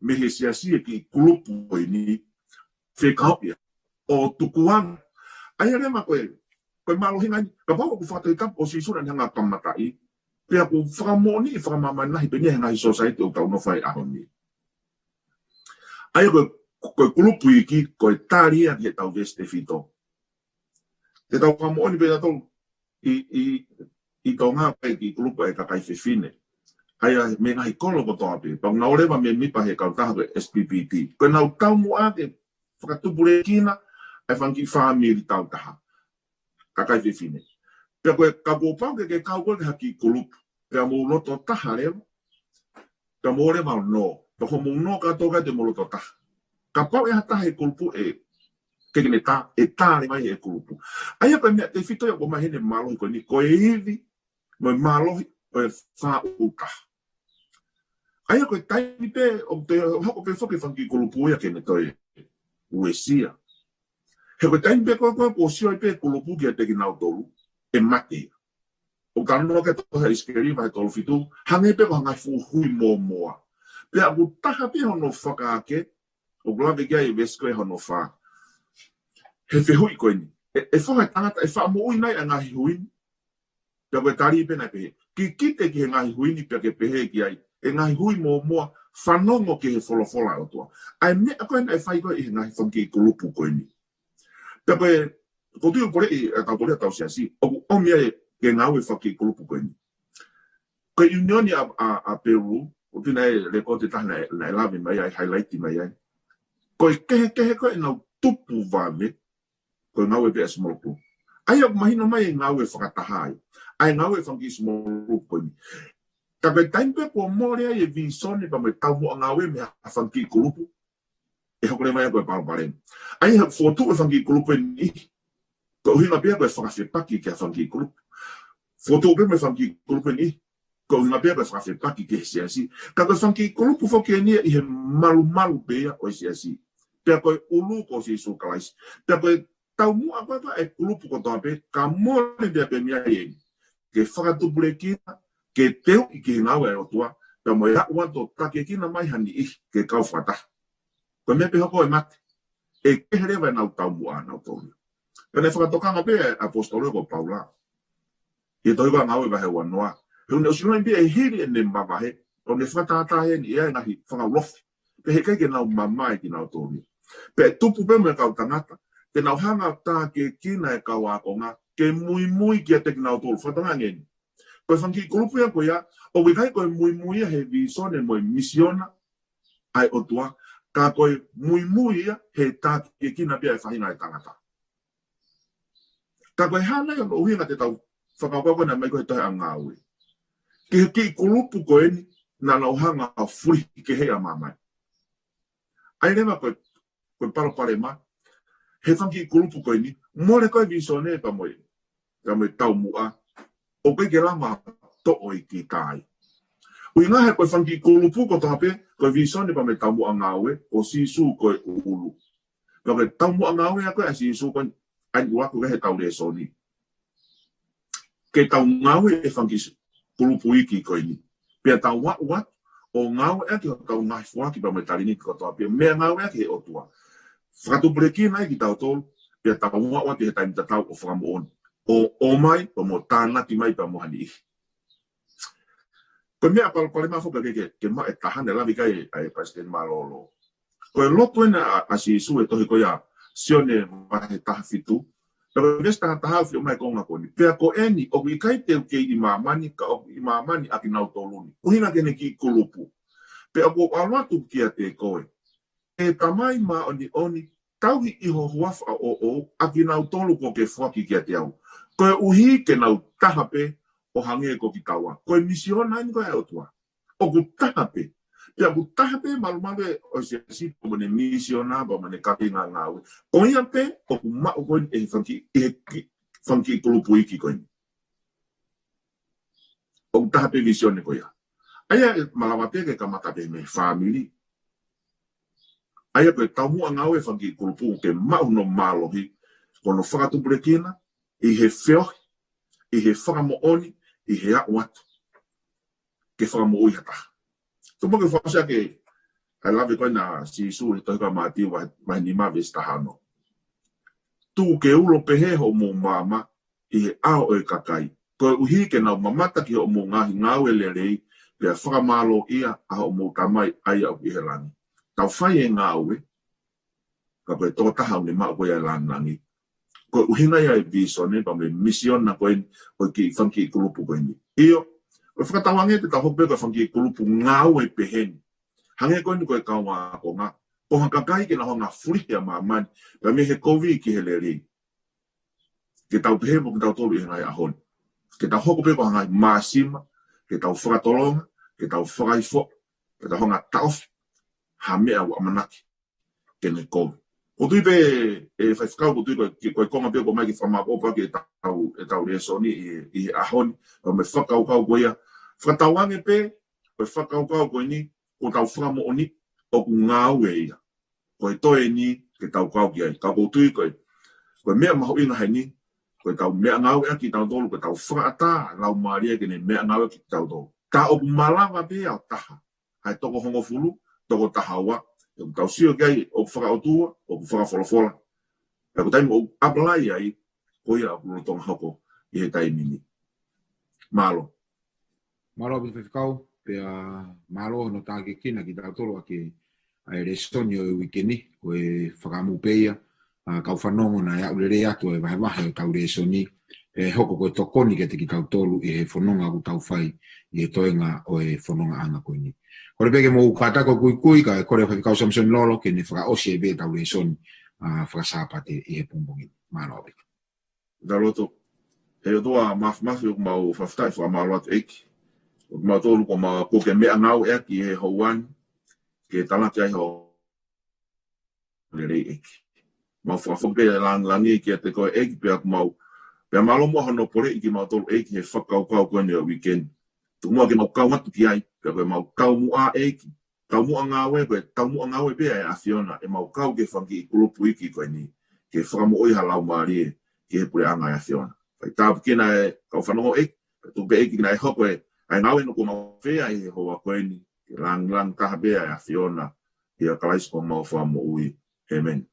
mei he siasi e kiʻi kulupu ko eni, fekau ia ʻo tukuange. ʻA ia leva ko e, ko e mālohinga eni, kapau ʻoku fakatohitapu ko Sīsū naʻa ne hanga ʻo kamataʻi, pea ʻoku fakamoʻoniʻi fakamāmani lahi pē eni he ngaahi sōsaieti ʻoku tau nofo ai he ʻaho ni. ʻA ia ko e, ko e kulupu iiki, ko e tali ia ki heʻetau veesi tefito. Te tau fakamoʻoni pē ʻe tautolu ʻi, ʻi, ʻi Tonga pē kiʻi kulupu ʻa e kakai fefine. ʻA ia mei he ngaahi kolo kotoa pē, pea ʻoku nau ō leva ʻo mēmipa he kautaha ko e S P P T. Ko ʻenau taumuʻa ke fakatupulekina ʻa e fanga kiʻi fāmili tautaha, kakai fefine. Pea ko e, ka kuo pau ke ke kau koe ki ha kiʻi kulupu, pea mou loto taha leva, pea mou ō leva ʻo nō. Pea ko hoʻomou nō kātoa ʻikai te mou loto taha. Kapau ʻe ha taha he kulupu ʻe, ke ke ne tā, ʻe tā leva ia ʻe he kulupu. ʻA ia ko e meʻa tefito ia ʻoku ʻomai heni e mālohi ko eni, ko e ivi mo e mālohi ʻo e fāʻū taha. ʻA ia ko e taimi pē ʻoku te hoko pē foki e fanga kiʻi kulupu ia ke ne toe uesia. He ko e taimi pē ko ē, ko ē kuo sio ai pē e kulupu kiate kinautolu, ʻe mate ia. ʻOku talanoa ki ai e tohi ʻa ʻIsikeli vahe tolu fitu, hangē pē ko ha ngaahi fuʻu hui mōmoa. Pea ʻoku taha pē hono fakaake, ʻoku lave ki ai e veesi ko ē hono fā. He fehuʻi ko eni, ʻe, ʻe fai ha tangata ʻe fakamoʻui nai ʻa e ngaahi hui ni? Pea ko e tali pē naʻe pehē, kikite ki he ngaahi hui ni pea ke pehē ki ai, ʻe ngaahi hui mōmoa, fanongo ki he folofola ʻa e ʻOtua. ʻA e meʻa ko ē naʻe fai ko ē ʻi he ngaahi fanga kiʻi kulupu ko eni. Pea ko e, ʻoku ou tui ʻoku poleʻi ʻe tautolu ia ʻetau siasi, ʻoku ʻomi ai ke ngāue e fanga kiʻi kulupu ko eni. Ko e ʻiunioni ʻa, ʻa, ʻa Peru, ʻoku ou tui naʻe lēkooti ʻe taha naʻe, naʻe lave mai ai, highlight mai ai. Ko e kehekehe ko ē ʻenau tupu vave, ko e ngāue pē ʻa e small group. ʻA ia ʻoku mahino mai e ngāue fakataha ai, ʻa e ngāue e fanga kiʻi small group ko eni. Ka ko e taimi pē kuo mole ai e vīsone pea mo e taumuʻa ngāue mei ha fanga kiʻi kulupu, ʻe hoko leva ia ko e palopalema. ʻA ia he fokotuʻu e fanga kiʻi kulupu ʻe niʻihi, ko e ʻuhinga pē ia ko e fakafepaki ki ha fanga kiʻi kulupu. Fokotuʻu pē mo e fanga kiʻi kulupu ʻe niʻihi, ko e ʻuhinga pē ia ko e fakafepaki ki he siasi. Ka ko e fanga kiʻi kulupu foki eni ia ʻi he malumalu pē ia ʻo e siasi. Pea ko e ʻulu ko Sīsū Kalaisi. Pea ko e taumuʻa ko ē ʻa e kulupu kotoa pē, ka mole pē ia pē mei ai eni, ke fakatupulekina, ke teuʻi ki he ngāue ʻa e ʻOtua, pea mo e aʻu atu ʻo takiekina mai ha niʻihi ke kau fakataha. Ko e meʻa pē hoko ʻe mate, ʻe kehe leva ʻenau taumuʻa ʻanautolu. Pea naʻe fakatokanga pē ʻa e ʻaposetolo ko Paula ʻi he tohi ko Ngāue vahe uanoa. He ʻoku ne ʻosi ʻiloʻi pē ʻe hili ʻene mavahe, ʻoku ne fakatātā heni ʻa e ngaahi fanga ulofi, pea heʻikai ke nau mamae kinautolu. Pea ʻe tupu pē mo e kau tangata te nau hanga ʻo takiekina e kau ākonga ke muimui kiate kinautolu. Fakatokanga ange eni. Ko e fanga kiʻi kulupu ia ko ia, ʻoku ʻikai ko e muimui ia he vīsone mo e misiona ʻa e ʻOtua, ka ko e muimui ia he takiekina pē ʻa e faʻahinga ʻo e tangata. Ka ko e hā nai hono ʻuhinga te tau fakakaukau ko ē naʻe ʻomai ko ē he tohi ʻa Ngāue ki he kiʻi kulupu ko eni naʻa nau hanga ʻo fulihi kehe ʻa māmani? ʻA ia leva ko e, ko e palopalema he fanga kiʻi kulupu ko eni, mole ko ē e vīsone pea mo e, pea mo e taumuʻa, ʻoku ʻikai ke lava ʻo toʻo e kiʻi tā ai. ʻUhinga he ko e fanga kiʻi kulupu kotoa pē, ko e vīsone pea mo e taumuʻa ngāue, ko Sīsū ko e ʻulu. Pea ko e taumuʻa ngāue ia ko ē ʻa Sīsū ko eni, ʻa ia ʻoku ʻi ai heʻetau lēsoni. Ke tau ngāue e fanga kiʻi kulupu iiki ko eni. Pea tau aʻu atu ʻo ngāueʻaki hotau ngaahi foaki pea mo e talēniti kotoa pē, meʻangāueʻaki ʻe he ʻOtua. Fakatupulekina ai kitautolu, pea tau aʻu atu he taimi tatau ʻo fakamoʻoni, ʻo, ʻomai, ʻo mo tānaki mai pea mo ha niʻihi. Ko e meʻa palopalema foki ke, ke, ke maʻu e taha naʻe lave ki ai ʻa e Palesiteni Mālōlō. Ko e lotu ena ʻa, ʻa Sīsū he tohi ko ia Sione vahe taha fitu. Pea ko e veesi taha taha ʻoku ʻomai e konga ko eni. Pea ko eni, ʻoku ʻikai te u kei ʻi māmani, ka ʻoku ʻi māmani ʻa kinautolu ni. ʻUhinga ki heʻene kiʻi kulupu. Pea ʻoku ou ʻalu atu kiate koe, ʻe Tamai māʻoniʻoni, tauhi ʻi ho huafa ʻoʻou ʻa kinautolu kuo ke foaki kiate au, koeʻuhi ke nau taha pē ʻo hangē ko kitaua. Ko e misiona eni ko ē ʻa e ʻOtua. ʻOku taha pē. Pea ʻoku taha pē malumalu ʻo e siasi pea mo ʻene misiona pea mo ʻene kapinga ngāue. Ko ia pē ʻoku maʻu ko eni ʻe he fanga kiʻi, ʻe he kiʻi, fanga kiʻi kulupu iiki ko eni. ʻOku taha pē misiona ko ia. ʻA ia ʻe malava pē ke kamata pē mei he fāmili. ʻA ia ko e taumuʻa ngāue e fanga kiʻi kulupu ke maʻu hono mālohi, ko hono fakatupulekina, ʻi he feohi, ʻi he fakamoʻoni, ʻi he aʻu atu ke fakamoʻui ha taha. Tuku muʻa ke u fakaʻosi ʻaki ʻa e lave ko ena ʻa Sīsū he tohi ko ia Mātiu vahe, vahe nima veesi taha ono. Tuku ke ulo pehē hoʻomou maama ʻi he ʻao ʻo e kakai, koeʻuhi ke nau mamata ki hoʻomou ngaahi ngāue lelei, pea fakamālōʻia ʻa hoʻomou Tamai ʻa ia ʻoku ʻi he langi. Tau fai e ngāue, ka ko e tokotaha ʻoku ne maʻu ko ia e lāngilangi. Ko e ʻuhinga ia e visone pea mo e misiona ko eni ʻo e kiʻi fanga kiʻi kulupu ko eni. ʻIo, ko e fakatauange te tau hoko pē ko e fanga kiʻi kulupu ngāue pehē ni. Hangē ko eni ko e kau ākonga. Ko ha kakai ke nau hanga ʻo fulihi ʻa māmani, pea mei he kovi ki he lelei. Ke tau pehē mo kitautolu ʻi he ngaahi ʻaho ni. Ke tau hoko pē ko ha ngaahi māsima, ke tau fakatolonga, ke tau fakaifo, ke tau hanga ʻo taʻofi ha meʻa ʻoku ʻamanaki ke ne kovi. ʻOku ou tui pē, ʻe Faifekau, ʻoku ou tui ko e, ko e konga pē ʻoku ʻomai ke fakamāʻopoʻopo ʻaki ʻetau, ʻetau lēsoni ʻi, ʻi he ʻaho ni, pea mo e fakakaukau ko ia. Fakatauange pē, ko e fakakaukau ko eni, ko ʻetau fakamoʻoni, ʻoku ngāue ia. Ko e toe eni ke tau kau ki ai. Ka ʻoku ou tui ko e, ko e meʻa mahuʻinga heni, ko ʻetau meʻangāueʻaki kitautolu, ko ʻetau fakaʻatā Laumālie ke ne meʻangāueʻaki kitautolu. Ka ʻoku malava pē ʻa e taha. ʻA e toko hongofulu, toko taha ua, ʻoku tau sio ki ai, ʻoku fakaʻotua, ʻoku fakafolofola. Pea ko e taimi ʻoku apply ai, ko ia ʻoku lolotonga hoko ʻi he taimi ni. Mālō. Mālō ʻaupito Faifekau, pea mālō hono tākiekina kitautolu ʻaki ʻa e lēsoni ʻo e uike ni, ko e fakaʻamu pē ia, ʻa e kau fanongo naʻe aʻu lelei atu e vahevahe ʻo ʻetau lēsoni, ʻe hoko ko e tokoni kiate kitautolu ʻi he fononga ʻoku tau fai ʻi he toenga ʻo e fonongaʻanga ko eni. Kole pē ke mou kātaki ʻo kuikui, kae kole Faifekau Samisoni Lolo ke ne fakaʻosi ai pē ʻetau lēsoni, ʻa, fakasāpate ʻi he pongipongi ni. Mālō ʻaupito. Tau lotu. ʻE ʻOtua Māfimafi, ʻoku mau fakafetaʻi fakamālō atu ʻEiki. ʻOku mau tolu ko mau ko ke meʻangāueʻaki he houa ni, ke talaki ai ho lelei ʻEiki. Mau fakafoki pē lāngilangi kiate koe ʻEiki, pea ʻoku mau, pea mālō muʻa hono poleʻi kimautolu ʻEiki he fakakaukau ko eni ʻo e uike ni. Tuku muʻa ke mau kau atu ki ai, pea ko ʻemau taumuʻa ʻEiki, taumuʻa ngāue, ko e taumuʻa ngāue pē ʻa e ʻAfiona, ʻemau kau ki he fanga kiʻi kulupu iiki ko eni, ke fakamoʻui ha laumālie ki he puleʻanga ʻa e ʻAfiona. Fai tāpuekina e kau fanongo ʻEiki, pea tuku pē ʻEiki ke nau hoko e, ʻa e ngāue ʻoku mau fai ʻi he houa ko eni, ke lāngilangi taha pē ʻa e ʻAfiona, ʻia Kalaisi ko homau Fakamoʻui. ʻĒmeni.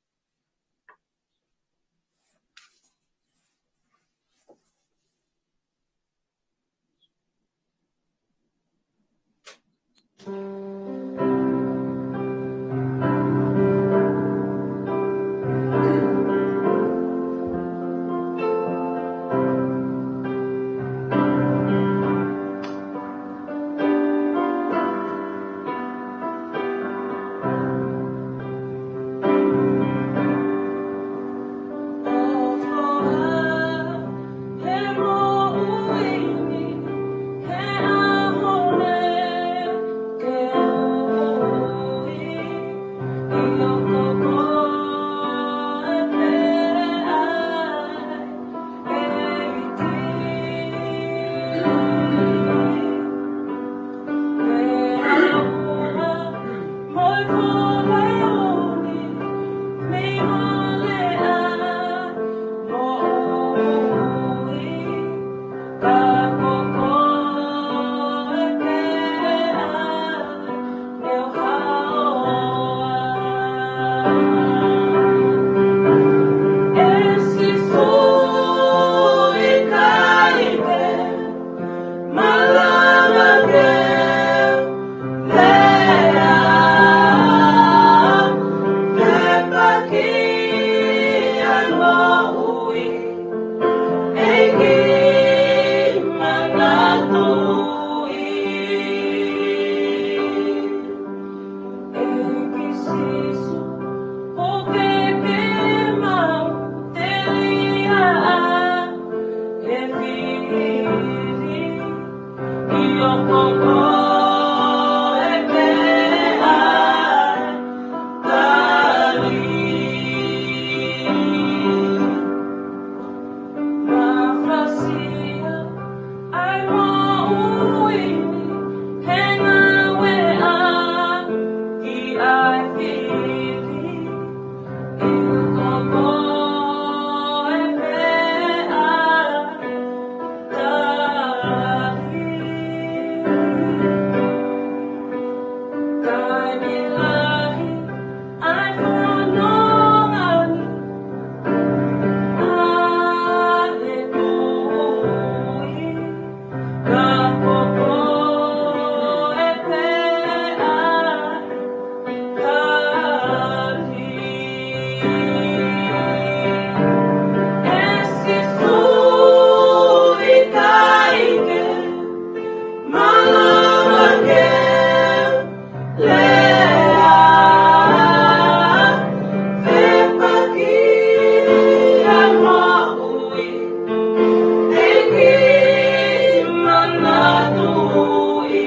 Sīsū, ʻoku ke mau telia ʻa e fili, ʻio ko koe pē ʻa e tali. Mafasia ʻa e moʻui ni, he ngāue ʻaki ʻa e fili, ʻio ko koe pē ʻa e tali. Taimi lahi ʻa e fononga ni, ʻa e tui, ka ko koe pē ʻa e tali. ʻE Sīsū, ʻikai ke malava ke u lea, fepaki ʻa e moʻui, ʻEiki manatuʻi.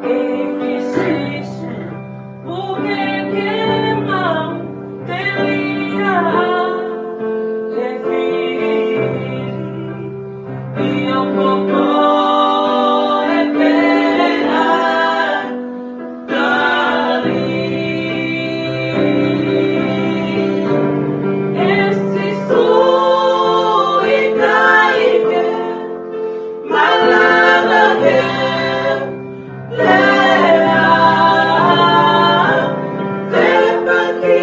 ʻEiki Sīsū, ʻoku ke mau telia ʻa e fili, ʻio ko koe pē ʻa e tali. ʻE Sīsū, ʻikai ke malava ke u lea, fepaki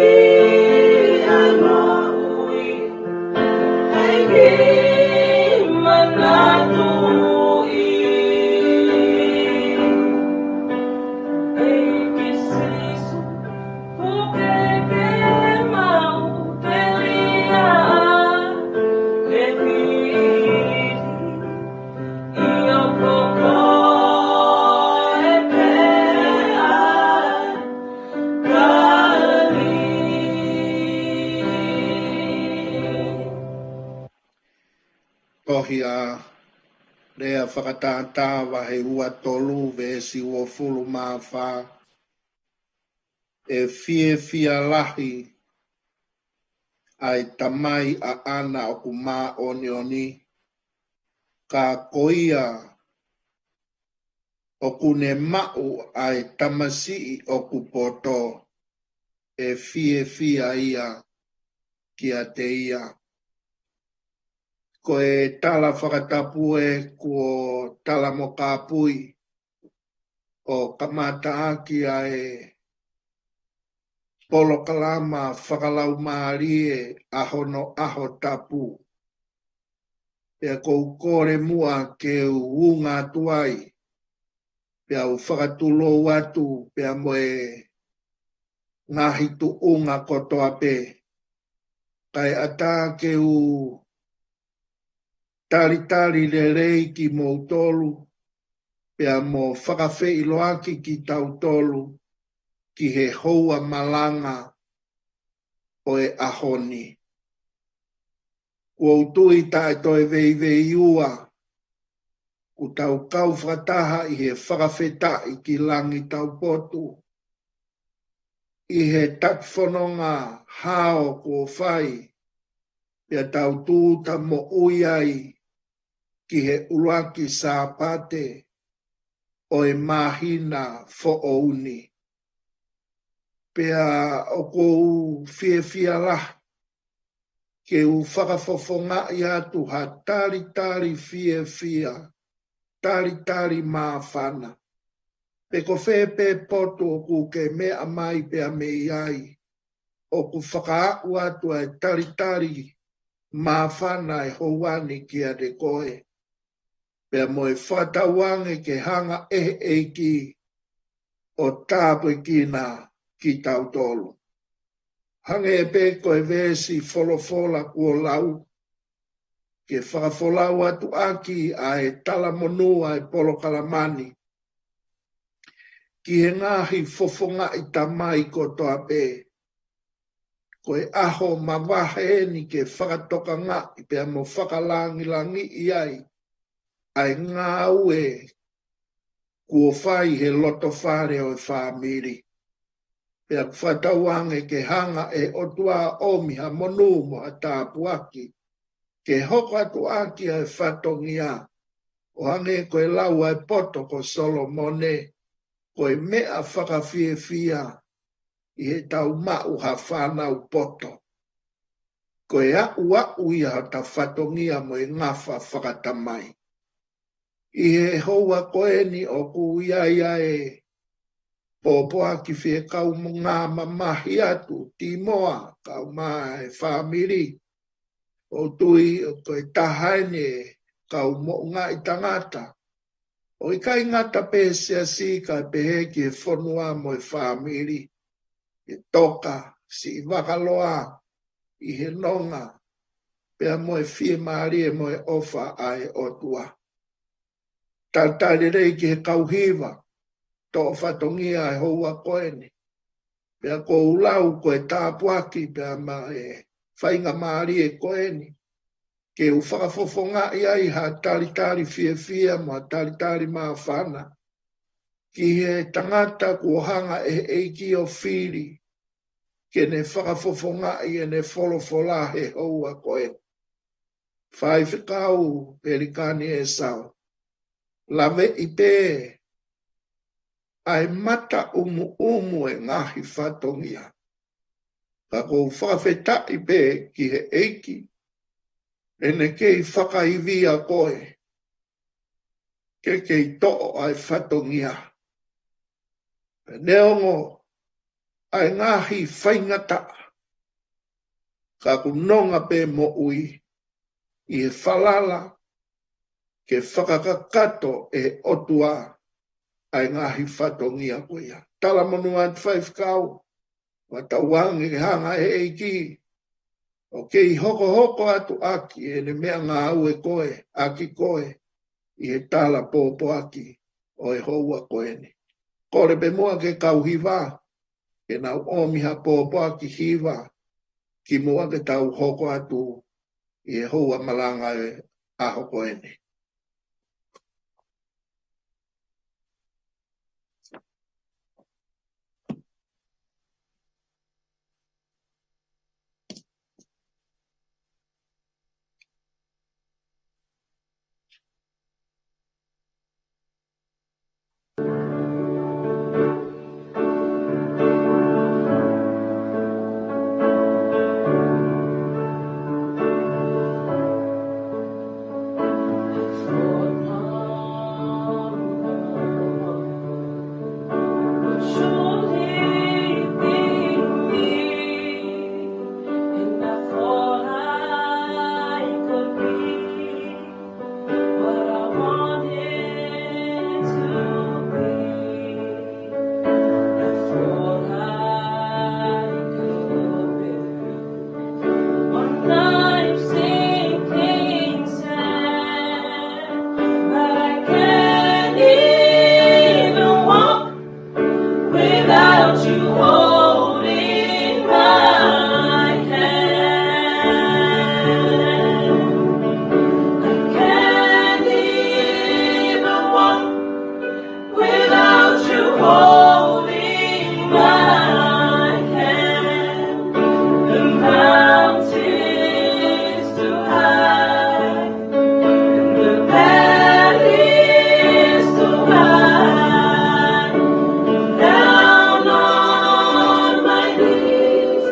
ʻa e moʻui, ʻEiki manatuʻi. ʻEiki Sīsū, ʻoku ke mau telia ʻa e fili, ʻio ko koe pē ʻa e tali. Tohi ʻa Lea Fakatātā vahe ua tolu veesi uofulu mā fā. ʻE fiefia lahi ʻa e tamai ʻaʻana ʻoku māʻoniʻoni, ka ko ia ʻoku ne maʻu ʻa e tamasiʻi ʻoku poto, ʻe fiefia ia kiate ia. Ko e tala fakatapu ē kuo tala mo kāpui ʻo kamataʻaki ʻa e polokalama fakalaumālie ʻa hono ʻaho tapu. Pea ʻoku ou kole muʻa ke u unga atu ai, pea u fakatulou atu, pea mo e ngaahi tuʻunga kotoa pē. Kae ʻatā ke u talitali lelei kimoutolu, pea mo fakafeʻiloaki kitautolu ki he houa malanga ʻo e ʻaho ni. Kuo u tui taʻe toe veiveiua, kuo tau kau fakataha ʻi he fakafetaʻi ki langi taupotu, ʻi he takifononga hao kuo fai, pea tau tūʻuta moʻui ai ki he ʻuluaki Sāpate ʻo e māhina foʻou ni. Pea ʻoku ou fiefia lahi ke u fakafofongaʻi atu ha talitali fiefia, talitali māfana. Pe ko fē pē potu ʻoku ke meʻa mai pea mei ai, ʻoku fakaaʻu atu ʻa e talitali māfana ʻo e houa ni kiate koe. Pea mo e fakatauange ke hanga ʻe he ʻEiki ʻo tāpuekina kitautolu. Hangē pē ko e veesi folofola kuo lau, ke fakafolau atu ʻaki ʻa e talamonū ʻa e polokalama ni. ki he ngaahi fofongaʻi tamai kotoa pē. Ko e ʻaho mavahe eni ke fakatokangaʻi pea mo fakalangilangiʻi ai ʻa e ngāue kuo fai he loto fale ʻo e fāmili. Pea ʻoku fakatauange ke hanga ʻe he ʻOtua ʻo ʻomi ha monū mo ha tāpuaki ke hoko atu ʻaki ʻa e fatongia, ʻo hangē ko e lau ʻa e poto ko Solomone, ko e meʻa fakafiefia ʻi heʻetau maʻu ha fānau poto. Ko e aʻuaʻu ia hota fatongia mo e ngafa fakatamai. ʻI he houa ko eni ʻoku ʻi ai ʻa e pōpoaki fie kau mo ngā mamahi atu, Timoa, kau mai e fāmili, ʻoku ou tui ʻoku ko e taha eni e kau moʻungaʻi tangata. ʻOku ʻikai ngata pē siasi kae pehē ki he fonua mo e fāmili, ʻe toka, siʻi vakaloa, ʻi he nonga, pea mo e fiemālie mo e ʻofa ʻa e ʻOtua. Talitali lelei ki he kau hiva, toʻo fatongia e houa ko eni. Pea ʻoku ou lau ko e tāpuaki pea mo e faingamālie ko eni ke u fakafofongaʻi ai ha talitali fiefia mo ha talitali māfana ki he tangata kuo hanga ʻe he ʻEiki ʻo fili ke ne fakafofongaʻi ʻene folofola he houa ko eni. Faifekau Pelikani ʻEsau, laveʻi pē ʻa e mata ʻumuʻumu e ngaahi fatongia. Ka ʻoku ou fakafetaʻi pē ki he ʻEiki, ʻene kei fakaivia koe ke kei toʻo ʻa e fatongia. Neongo ʻa e ngaahi faingataʻa, ka ʻoku nonga pē moʻui ʻi he falala ke fakakakato ʻe he ʻOtua ʻa e ngaahi fatongia ko ia. Talamonū atu faifekau, ʻoku tauange ke hanga ʻe he ʻEiki ʻo kei hokohoko atu ʻaki ʻene meʻangāue ko ē, ʻaki koe, ʻi he tala pōpoaki ʻo e houa ko eni. Kole pē muʻa ki he kau hiva ke nau ʻomi ha pōpoaki hiva kimuʻa ke tau hoko atu ʻi he houa malanga e ʻaho ko eni. What I wanted to be, that's all I could be. On life's sinking sand, but I can't even walk without you holding my hand. I can't even walk without you holding my hand. The mountain's too high, the valley's too wide. Down on my knees,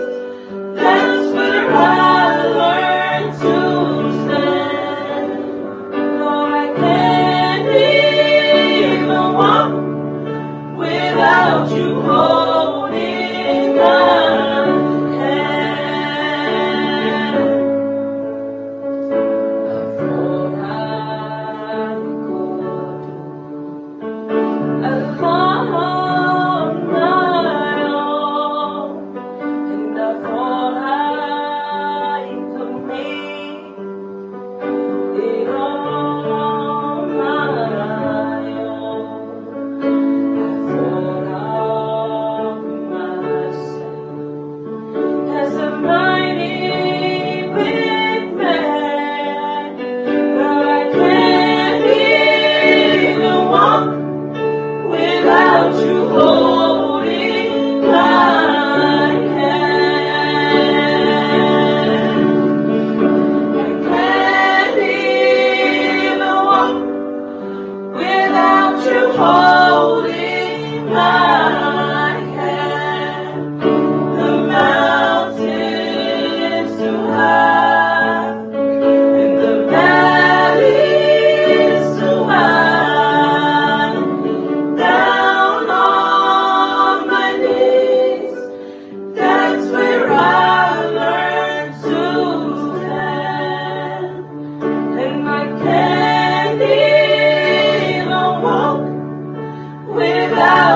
that's where I learned to stand. No, I can't even walk without you holding my hand. I thought I could, I thought on my own, and I thought I could make it on my own. I thought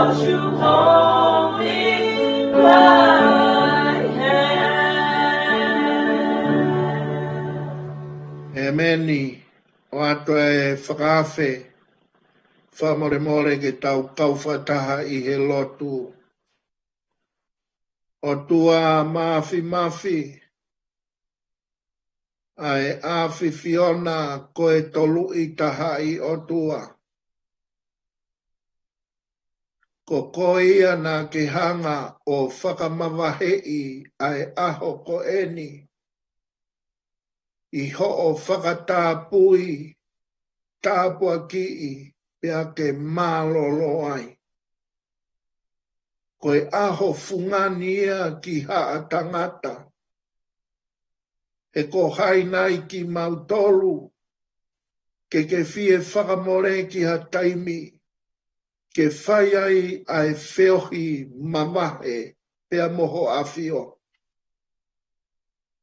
Hold me by hand. ʻEmeni. ʻOatu e fakaafe, fakamolemole ke tau kau fakataha ʻi he lotu. ʻOtua Māfimafi, ʻa e ʻAfiona ko e Toluʻi Tahaʻi ʻOtua. Ko koe ia naʻa ke hanga ʻo fakamavaheʻi ʻa e ʻaho ko eni ʻi hoʻo fakatapui, tāpuakiʻi, pea ke mālōlō ai. Ko e ʻaho fungani ia ki haʻa tangata. He ko hai nai kimautolu ke ke fie fakamole ki ha taimi ke fai ai ʻa e feohi mavahe pea mo ho ʻAfio.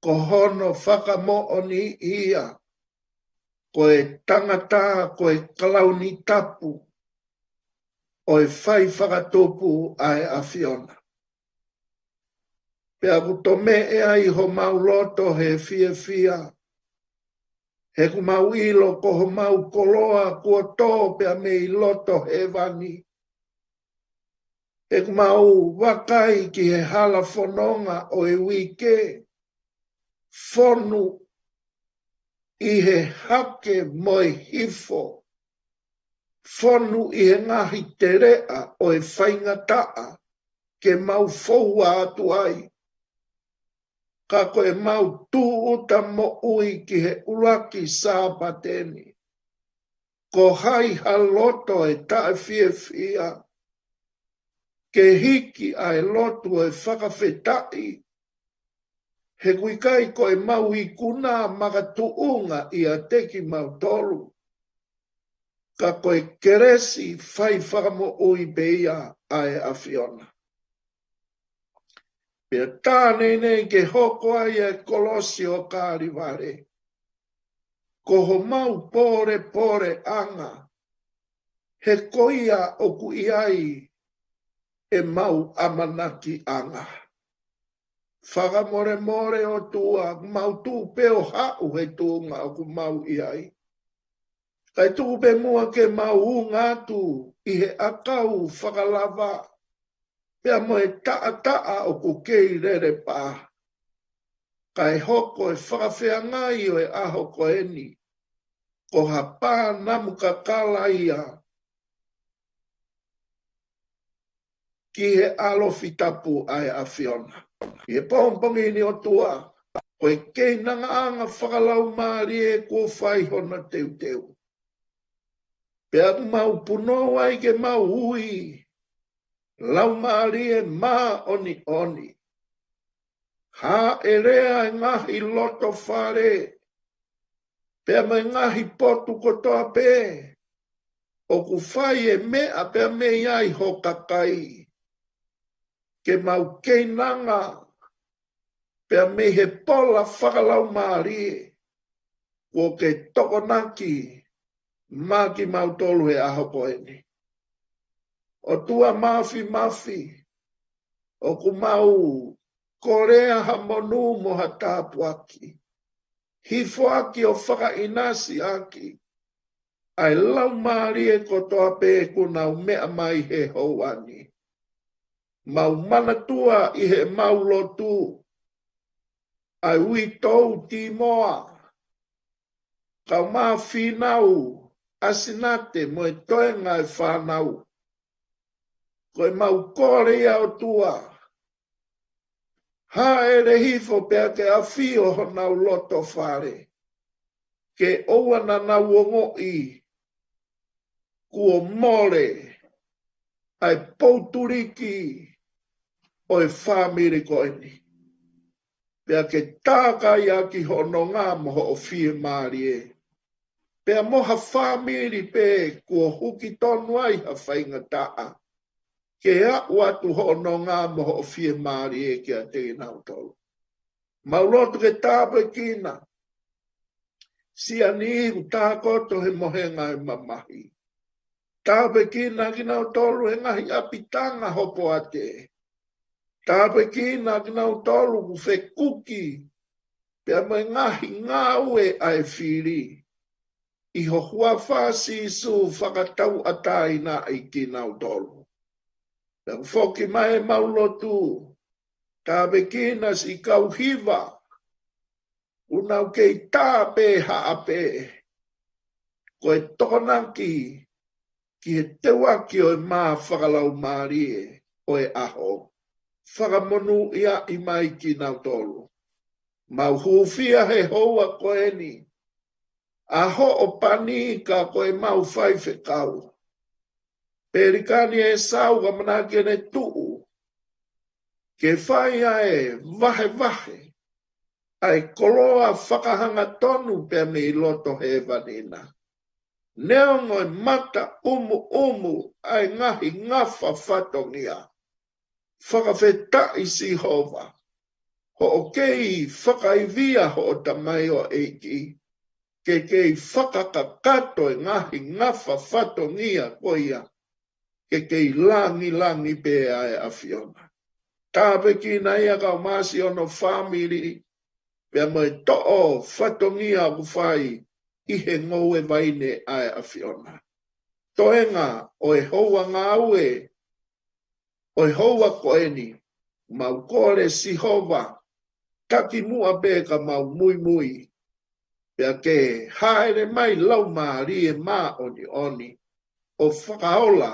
Ko hono fakamoʻoni ia, ko e tangata, ko e kalauni tapu ʻo e fai fakatupu ʻa e ʻAfiona. Pea ʻoku tomeʻe ai homau loto he fiefia, he ʻoku mau ʻilo ko homau koloa kuo tō pea mei loto hēvani. He ʻoku mau vakai ki he hala fononga ʻo e uike, fonu ʻi he hake mo e hifo, fonu ʻi he ngaahi teleʻa ʻo e faingataʻa ke mau foua atu ai. Ka ko ʻemau tūʻuta moʻui ki he ʻuluaki Sāpate ni, ko hai ha loto ʻe taʻefiefia ke hiki ʻa e lotu ʻo e fakafetaʻi, he ʻoku ʻikai ko ʻemau ikuna makatuʻunga ʻiate kimautolu, ka ko e kelesi fai fakamoʻui pē ia ʻa e ʻAfiona. Pea tā neʻineʻi ke hoko ai e kolosi ʻo Kalevale ko homau pōlepoleʻanga, he ko ia ʻoku ʻi ai ʻemau ʻamanakiʻanga. Fakamolemole ʻOtua, mau tuʻu pē ʻo haʻu he tuʻunga ʻoku mau ʻi ai. Kae tuku pē muʻa ke mau unga atu ʻi he ʻakau fakalava, pea mo e taʻataʻa ʻoku kei lele pā. Kae hoko e fakafeangai ʻo e ʻaho ko eni ko ha pā namu kakala ia ki he ʻalofi tapu ʻa e ʻAfiona. ʻI he pongipongi ni ʻOtua, ko e keinangaʻanga fakalaumālie kuo fai hono teuteu. Pea ʻoku mau punou ai ke mau ui, Laumālie Māʻoniʻoni, hāʻele ʻa e ngaahi loto fale, pea mo e ngaahi potu kotoa pē ʻoku fai e meʻa pea mei ai ho kakai, ke mau keinanga pea mei he pola fakalaumālie kuo ke tokonaki maʻa kimautolu he ʻaho ko eni. ʻOtua Māfimafi, ʻoku mau kolea ha monū mo ha tāpuaki, hifo ʻaki ʻo fakaʻinasi ʻaki ʻa e laumālie kotoa pē kuo nau meʻa mai he houa ni. Mau manatua ʻi heʻemau lotu ʻa e uitou Timoa, kau māfina ʻa Sinate mo e toenga e fānau. Ko ʻemau kole ia ʻOtua, hāʻele hifo pea ke ʻafio honau loto fale, ke ʻoua naʻa nau ongoʻi kuo mole ʻa e poutuliki ʻo e fāmili ko eni. Pea ke tākai ʻaki hoʻo nonga mo hoʻo fiemālie, pea mo ha fāmili pē kuo huki tonu ai ha faingataʻa, ke aʻu atu hoʻo nonga mo hoʻo fiemālie kiate kinautolu. Mau lotu ke tāpuekina siʻa niʻihi ʻoku tākoto he mohenga ʻo e mamahi. Tāpuekina kinautolu he ngaahi ʻapitanga hopoate. Tāpuekina kinautolu ʻoku fekuki pea mo e ngaahi ngāue ʻa e fili. ʻI ho huafa Sīsū, fakatauʻatāinaʻi kinautolu. Pea ʻoku foki mai ʻemau lotu, tāpuekina siʻi kau hiva ʻoku nau kei tā pē haʻa pē. Ko e tokonaki ki he teuaki ʻo e mā fakalaumālie ʻo e ʻaho. Fakamonūʻiaʻi mai kinautolu. Mau hūfia he houa ko eni ʻa hoʻo pani ka ko ʻemau faifekau Pelikani ʻEsau, ʻamanaki ke ne tuʻu ke fai ʻa e vahevahe ʻa e koloa fakahangatonu pea mei loto hēvani na. Neongo e mata ʻumuʻumu ʻa e ngaahi ngafa fatongia, fakafetaʻi Sihova, hoʻo kei fakaivia hoʻo tamaioʻeiki ke kei fakakakato e ngaahi ngafa fatongia ko ia ke kei langilangi pē ʻa e ʻAfiona. Tāpuekina ia kau masi ʻo hono fāmili pea mo e toʻo fatongia ʻoku fai ʻi he ngoue vaine ʻa e ʻAfiona. Toenga ʻo e houa ngāue ʻo e houa ko eni, mau kole Sihova, taki muʻa pē ka mau muimui, pea ke hāʻele mai Laumālie Māʻoniʻoni ʻo fakaola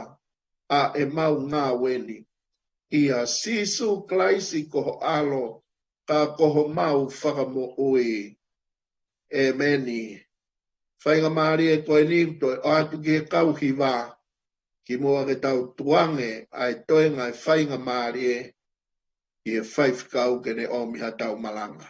ʻa ʻemau ngāue ni. ʻIa Sīsū Kalaisi ko ho ʻAlo, ka ko homau Fakamoʻui. ʻĒmeni. Faingamālie ko eni toe ʻoatu ki he kau hiva, kimuʻa ke tau tukuange ʻa e toenga e faingamālie ki he faifekau ke ne ʻomi haʻatau malanga.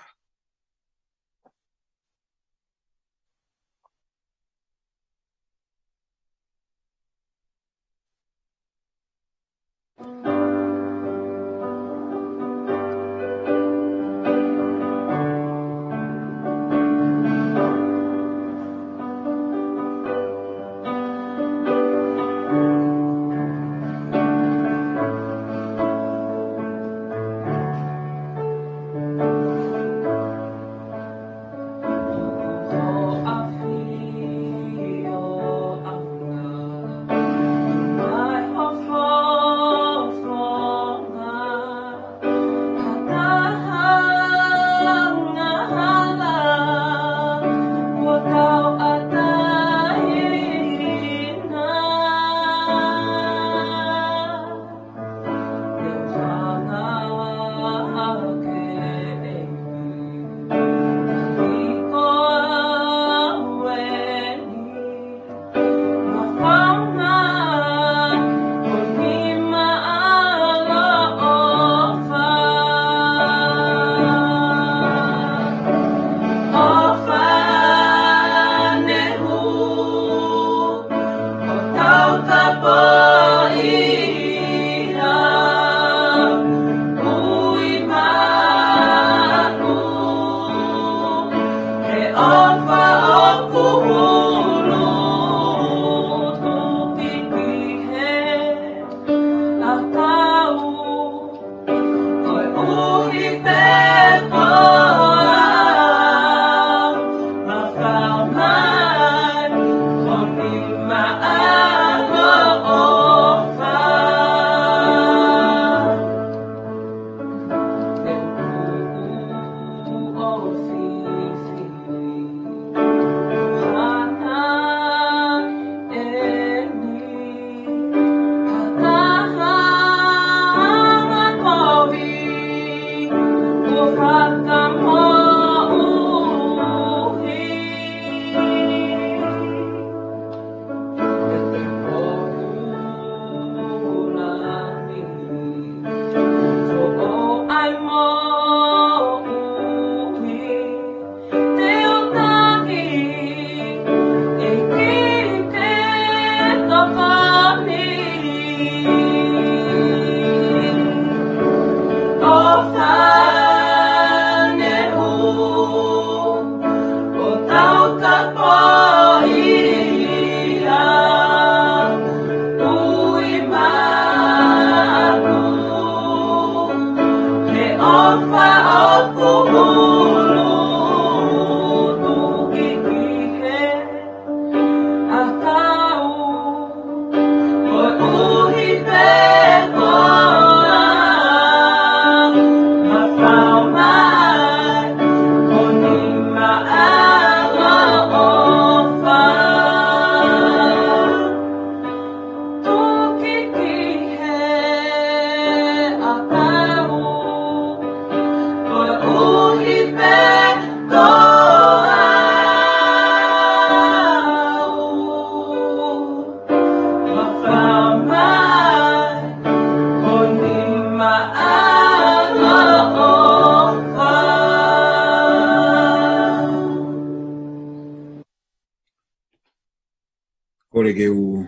ke u,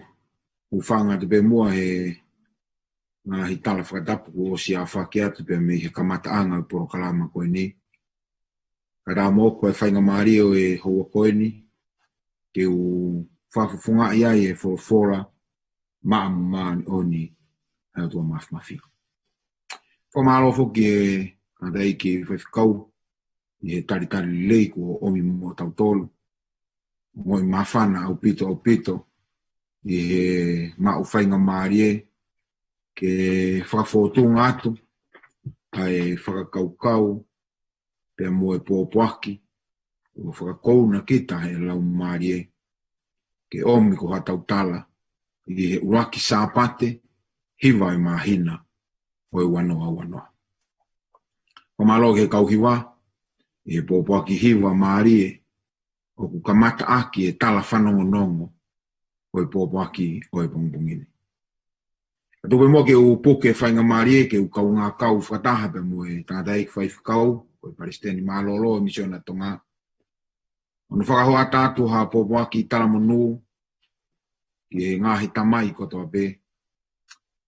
u fanga atu pē muʻa he ngaahi tala fakatapu kuo ʻosi ʻafaki atu pē mei he kamataʻanga ʻo e polokalama ko eni. Ka ʻoku ou ʻoatu ʻa e faingamālie ʻo e houa ko eni, ke u fakafofongaʻi ai e folofola maʻa mo māʻoniʻoni ʻa e ʻOtua Mafimafi. Fakamālō foki ki he tangataʻeiki faifekau ʻi he talitali lelei kuo ʻomi moʻotautolu. Mo e māfana ʻaupito, ʻaupito, ʻi he maʻu faingamālie ke fakafōtunga atu ʻa e fakakaukau pea mo e pōpoaki ʻo fakakouna kita he Laumālie ke ʻomi ko haʻatau tala ʻi he ʻuluaki Sāpate hiva ʻo e māhina ʻo e ua noa ua noa. Fakamālō ki he kau hiva ʻi he pōpoaki hiva mālie ʻoku kamataʻaki e tala fanongonongo ʻo e pōpoaki ʻo e pongipongi ni. Ka tuku pē muʻa ke u puke faingamālie ke u kaungā kau fakataha pē mo e tangataʻeiki faifekau, ko e Palesiteni Mālōlō ʻo e Misiona Tonga, ʻo ne fakahoʻata atu ha pōpoaki talamonū ki he ngaahi tamai kotoa pē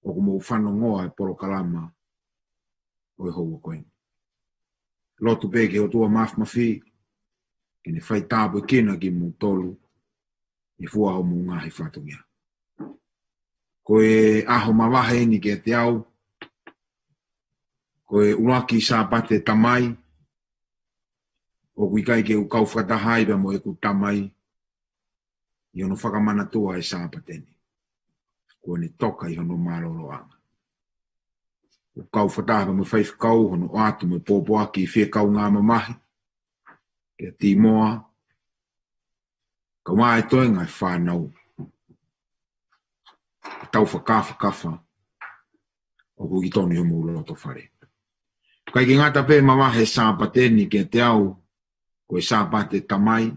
ʻoku mou fanongoa e polokalama ʻo e houa ko eni. Lotu pē ki he ʻOtua Mafimafi ke ne fai tāpuekina kimoutolu ʻi he fua homou ngaahi fatongia. Ko e ʻaho mavahe eni kiate au, ko e ʻuluaki Sāpate Tamai, ʻoku ʻikai ke u kau fakataha ai pea mo ʻeku tamai ʻi hono fakamanatua e Sāpate ni. Kuo ne toka ʻi hono mālōlōʻanga. ʻOku kau fakataha pea mo e faifekau hono ʻoatu mo e pōpoaki ʻi he fie kaungā mamahi kia Timoa, kaungā e toenga e fānau, ʻetau fakafakafa ʻoku ʻi tonu ʻi homou loto fale. ʻIkai ke ngata pē mavahe Sāpate ni kiate au ko e Sāpate Tamai,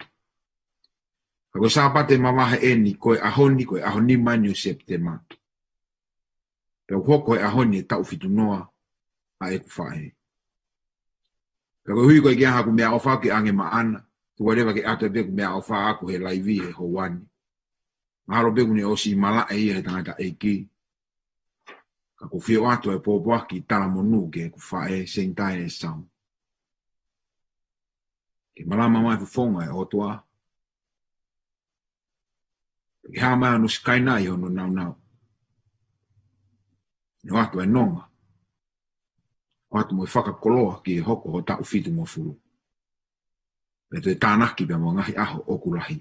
ka ko e Sāpate mavahe eni ko e ʻaho ni, ko e ʻaho nima eni ʻo Sepitema. Pea ʻoku hoko he ʻaho ni e taʻu fitu noa ʻa ʻeku faʻē. Pea koeʻuhi ko e ʻikai ke ʻi ai haku meʻaʻofa ke ʻange maʻana, tuku leva ke ʻoatu pē ʻeku meʻaʻofa ʻaʻaku he laivi he houa ni. Mahalo pē kuo ne ʻosi malaʻe ia he tangataʻeiki. Ka ʻoku ou fie ʻoatu e pōpoaki talamonū ki heʻeku faʻē, Senitae Sau. Ke malama mai e fofonga ʻo e ʻOtua. Ke hā mai hono sikaina ʻi hono nāunau. Ne ʻoatu e nonga. ʻOatu mo e fakakoloa ki he hoko ho taʻu fitungofulu. Pea toe tānaki pea mo e ngaahi ʻaho ʻoku lahi.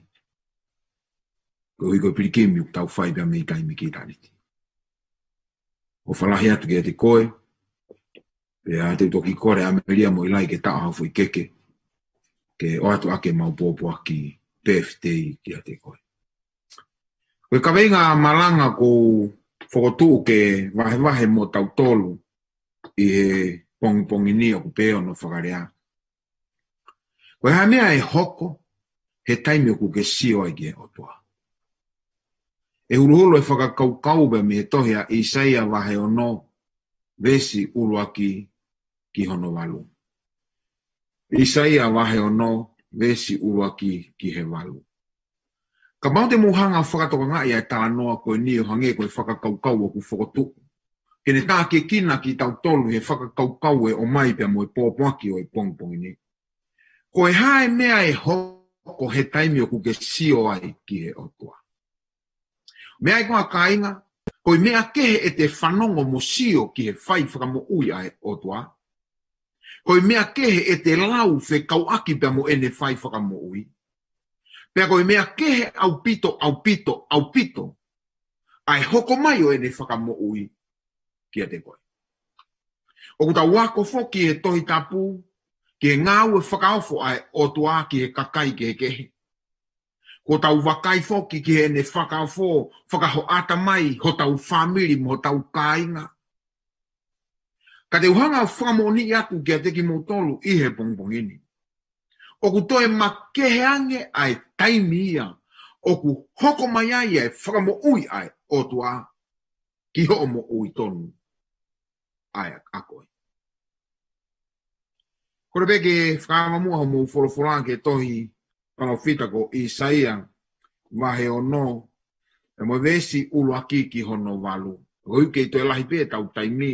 Koeʻuhi ko e pilikimi ʻoku tau fai pea mei taimi ki ʻitāniti. ʻOfa lahi atu kiate koe, pea te u toki kole ʻa Melia mo ʻIlai ke taʻo ha foʻi keke, ke ʻoatu ʻaki ʻemau pōpoaki pēfitei kiate koe. Ko e kaveinga malanga ʻoku ou fokotuʻu ke vahevahe mo tautolu ʻi he pongipongi ni ʻoku pehē hono fakalea: Ko e hā e meʻa ʻe hoko he taimi ʻoku ke sio ai ki he ʻOtua? ʻE huluhulu e fakakaukau pea mei he tohi ʻa ʻĪsaia vahe ono, veesi ʻuluaki ki hono valu. ʻĪsaia vahe ono, veesi ʻuluaki ki he valu. Kapau te mou hanga ʻo fakatokangaʻi ʻa e talanoa ko eni ʻo hangē ko e fakakaukau ʻoku fokotuʻu, ke ne tākiekina kitautolu he fakakaukau ʻe ʻomai pea mo e pōpoaki ʻo e pongipongi ni. Ko e hā e meʻa ʻe hoko he taimi ʻoku ke sio ai ki he ʻOtua? Meʻa ia ko ā kāinga, ko e meʻa kehe ʻete fanongo mo sio ki he fai fakamoʻui ʻa e ʻOtua. Ko e meʻa kehe ʻete lau fekauʻaki pea mo ʻene fai fakamoʻui. Pea ko e meʻa kehe ʻaupito, ʻaupito, ʻaupito ʻa e hoko mai ʻo ʻene fakamoʻui kiate koe. ʻOku tau ako foki he Tohi Tapu ki he ngāue fakaofo ʻa e ʻOtua ki he kakai kehekehe. Kuo tau vakai foki ki heʻene fakaofo, fakahoʻata mai hotau fāmili mo hotau kāinga. Ka te u hanga ʻo fakamoʻoniʻi atu kiate kimoutolu ʻi he pongipongi ni, ʻoku toe makehe ange ʻa e taimi ia ʻoku hoko mai ai ʻa e fakamoʻui ʻa e ʻOtua ki hoʻo moʻui tonu ʻa e, ʻa koe. Kole pē ke fakaava muʻa hoʻomou folofola ki he tohi palōfita ko ʻĪsaia vahe ono, ʻE mo e veesi ʻuluaki ki hono valu. Ko e ʻuhi ʻoku kei toe lahi pē ʻetau taimi,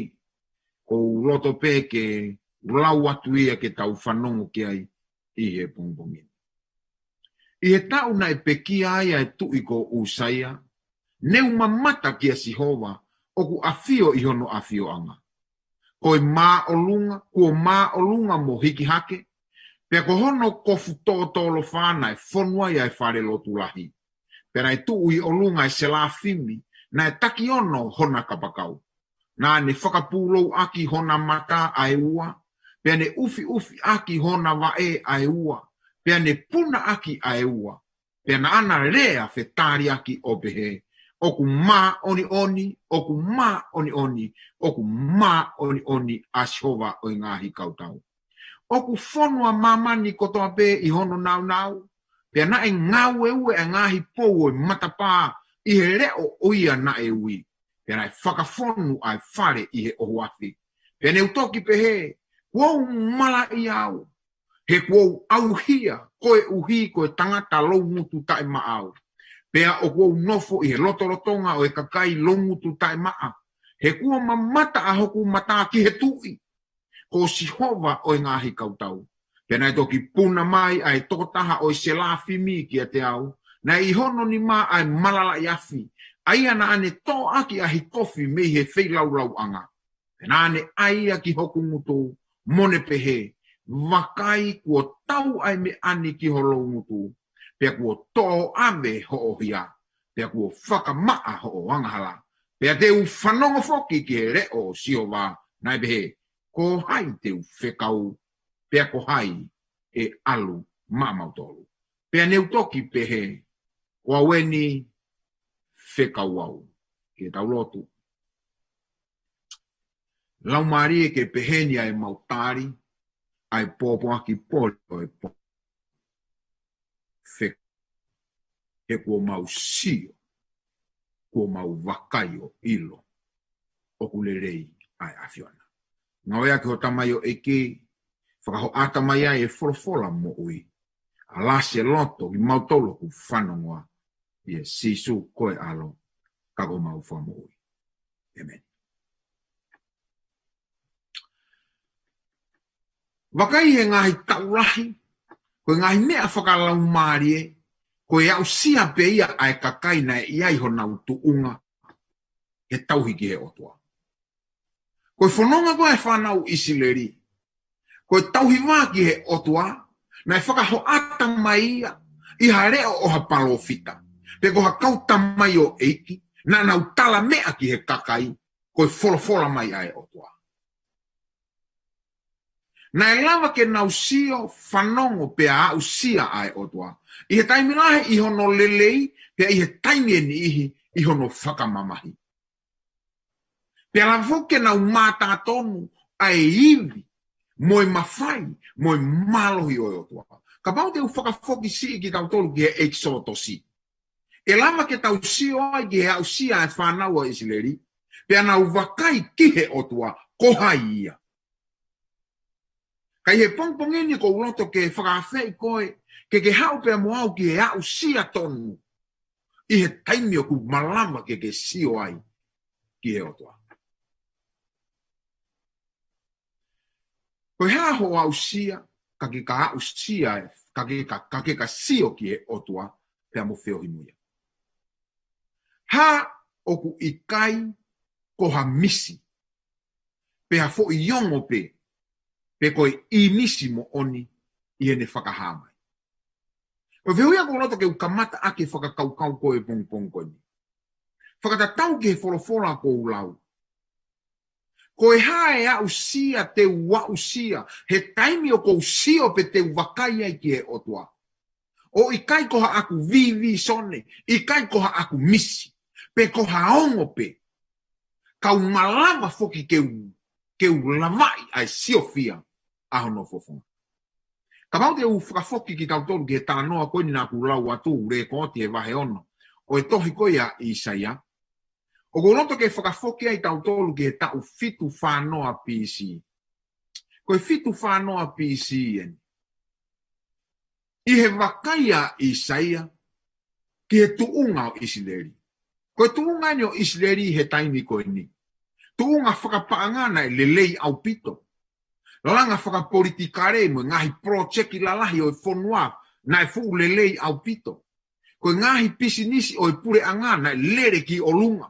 ʻoku ou loto pē ke lau atu ia ke tau fanongo ki ai ʻi he pongipongi ni. ʻI he taʻu naʻe pekia ai ʻa e tuʻi ko ʻUsaia, ne u mamata kia Sihova ʻoku ʻafio ʻi hono ʻafioʻanga. Ko e māʻolunga, kuo māʻolunga mo hiki hake, pea ko hono kofu tōtōlofā naʻe fonu ai ʻa e fale lotu lahi. Pea naʻe tuʻu ʻi ʻolunga ʻa e selafimi, naʻe takiono hona kapakau. Naʻa ne fakapūlouʻaki hona mata ʻa e ua, pea ne ʻufiʻufiʻaki hona vaʻe ʻa e ua, pea ne punaʻaki ʻa e ua. Pea naʻa na lea fetaliaki ʻo pehē, ʻOku māʻoniʻoni, ʻoku māʻoniʻoni, ʻoku māʻoniʻoni ʻa Sihova ʻo e ngaahi kautau. ʻOku fonu ʻa māmani kotoa pē ʻi hono nāunau, pea naʻe ngāueue ʻa e ngaahi pou ʻo e matapā ʻi he leʻo ʻo ia naʻe ui. Pea naʻe fakafonu ʻa e fale ʻi he ʻohoafi. Pea ne u toki pehē, Kuo u malaʻia au, he kuo u ʻauhia, koeʻuhi ko e tangata loungutu taʻemaʻa au. Pea ʻoku ou nofo ʻi he lotolotonga ʻo e kakai loungutu taʻemaʻa, he kuo mamata ʻa hoku mata ki he tuʻi, ko Sihova ʻo e ngaahi kautau. Pea naʻe toki puna mai ʻa e tokotaha ʻo e selafimi kiate au, naʻe ʻi hono nima ʻa e malalaʻi afi, ʻa ia naʻa ne toʻaki ʻa e hikofi mei he feilaulauʻanga. Pea naʻa ne ʻai ia ki hoku ngutu, mo ne pehē, Vakai, kuo tau ʻa e meʻa ni ki ho loungutu, pea kuo tōʻave hoʻo hia, pea kuo fakamaʻa hoʻo angahala. Pea te u fanongo foki ki he leʻo ʻo Sihova, naʻe pehē, Ko hai te u fekau, pea ko hai ʻe ʻalu maʻamautolu? Pea ne u toki pehē, Ko au eni, fekau au. Ke tau lotu. Laumālie, ke pehē ni ʻa ʻemau tali, ʻa e pōpoaki pole ʻo e pō-, fekau, he kuo mau sio, kuo mau vakai ʻo ʻilo ʻoku lelei ʻa e ʻAfiona. Ngāueʻaki ho tamaioʻeiki, fakahoʻata mai ai e folofola moʻui, ʻalasi e loto kimautolu ʻoku fanongoa, ʻia Sīsū ko e ʻAlo, ka ko homau Fakamoʻui. ʻĒmeni. Vakai, he ngaahi taʻu lahi, ko e ngaahi meʻa fakalaumālie, ko e aʻusia pē ia ʻa e kakai naʻe ʻi ai honau tuʻunga he tauhi ki he ʻOtua. Ko e fononga ko ē ʻa e fānau ʻIsileli, ko e tauhi vā ki he ʻOtua, naʻe fakahoʻata mai ia ʻi ha leʻo ʻo ha palōfita, pe ko ha kau tamaioʻeiki, naʻa nau tala meʻa ki he kakai, ko e folofola mai ʻa e ʻOtua. Naʻe lava ke nau sio, fanongo pea aʻusia ʻa e ʻOtua, ʻi he taimi lahi ʻi hono lelei, pea ʻi he taimi ʻe niʻihi ʻi hono fakamamahi. Pea lava foki ke nau mātā tonu ʻa e ivi, mo e mafai, mo e mālohi ʻo e ʻOtua. Kapau te u fakafoki siʻi kitautolu ki he ʻEkisotosi, ʻe lava ke tau sio ai ki he aʻusia ʻa e fānau ʻa ʻIsileli, pea nau vakai ki he ʻOtua, ko hai ia. Ka ʻi he pongipongi ni ʻoku ou loto ke fakaafeʻi koe, ke ke haʻu pea mo au ki he aʻusia tonu, ʻi he taimi ʻoku malava ke ke sio ai ki he ʻOtua. Ko e hā hoʻo aʻusia, ka ke ka aʻusia, ka ke ka, ka ke ka sio ki he ʻOtua, pea mo feohi mo ia? Hā ʻoku ʻikai ko ha misi, pe ha foʻi ongo pē, pe ko e ʻīmisi moʻoni ʻi heʻene fakahā mai? Ko e fehuʻi ia ʻoku ou loto ke u kamata ʻaki e fakakaukau ko ē he pongipongi ko eni. Fakatatau ki he folofola kuo u lau, ko e hā e aʻusia te u aʻusia he taimi ʻoku ou sio pe te u vakai ai ki he ʻOtua? ʻO ʻikai ko haʻaku vīvīsone, ʻikai ko haʻaku misi, pe ko ha ongo pē, ka u malava foki ke u, ke u lavaʻi ʻa e siofia ʻa hono fofonga. Kapau te u fakafoki kitautolu ki he talanoa ko eni naʻa ku lau atu, ʻoku lekooti he vahe ono ʻo e tohi ko ia ʻa ʻIsaia, ʻoku ou loto ke fakafoki ai kitautolu ki he taʻu fitu fā noa B C. Ko e fitu fā noa B C eni. ʻI he vakai ʻa ʻIsaia ki he tuʻunga ʻo ʻIsileli, Ko e tuʻunga ʻeni ʻo ʻIsileli he taimi ko eni. Tuʻunga fakapaʻanga naʻe lelei ʻaupito. Langa fakapolitikale mo e ngaahi polojeki lalahi ʻo e fonua naʻe fuʻu lelei ʻaupito. Ko e ngaahi pisinisi ʻo e puleʻanga naʻe lele ki ʻolunga.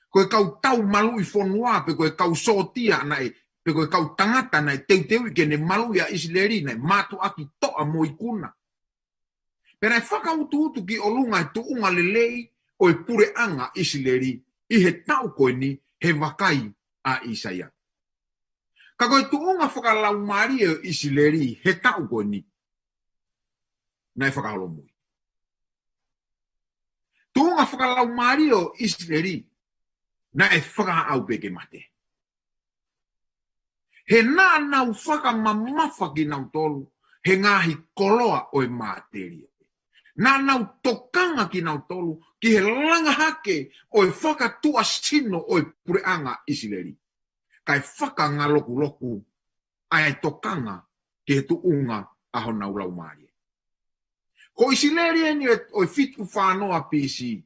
Ko e kau tau maluʻi fonua pe ko e kau sōtia naʻe, pe ko e kau tangata naʻe teuteuʻi ke ne maluʻi ʻa ʻIsileli naʻe mātuʻaki toʻa mo ikuna. Pea naʻe fakautuutu ki ʻolunga e tuʻunga lelei ʻo e puleʻanga ʻIsileli ʻi he taʻu ko eni he vakai ʻa ʻIsaia. Ka ko e tuʻunga fakalaumālie ʻo ʻIsileli he taʻu ko eni naʻe fakaholomui. Tuʻunga fakalaumālie ʻo ʻIsileli naʻe fakaaʻu pē ke mate. He naʻa nau fakamamafa kinautolu he ngaahi koloa ʻo e māteliale. Naʻa nau tokanga kinautolu ki he langa hake ʻo e fakatuʻasino ʻo e puleʻanga ʻIsileli. Kae fakangalokuloku ʻa e tokanga ki he tuʻunga ʻa honau laumālie. Ko ʻIsileli ʻeni ʻo e fitu fā noa B C.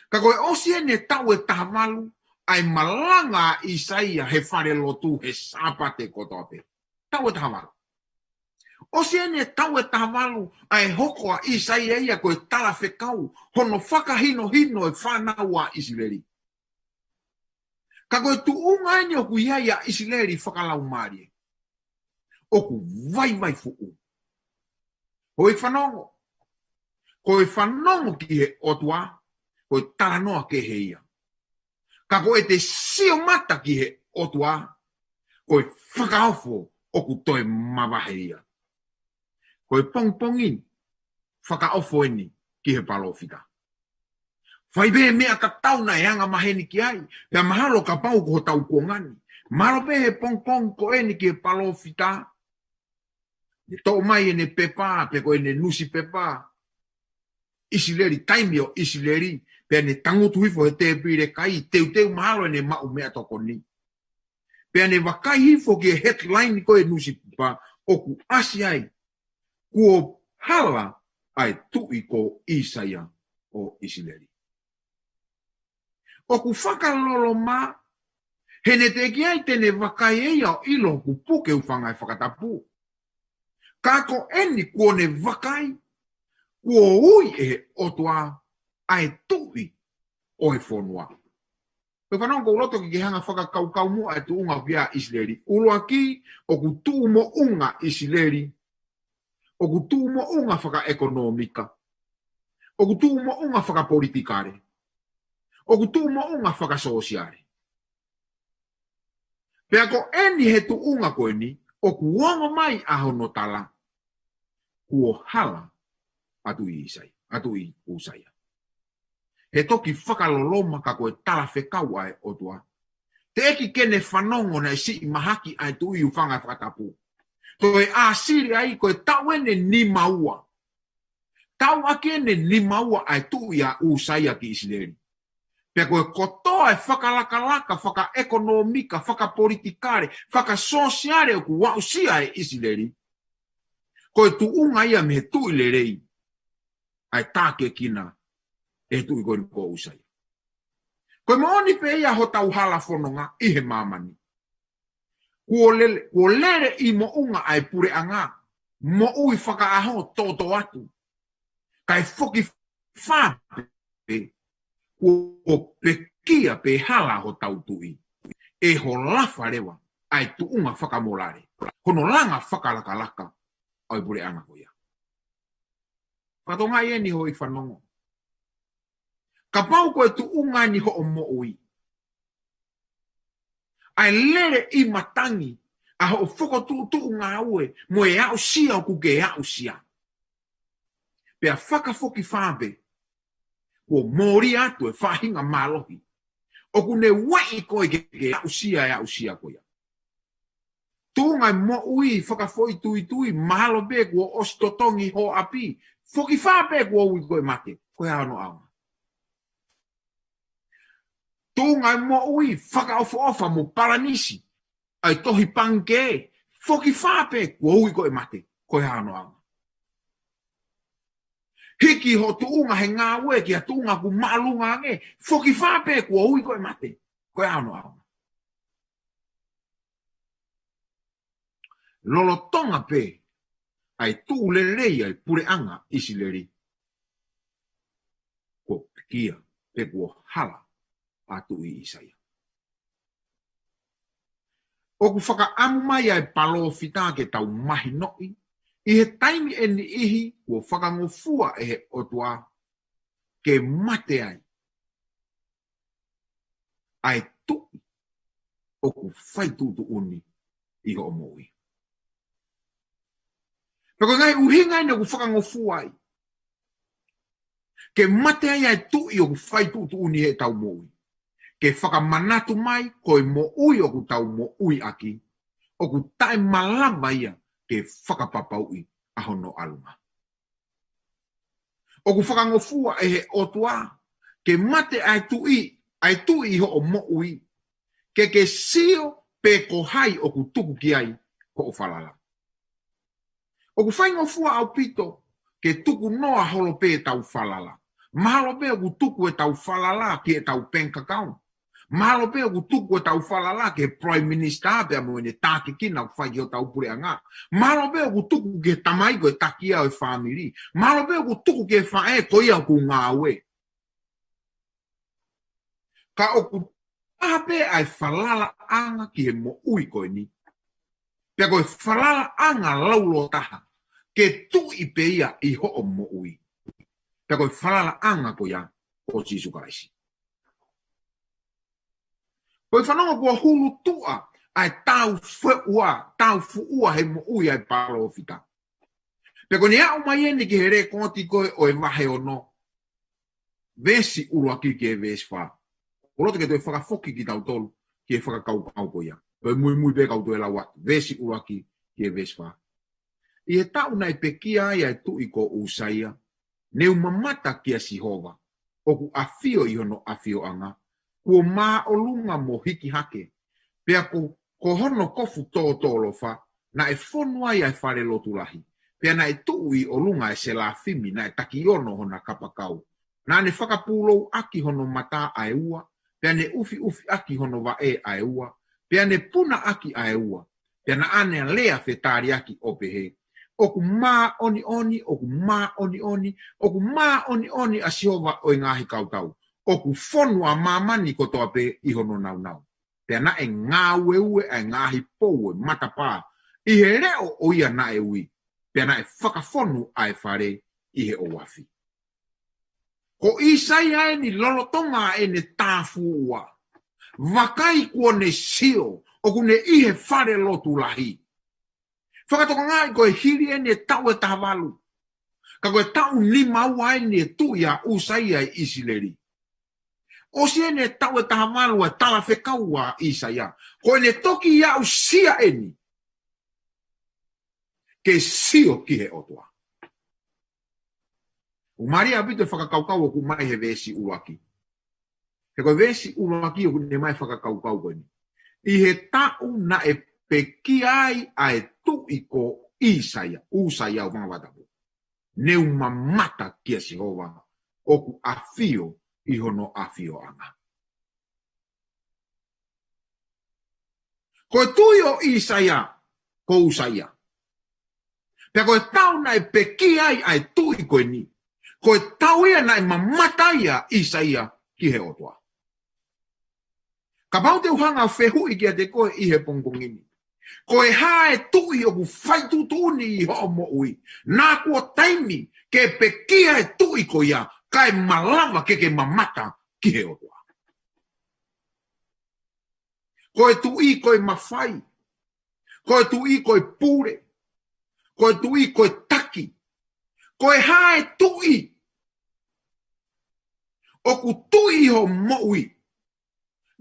Ka ko e ʻosi ʻeni e taʻu ʻe taha valu ʻa e malanga ʻa ʻIsaia he falelotu he Sāpate kotoa pē. Taʻu ʻe taha valu. ʻOsi ʻeni e taʻu ʻe taha valu ʻa e hoko ʻa ʻIsaia ia ko e talafekau, hono fakahinohino e fānau ʻa ʻIsileli. Ka ko e tuʻunga ʻeni ʻoku ʻi ai ʻa ʻIsileli fakalaumālie ʻoku vaivai fuʻu. Ko e fanongo. Ko e fanongo ki he ʻOtua, ko e talanoa kehe ia. Ka ko ʻete sio mata ki he ʻOtua, ko e fakaofo ʻoku toe mavahe ia. Ko e pongipongi ni, fakaofo ʻeni ki he palōfita. Fai pē meʻa tatau naʻe anga maheni ki ai, pea mahalo kapau ko hotau kuonga ni. Mahalo pē he pongipongi ko ʻeni ki he palōfita. Ne toʻo mai ʻene pepa, pe ko ʻene nusipepa. ʻIsileli, taimi ʻo ʻIsileli, pea ne tangutu hifo he tēpile kai, teuteu mahalo ʻene maʻu meʻatokoni. Pea ne vakai hifo ki he headline ko e nusipepa ʻoku ʻasi ai, kuo hala ʻa e tuʻi ko ʻIsaia ʻo ʻIsileli. ʻOku fakaloloma, he ne teʻeki ai te ne vakai ʻe ia ʻo ʻilo ʻoku puke ʻū fanga ʻe fakatapu. Ka ko ʻeni kuo ne vakai, kuo ui ʻe he ʻOtua ʻa e tuʻi ʻo e fonua. Ko e fanongo, ʻoku ou loto ke ke hanga fakakaukau muʻa e tuʻunga ʻoku ʻi ai ʻa ʻIsileli. ʻUluaki, ʻoku tuʻu moʻunga ʻIsileli. ʻOku tuʻu moʻunga fakaʻekonōmika. ʻOku tuʻu moʻunga fakapolitikale. ʻOku tuʻu moʻunga fakasōsiale. Pea ko ʻeni he tuʻunga ko ʻeni, ʻoku ongo mai ʻa hono tala, kuo hala ʻa Tuʻi ʻIsaia, ʻa Tuʻi ʻUsaia. He toki fakaloloma ka ko e talafekau ʻa e ʻOtua. Teʻeki ke ne fanongo naʻe siʻi mahaki ʻa e tuʻi ʻū fanga ʻe fakatapu. Toe ʻāsili ai ko e taʻu ʻeni ʻe nima ua. Taʻu ʻaki ʻeni ʻe nima ua ʻa e tuʻi ʻa ʻUsaia ki ʻIsileli. Pea ko e kotoa e fakalakalaka, fakaʻekonōmika, fakapolitikale, fakasōsiale ʻoku aʻusia ʻe ʻIsileli. Ko e tuʻunga ia mei he tuʻi lelei, ʻa e tākiekina ʻe he tuʻi ko ʻeni ko ʻUsaia. Ko e moʻoni pē ia hotau hala fononga ʻi he māmani. Kuo lele, kuo lele ʻi moʻunga ʻa e puleʻanga, moʻui fakaʻaho toto atu. Kae foki fā pē, kuo pekia pē hala hotau tuʻi. ʻE holofa leva ʻa e tuʻunga fakamolale, hono langa fakalakalaka ʻo e puleʻanga ko ia. Fatongia ʻeni hoʻo fanongo. Kapau ko e tuʻunga ʻeni hoʻo moʻui, ʻa e lele ʻi matangi ʻa hoʻo fokotuʻutuʻu ngāue mo e aʻusia ʻoku ke aʻusia. Pea fakafoki fā pē, kuo mōlia atu e faʻahinga mālohi ʻoku ne ueʻi koe ke ke aʻusia e aʻusia ko ia. Tuʻunga e moʻui fakafoʻituitui, mahalo pē kuo ʻosi totongi ho ʻapi, foki fā pē kuo ui koe mate, ko e hā hono ʻaonga? Tuʻunga e moʻui fakaʻofoʻofa mo palanisi, ʻa e tohi pangikē, foki fā pē kuo ui koe mate, ko e hā hono ʻaonga? Hiki hoʻo tuʻunga he ngāue ki ha tuʻunga ʻoku māʻolunga ange, foki fā pē kuo ui koe ʻo mate. Ko e ʻaonga. Lolotonga pē ʻa e tuʻu lelei ʻa e puleʻanga ʻIsileli, kuo pekia, pe kuo hala ʻa Tuʻi ʻIsaia. ʻOku fakaʻamu mai ʻa e palōfita ke tau mahinoʻi, ʻi he taimi ʻe niʻihi kuo fakangofua ʻe he ʻOtua ke mate ai ʻa e tuʻi ʻoku fai tuʻutuʻuni ʻi hoʻo moʻui. Pea ko e ngaahi ʻuhinga eni ʻoku fakangofua ai ke mate ai ʻa e tuʻi ʻoku fai tuʻutuʻuni heʻetau moʻui, ke fakamanatu mai ko e moʻui ʻoku tau moʻui ʻaki, ʻoku taʻemalava ia ke fakapapauʻi ʻa hono ʻalunga. ʻOku fakangofua ʻe he ʻOtua ke mate ʻa e tuʻi, ʻa e tuʻi ʻi hoʻo moʻui, ke ke sio pe ko hai ʻoku tuku ki ai hoʻo falala. ʻOku faingofua ʻaupito ke tuku noa holo pē ʻetau falala. Mahalo pē ʻoku tuku ʻetau falala ki heʻetau bank account. Mahalo pē ʻoku tuku ʻetau falala ki he Prime Minister pea mo ʻene tākiekina ʻoku fai ki hotau puleʻanga. Mahalo pē ʻoku tuku ki he tamai ko e taki ia ʻo e fāmili. Mahalo pē ʻoku tuku ki he faʻē ko ia ʻoku ngāue. Ka ʻoku taha pē ʻa e falalaʻanga ki he moʻui ko eni. Pea ko e falalaʻanga laulōtaha ke tuʻi pē ia ʻi hoʻo moʻui. Pea ko e falalaʻanga ko ia ko Sīsū Kalaisi. Ko e fanongo kuo hulu tuʻa ʻa e tau fuʻua, tau fuʻua he moʻui ʻa e palōfita. Pea ko ʻene aʻu mai eni ki he lēkooti ko ē ʻo e vahe ono, veesi ʻuluaki ki he veesi fā. ʻOku loto ke toe fakafoki kitautolu ki he fakakaukau ko ia. Toe muimui pē kau toe lau atu. Veesi ʻuluaki ki he veesi fā. ʻI he taʻu naʻe pekia ai ʻa e tuʻi ko ʻUsaia, ne u mamata kia Sihova, ʻoku ʻafio ʻi hono ʻafioʻanga, kuo māʻolunga mo hiki hake, pea ko, ko hono kofu tōtōlofa, naʻe fonu ai ʻa e fale lotu lahi, pea naʻe tuʻu ʻi ʻolunga ʻa e selafimi, naʻe takiono hona kapakau. Naʻa ne fakapūlouʻaki hono mata ʻa e ua, pea ne ʻufiʻufiʻaki hono vaʻe ʻa e ua, pea ne punaʻaki ʻa e ua, pea naʻa ne lea fetaliʻaki ʻo pehē, ʻOku māʻoniʻoni, ʻoku māʻoniʻoni, ʻoku māʻoniʻoni ʻa Sihova ʻo e ngaahi kautau, ʻoku fonu ʻa māmani kotoa pē ʻi hono nāunau. Pea naʻe ngāueue ʻa e ngaahi pou ʻo e matapā ʻi he leʻo ʻo ia naʻe ui, pea naʻe fakafonu ʻa e fale ʻi he ʻoafi. Ko ʻIsaia eni lolotonga ʻene tau fuʻua. Vakai kuo ne sio, ʻoku ne ʻi he fale lotu lahi. Fakatokangaʻi ko e hili eni e taʻu ʻe taha valu. Ka ko e taʻu nima ua eni e tuʻi ʻa ʻUsaia ʻi ʻIsileli. ʻOsi eni e taʻu ʻe taha valu ʻa e talafekau ʻa ʻIsaia. Ko ʻene toki aʻusia eni ke sio ki he ʻOtua. ʻOku mālie ʻaupito e fakakaukau ʻoku ʻomai he veesi ʻuluaki. He ko e veesi ʻuluaki ʻoku ne ʻomai e fakakaukau ko eni. ʻI he taʻu naʻe pekia ai ʻa e tuʻi ko ʻIsaia, ʻUsaia ʻo Vangavatapu, ne u mamata kia Sihova, ʻoku ʻafio ʻi hono ʻafioʻanga. Ko e tuʻi ʻo ʻIsaia, ko ʻUsaia. Pea ko e taʻu naʻe pekia ai ʻa e tuʻi ko eni, ko e taʻu ia naʻe mamata ai ʻa ʻIsaia ki he ʻOtua. Kapau te u hanga ʻo fehuʻi kiate koe ʻi he pongipongi ni, ko e hā e tuʻi ʻoku fai tuʻutuʻuni ʻi hoʻo moʻui? Naʻa kuo taimi ke pekia e tuʻi ko ia, kae malava ke ke mamata ki he ʻOtua. Ko e tuʻi ko e mafai. Ko e tuʻi ko e pule. Ko e tuʻi ko e taki. Ko e hā e tuʻi ʻoku tuʻi ʻi hoʻo moʻui?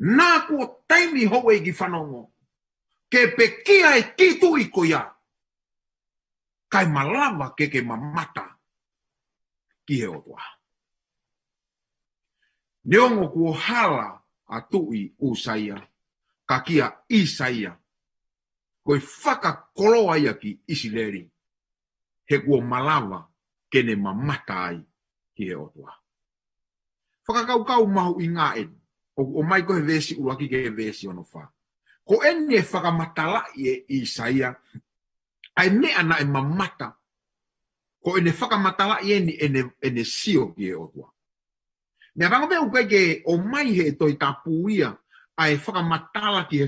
Naʻa kuo taimi, houʻeiki fanongo, ke pekia e kiʻi tuʻi ko ia, kae malava ke ke mamata ki he ʻOtua. Neongo kuo hala ʻa Tuʻi ʻUsaia, ka kia ʻIsaia, ko e fakakoloa ia ki ʻIsileli, he kuo malava ke ne mamata ai ki he ʻOtua. Fakakaukau mahuʻinga eni, ʻoku ʻomai ko e veesi ʻuluaki ki he veesi hono fā. Ko eni ʻe fakamatalaʻi ʻe ʻIsaia ʻa e meʻa naʻe mamata. Ko ʻene fakamatalaʻi eni ʻene, ʻene sio ki he ʻOtua. Meʻapango pē ʻoku ʻikai ke ʻomai he Tohi Tapu ia ʻa e fakamatala ki he